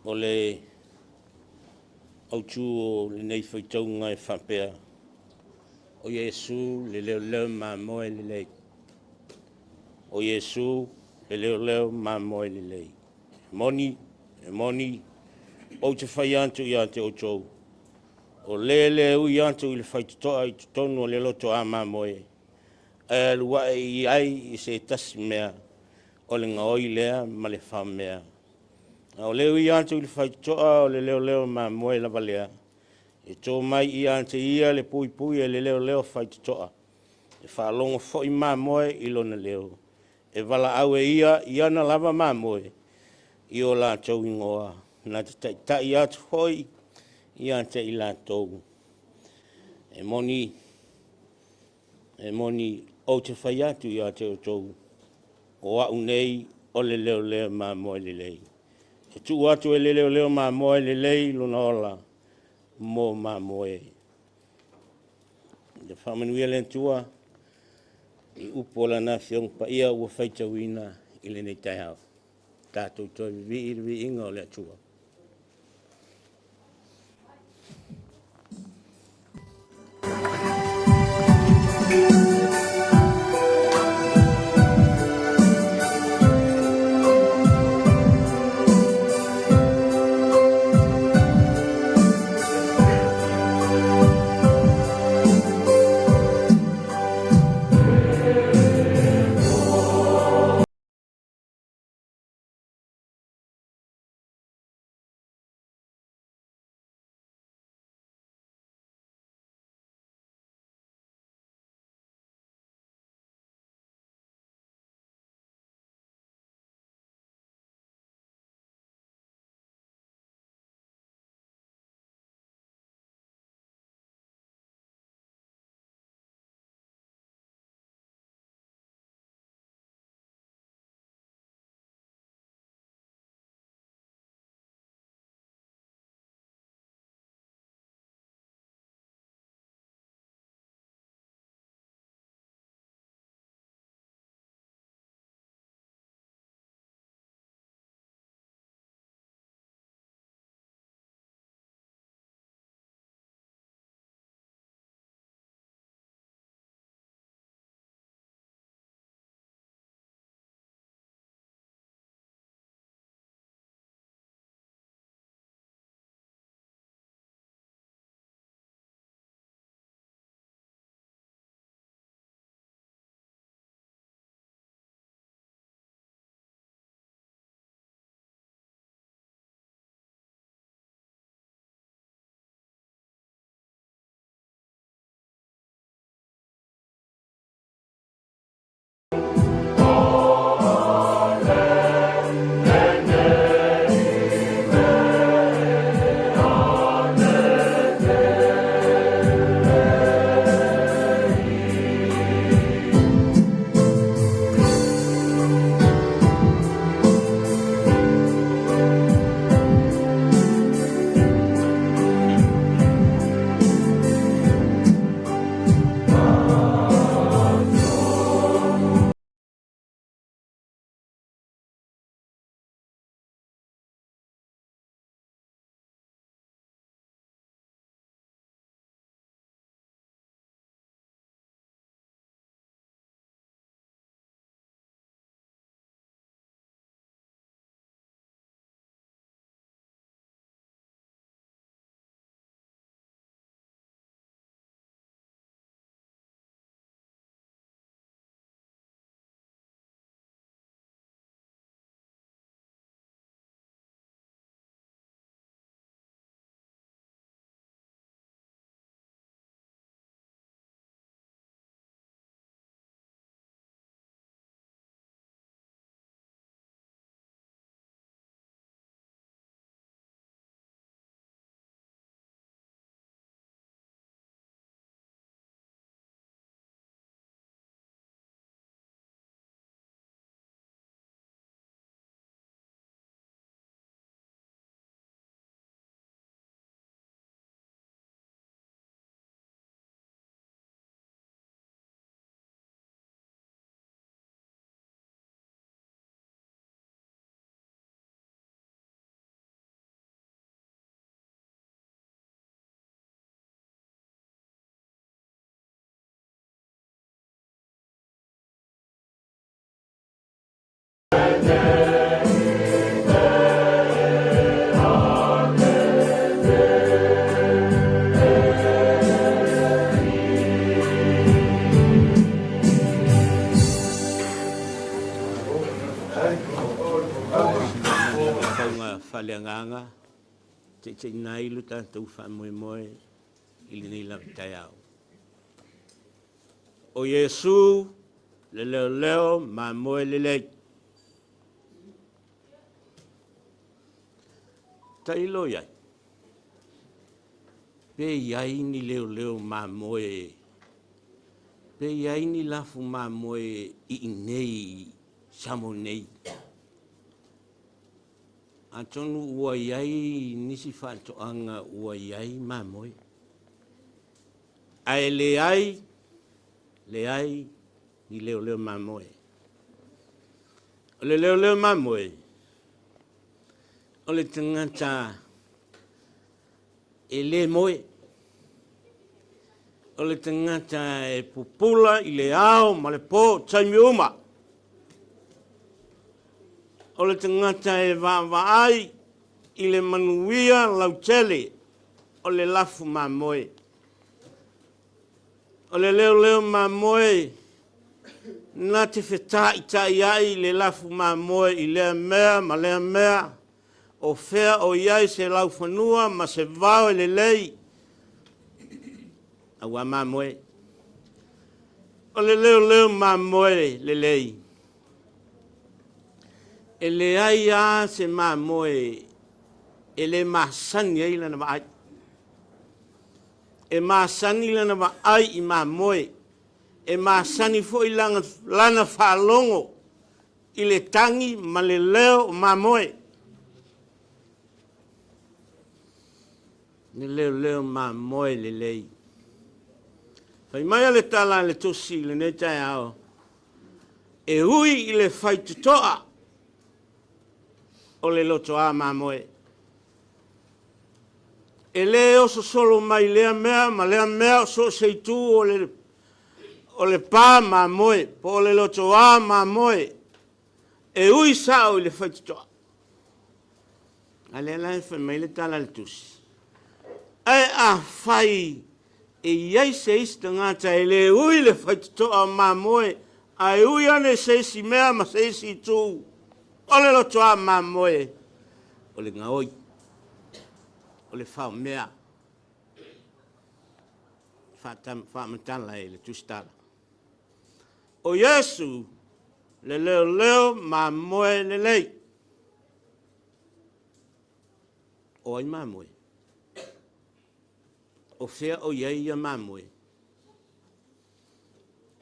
O le autū o lenei faitauga e faapea, o Iesu le leoleo mamoe lelei. O Iesu le leoleo mamoe lelei. E moni, e moni, ou te fai atu ia te outou, o le le ui atu i le faitotoa i totonu o le loto a mamoe, ae alu ae i ai i se tasi mea, o le gaoi lea ma le faomea. A o le ui atu i le faitotoa o le leoleo mamoe lava lea, e to mai ia te ia le puipui e le leoleo faitotoa, e faalogo foi mamoe i lona leo, e valaau e ia i ana lava mamoe i o latou igoa, na te taitai atu foi ia te i latou. E moni, e moni, ou te fai atu ia te outou, o au nei o le leoleo mamoe lelei. E tuu atu e le leoleo mamoe lelei lona ola mo mamoe. Ia faamanuia le Atua i upu o Lana Afioga Paia ua faitauina i lenei taeao. Tatou toe vivii i le viiga o le Atua. faaleagaga taitaiina ai lo tatou faamoemoe i lenei lava taeao. O Iesu le leoleo mamoe lelei. Tailo i ai, pe i ai ni leoleo mamoe, pe i ai ni lafu mamoe i inei i Samoa nei. Atonu ua i ai nisi faatoaga ua i ai mamoe, ae leai, leai ni leoleo mamoe. O le leoleo mamoe, o le tagata e le moe, o le tagata e pupula i le ao ma le po taimi uma, o le tagata e vaavaai i le manuia lautele o le lafu mamoe. O le leoleo mamoe na te fetaʻitaʻi ai le lafu mamoe i lea mea ma lea mea, o fea o i ai se laufanua ma se vao e lelei auā mamoe. O le leoleo mamoe lelei, e leai lava se mamoe e le masani ai lana vaai. E masani lana vaai i mamoe, e masani foi lana faalogo i le tagi ma le leo o mamoe. Le leoleo mamoe lelei. Fai mai le tala a le Tusi i lenei taeao, e ui i le faitotoa o le lotoa mamoe. E le oso solo mai lea mea ma lea mea o so o se itu o le pa mamoe, po o le lotoa mamoe, e ui sao i le faitotoa. A lea la e fai mai le tala a le Tusi, ae afai e i ai se isi tagata e le ui le faitotoa o mamoe, ae ui ane i se isi mea ma se isi itu o le lotoa mamoe, o le gaoi, o le faomea, faamatala e le Tusitala. O Iesu le leoleo mamoe lelei. O ai mamoe? O fea o i ai ia mamoe?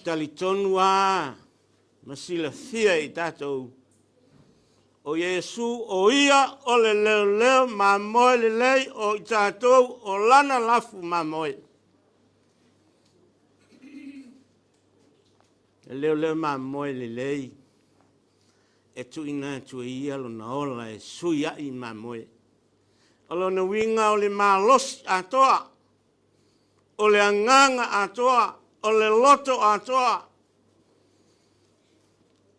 Talitonu lava ma silafia e i tatou, o Iesu o ia o le leoleo mamoe lelei o i tatou o lana lafu mamoe. Le leoleo mamoe lelei e tuuina atu e ia lona ola e sui ai mamoe. O lona uiga o le malosi atoa, o le agaga atoa, o le loto atoa,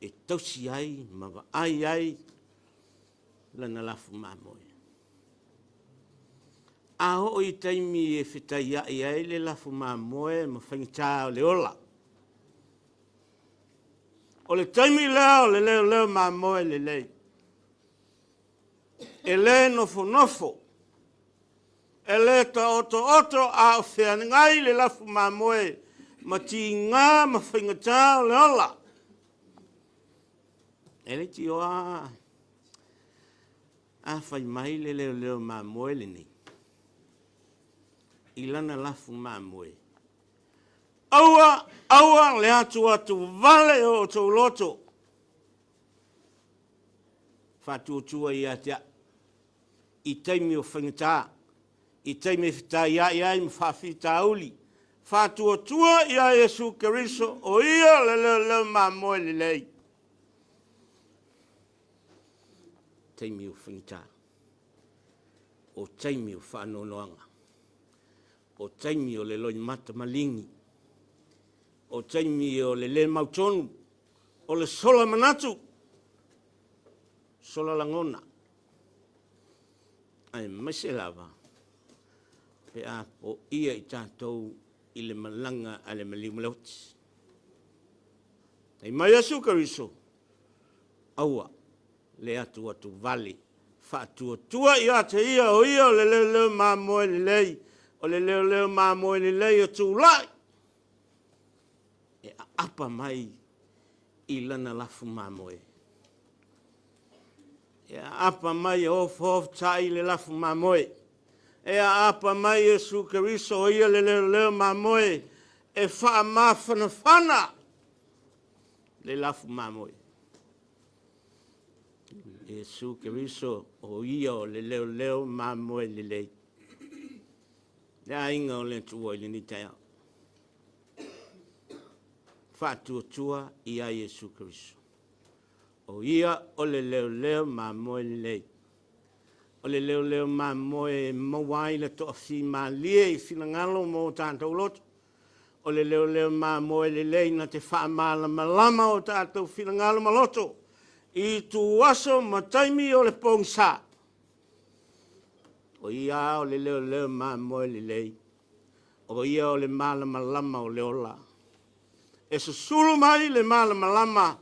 e tausi ai ma vaai ai lana lafu mamoe. A oo i taimi e fetaiai ai le lafu mamoe ma faigata o le ola, o le taimi lea o le leoleo mamoe lelei. E le nofonofo, e le taotooto a o feagai le lafu mamoe ma tiga ma faigata o le ola. E le tioa a fai mai le leoleo mamoe lenei i lana lafu mamoe, aua, aua le atuatu vale o outou loto, faatuatua ia te au i taimi o faigata, i taimi e fetaiai ai ma faafitauli, faatuatua ia Iesu Keriso o ia le leoleo mamoe lelei. Taimi o faigata, o taimi o faanoanoaga, o taimi o le loimata maligi, o taimi o le le mautonu, o le sola manatu, sola lagona, aemaise lava pe a poia i tatou i le malaga a le maliu ma le oti. Fai mai Iesu Keriso, aua le atuatuvale. Faatuatua ia te ia o ia o le leoleo mamoe lelei, o le leoleo mamoe lelei o tulai e aapa mai i lana lafu mamoe. E aapa mai e ofoofta'i le lafu mamoe. E aapa mai Iesu Keriso o ia le leoleo mamoe e faamafanafana le lafu mamoe. Iesu Keriso o ia o le leoleo mamoe lelei. Le aiga o le Atua i lenei taeao. Faatuatua ia Iesu Keriso. O ia o le leoleo mamoe lelei. O le leoleo mamoe e maua ai le toafimalie i finagalo ma o tatou loto. O le leoleo mamoe lelei na te faamalamalama o tatou finagalo ma loto i ituaso ma taimi o le pogisa. O ia o le leoleo mamoe lelei. O ia o le malamalama o le ola. E susulu mai le malamalama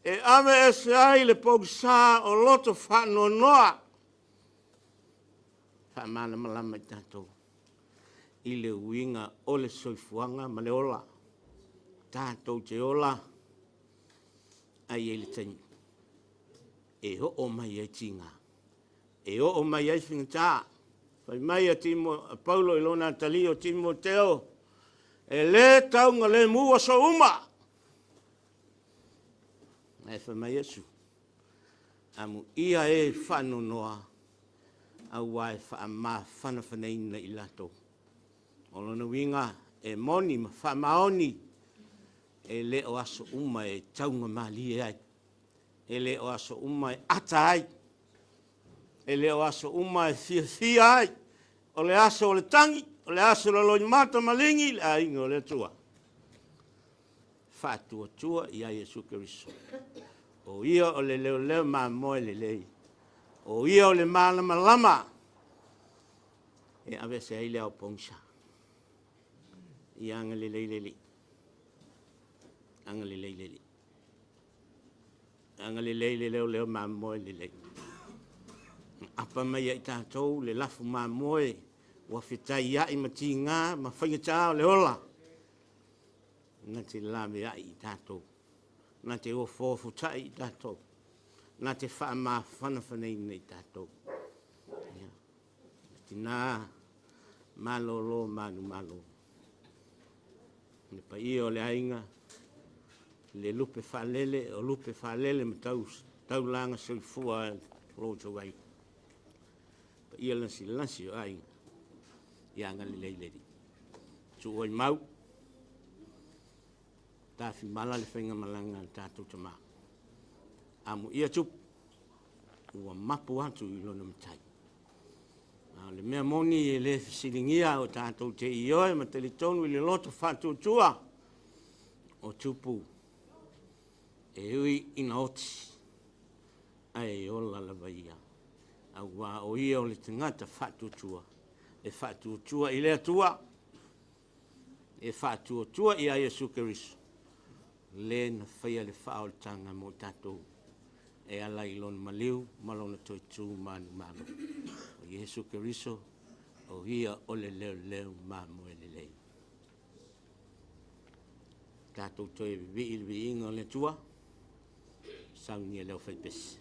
e ave ese ai le pogisa o loto faanoanoa. Faamalamalama i tatou i le uiga o le soifuaga ma le ola. Tatou te ola ai i le taimi e oo mai ai tiga, e oo mai ai faigata. Fai mai a Timo, a Paulo i lona atalii o Timoteo, e le taugalemu aso uma. Ae fai mai Iesu, amuia e faanoanoa, aua e faamafanafanaina i latou. O lona uiga e moni ma faamaoni, e le o aso uma e taugamalie ai, e le o aso uma e ata ai, e le o aso uma e fiafia ai. O le aso o le tagi, o le aso o le loimata maligi, le aiga o le Atua. Faatuatua ia Iesu Keriso. O ia o le leoleo mamoe lelei. O ia o le malamalama e aveese ai le ao pogisa. Ia agalelei le Alii. Agalelei le Alii. Agalelei le leoleo mamoe lelei. Apa mai ia i tatou le lafu mamoe ua fetaiai ma tiga ma faigata o le ola. Na te laveai i tatou, na te ofoofuta'i i tatou, na te faamafanafanaina i tatou. Ia, tina malolo manumalo. Le paia o le aiga, le lupe faalele, o lupe faalele ma taulaga soifua o lo outou aiga. Paia lasilasi o aiga, ia agalelei le Alii. Tuua i mau, tafimala le faigamalaga a le tatou tama. Amuia tupu, ua mapu atu i lona matai. A o le mea moni e le fesiligia o tatou te ioe ma talitonu i le loto faatuatua o tupu e ui ina oti, ae ola lava ia, aua o ia o le tagata faatuatua, e faatuatua i le Atua, e faatuatua ia Iesu Keriso, le na faia le faaolataga mo tatou e ala i lona maliu ma lona toe tu manumalo. O Iesu Keriso, o ia o le leoleo mamoe lelei. Tatou toe vivii i le viiga o le Atua, saunia le aufaipese.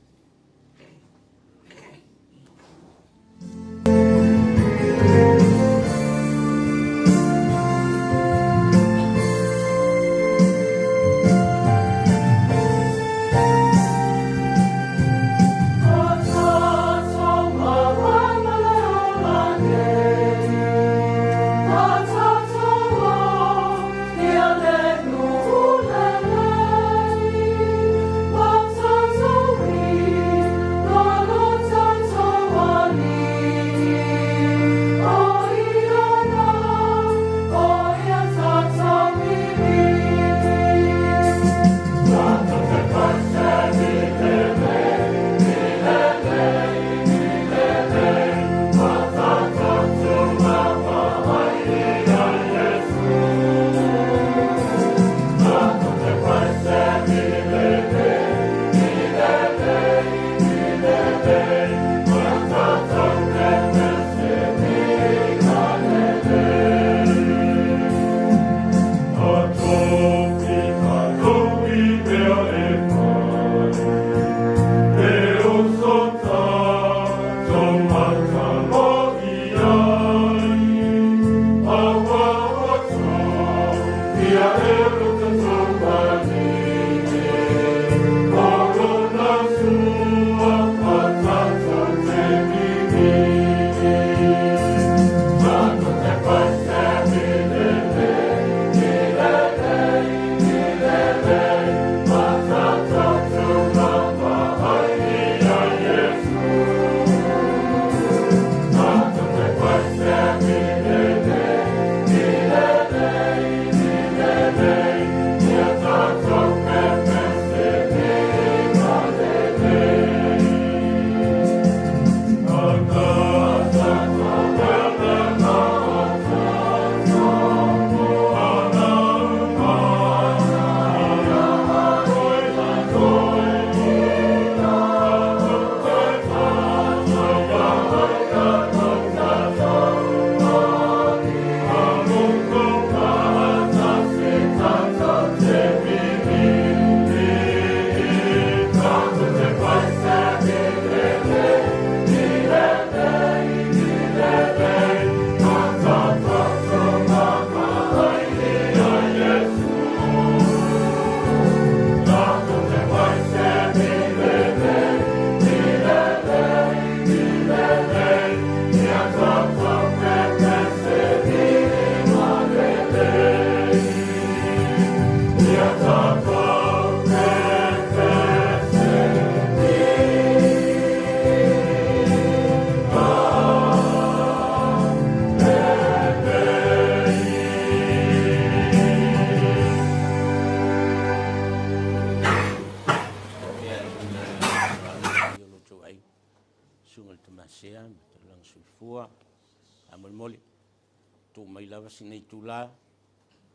le Tamasea ma Tulaga Soifua. Faamolemole, tuu mai lava si nei itula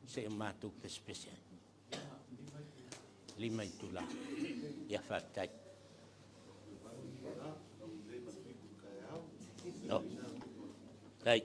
se i o matou pesepese ai. 5 itula. Ia faafetai. No. Tai.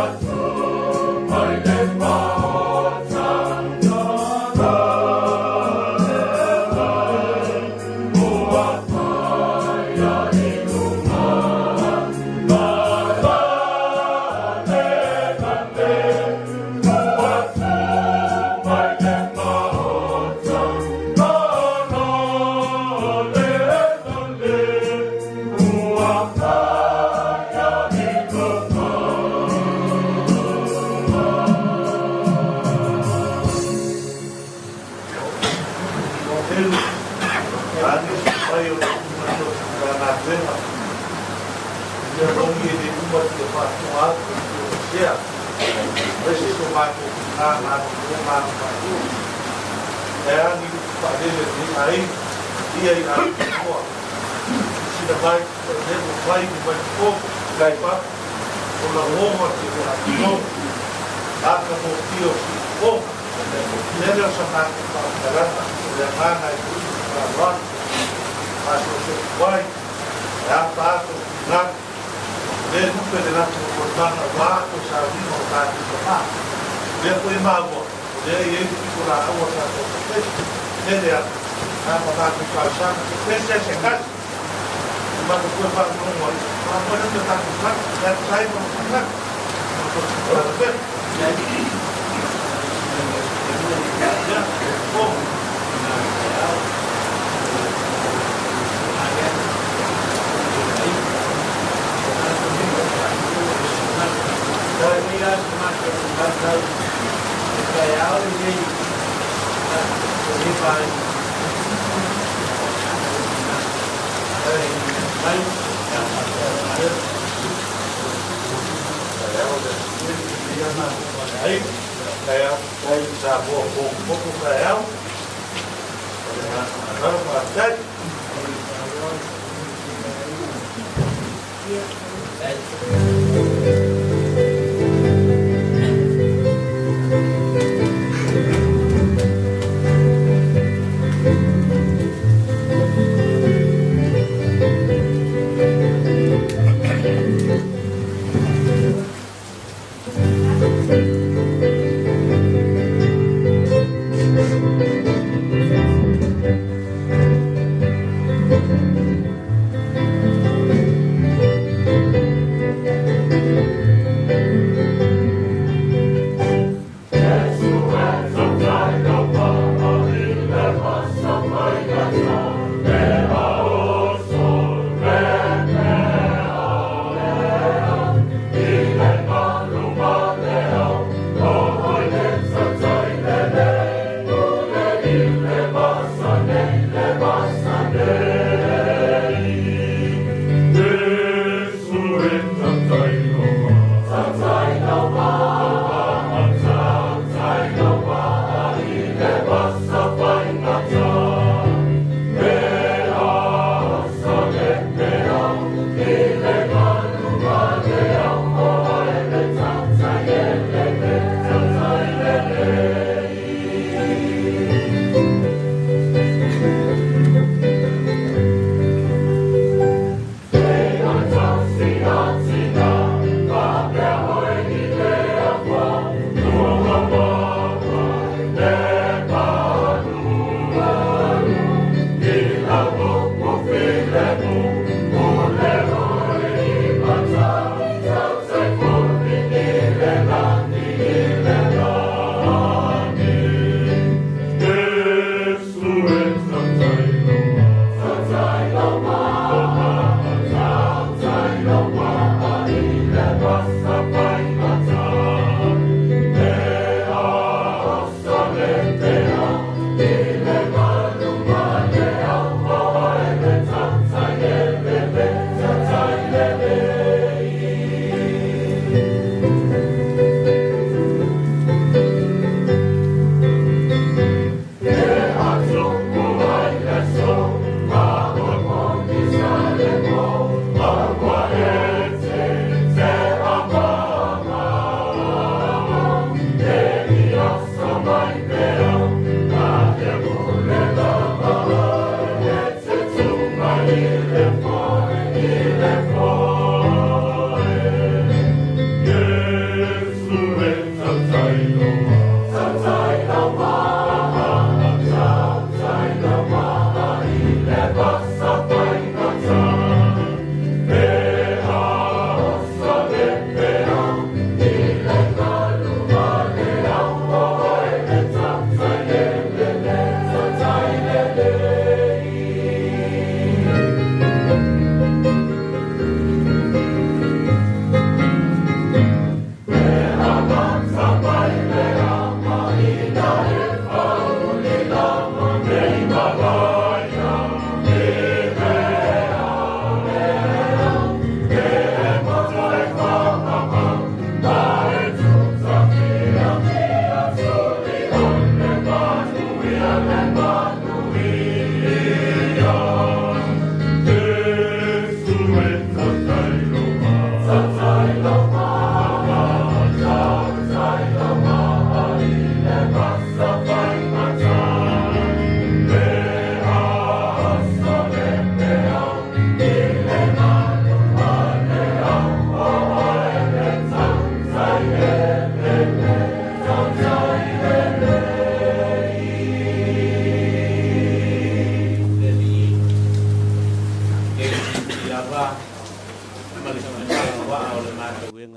Thank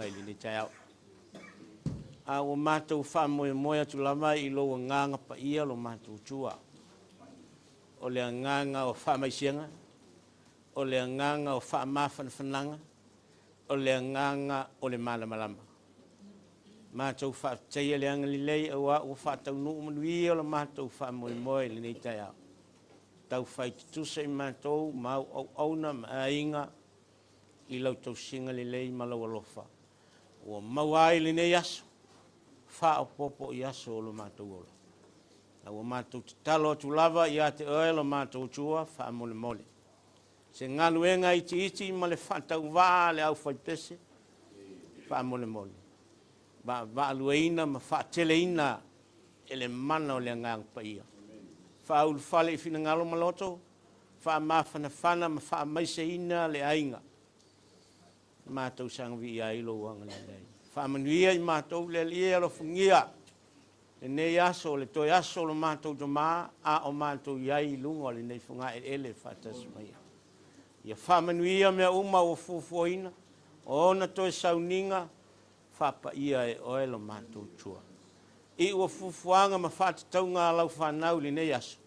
I lenei taeao. A ua matou faamoemoe atu lava i lou agaga paia lo matou Atua. O le agaga o faamaisega, o le agaga o faamafanafanaga, o le agaga o le malamalama. Matou faafetaia le agalelei auā ua faataunuu manuia lo matou faamoemoe i lenei taeao. Taufai tutusa i matou ma au auauna ma aiga i lau tausiga lelei ma lau alofa. Ua maua ai lenei aso, faaopoopo i aso o lo matou ola. A ua matou tatalo atu lava ia te oe lo matou Atua faamolemole. Se galuega itiiti ma le faatauvaa a le aufaipese, faamolemole. Vaavaaluaina ma faateleina e le mana o le Agaga Paia. Faaulufale i finagalo ma loto, faamafanafana ma faamaiseina le aiga. Matou saga viia ai lou agalelei. Faamanuia i matou le Alii e alofagia lenei aso, le toe aso o lo matou tama, a o matou i ai i luga o lenei fogaeleele faatasi mai ai. Ia faamanuia mea uma ua fuafuaina, o ona toe sauniga, faapaia e oe lo matou Atua. I ua fuafuaga ma faatatauga a lau fanau i lenei aso,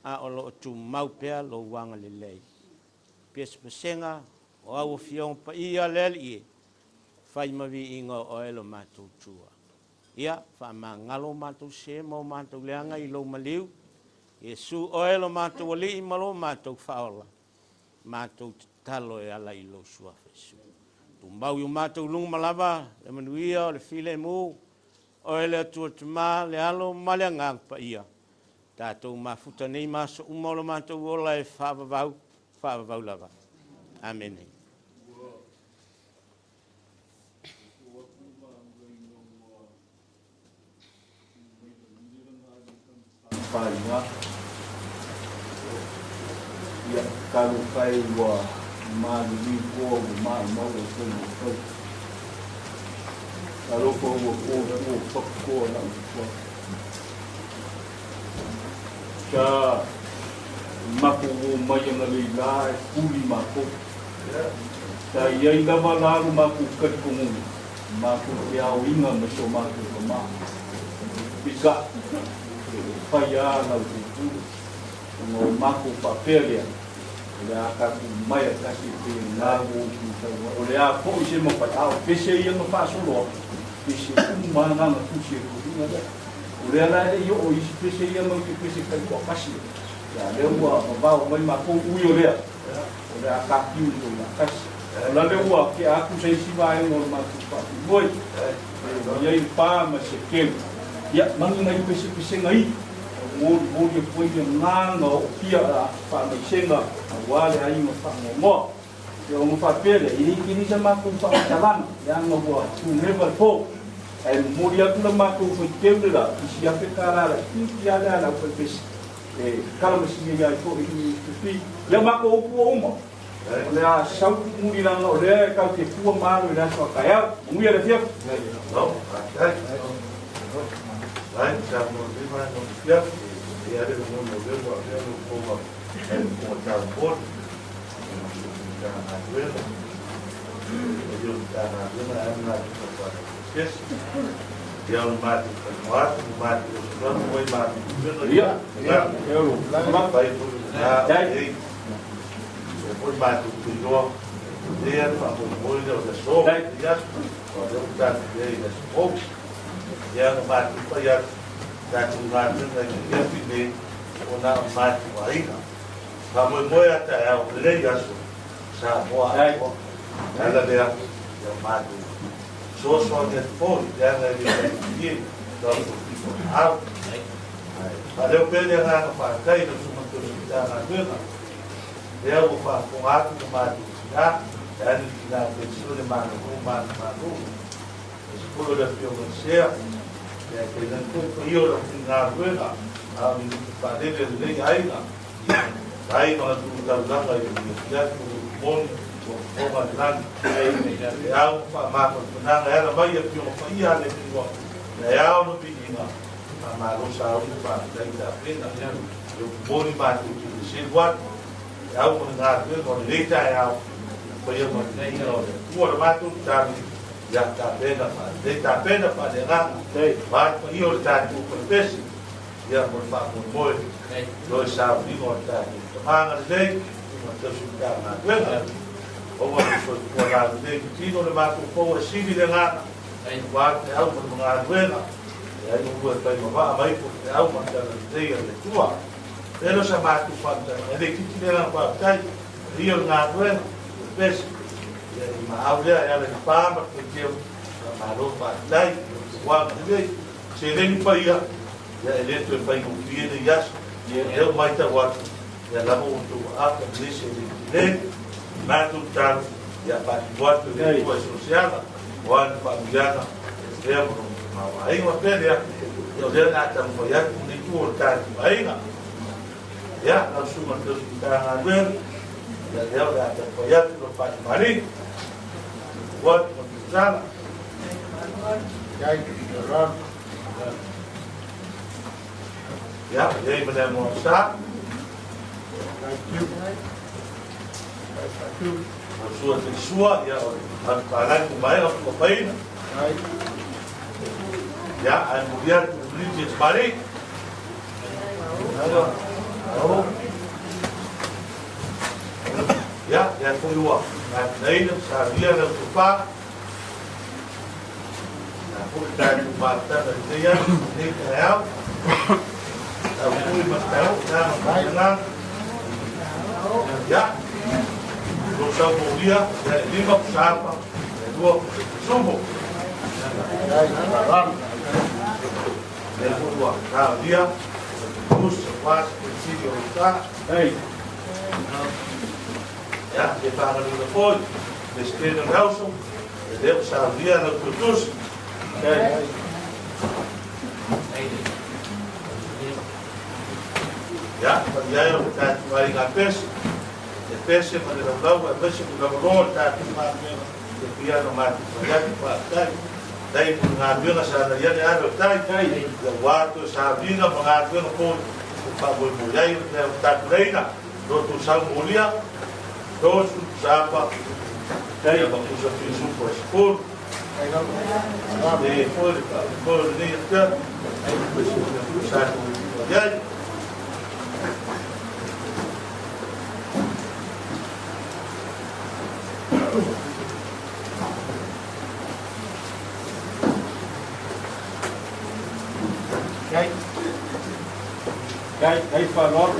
a o lo o tumau pea lou agalelei. Pesepesega o au afioga paia le Alii e, fai ma viiga o oe lo matou Atua. Ia, faamagalo matou sē ma o matou leaga i lou maliu, Iesu oe lo matou Alii ma lo matou Faaola, matou tatalo e ala i lou Suafa Iesu. Tumau i o matou luga ma lava le manuia o le filemu, oe le Atua Tama, le Alo ma le Agaga Paia, tatou mafuta nei ma aso uma o lo matou ola e faavavau, faavavau lava. Amene. Faiga ia talofa e ua maliliu koa ua maumau e fai ma fai. Talofa ua puapua fakukoa lau fua. Sa matou omai analeila e puli matou. Sa i ai lava la lo matou talitonuga, matou te aoina ma si o matou tama. Peitai, e le fai lava la outou pule, ona o matou faapea lea, o le a tatou maea tasi e pei o lena ua outou saunoa ai. O le a foi se mafai, a o pese ia na faasolo atu, pese uma lava na na tusi e le toeaina lea. O lea la e le i oo i isi pese ia matou te pese taitoatasi ai. Ia, lea ua vavao mai matou, ui o lea, o le a tapiu i lou latasi. O la le ua tea atu se isi vaega o le matou faamoemoe, e i ai le pa ma se keu. Ia, manu nai pesepesega i, molimoli atu ai le agaga o oopia a faamaisega aua le aiga faanoanoa. Ia ona faapea lea, e le tele sa matou faamatalaga, leaga ua tuneva le po. Ae momoli atu la matou faiteu le la, i si $1,000 laitiiti lava lea a le aufaipese, e kalamasina ai foi i tupi. Ia matou upu ua uma, o le a sau mulimuli leaga o lea e tatou te fua ma alo i le aso a taeao. Manuia le afiafi. Faamoemoe a taeao o lenei aso Samoa atoa. O le ala lea ia matou fesoasoani atu foi leaga e le faigofie la outou pitolaau. Ae faaleo pea le agaga faafetai i lau Susuga Tony Matagaluega lea ua faafofoga atu le matou tina, leaga le tina penisione le malolo manumalo. Aemaise foi o le Afioga i Sea, ia tainane foi le paia o le aufaigaluega a o ni lupe faalele a lenei aiga. Ai ma la tu taulaga i le afiafi o le moni Fofoga le lagi. E au whaamafanafanaga e ala mai afioga paia a le Atua, e ao na viiga, faamalo sauni faafetai tapena. E upu moni matou te le selu atu, e au ma le galuega o lenei taeao, paia ma le viiga o le Atua le matou tatalo, ia tapena faalelei, tapena faaleagaga, aua le paia o le tatou falepese, ia mo le faamoemoe, toe sauniga o le tatou tamaga lelei, ma tausi Matagaluega. Aua le soifua lalelei i tino le matou pou e sili le agaga, aua le feau ma le galuega, e ai ua e fai ma vaa mai po le feau ma le tala lelei a le Atua. Lea sa matou faamatalaga, e le itiiti le agaga faafetai, paia o le galuega, le pese, ia i maau lea e ala i le pā ma le faiteu, faamalo faafetai, tauaga lelei, seleni paia, ia e le toe faigofie nei aso, lea ua matau atu, ia lava ua outou aapa lenei seleni tele, matou tatalo, ia faatino atu e le Atua i so o se ala, aua le faamanuiaga e avea ma lona tamaoaiga pea lea, ia o lea o le a taumafai atu lenei itu o le tatou aiga. Ia, lau susuga i le tausi Matagaluega, ia lea o le a taumafai atu lau faatamalii, atu ma tutala. Ia, i ai ma le amoa sa. O sua te sua, ia o le atu palai ku mai o ku paina. Ia, ai muria tu liti e mari. Ia, ia foi ua. Ngai nei na sa via na tu pa. Na foi ta tu ma ta na te ia, nei ta au. Tau foi ma tau, na ma na. Ia. Lo sa molia, ia e lima ku sapa, e lua ku sumo. Ia foi ua ta via, us pas ku o ta. Ei. Ia, e whanganuna foi, le stena rauso, e leo sa via na tutus. Ia, pa ia o tātou ai ngā pese, e pese ma le laulau, e pese ku lau loa tātou ngā e pia no mātou whaiatu whaatai. Dai ku ngā luenga sa na ia le aro tai, ia wātu sa vinga ma ngā luenga po, ku whaamoi mo iai o te tātou reina, roto sau molia, tosu, sapa, ia makusa fisu po e sepolu. E foi le foi le nei ata, ai ku se sa iai. Kai kai whanor,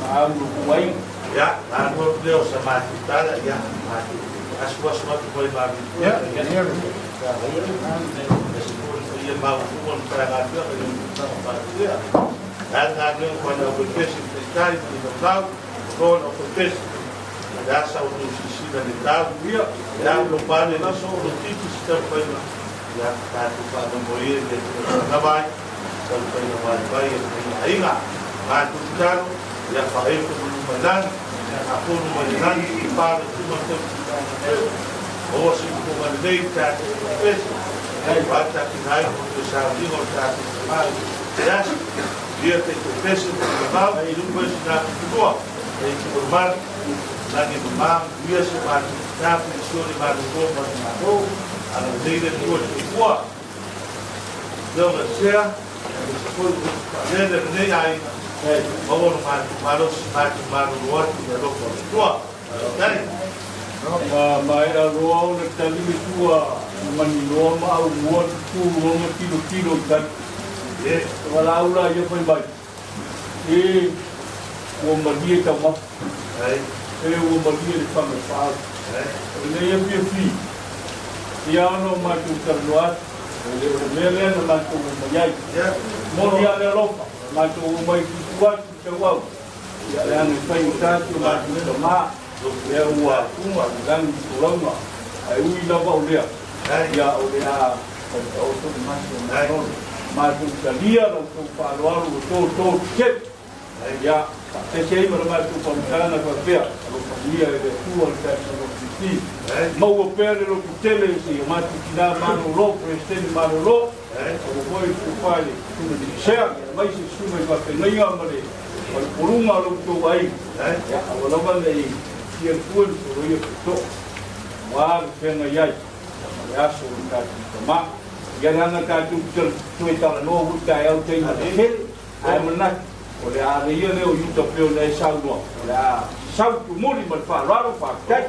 ma au no kuai. Ia, na no leo sa mātou tala, ia, mātou asu asu atu koe mā Ia, ia. Ia se pōri ko ia mau kuma no tara ngā tua, ka ia tanga whātua. Ngā ngā nua koe na koe pesi te tai, i no tau, ko na koe pesi. Ia sa o tō sisina le tau, ia, ia lo pane na so lo titi si tau whaina. Ia, tātou whāna mo ia, le te na vai, tau whaina vai vai, e whaina ainga. Mātou talo, ia whaepo no numa lani, a ponu mai lani, i pāra tuma tau ki Oa si ko ngā nei tātou ko pesi. Hei wā ki nai ko te sāringa o tātou te mai. Te asi, ia te te pesi mo te mau, i lupa si nā te tua. E ki o mar, nani ma mā, ia se mā te tātou i siori mā te tō mā te mā tō, ana nei le tua te kua. Leo na sea, e se foi ko whalele nei aina, maua no mātou malo, si mātou malo roa atu le loko o le tua. Dai. Ma mai a roa o le tali me tua mani loa ma au mua tu loa ma tilo tilo i tai. E wala ula ia fai mai. E ua malie tau mafu. E ua malie le whanga whaau. O le ia fia fi. Ia ono mātou taranoa atu. O le o le mea lea na mātou o mai ai. Moni a le alofa. Mātou o mai tutu atu tau au. Ia le anga whai o tātou mātou ta mā. Lea ua kuma langi tulaga. Ai ui lava o lea. Ia o le a o tō maso manolo. Mātou talia lau tō whaaloalo o tō tō te. Ia, faatasi ai ma le matou faamatalaga faapea, alofagia e le Atua le tatou LPC. Maua pea le lototele seia matou tina malolo, Peresetene malolo, aua foi le tofa i le Susuga Nisea, aemaise susuga i faafeagaiga ma le ma le poluga o lo outou aiga. Ia, aua lava ne i tia le fue ma soloia le tootoo, aua le feagai ai ma le aso o le tatou tama. Ia leaga tatou te toe talanoa foi taeao taimi tele, ae manatu, o le a aleia lea o Iuta pei ona e saunoa, o le a sau tumuli ma le faaaloalo, faafetai.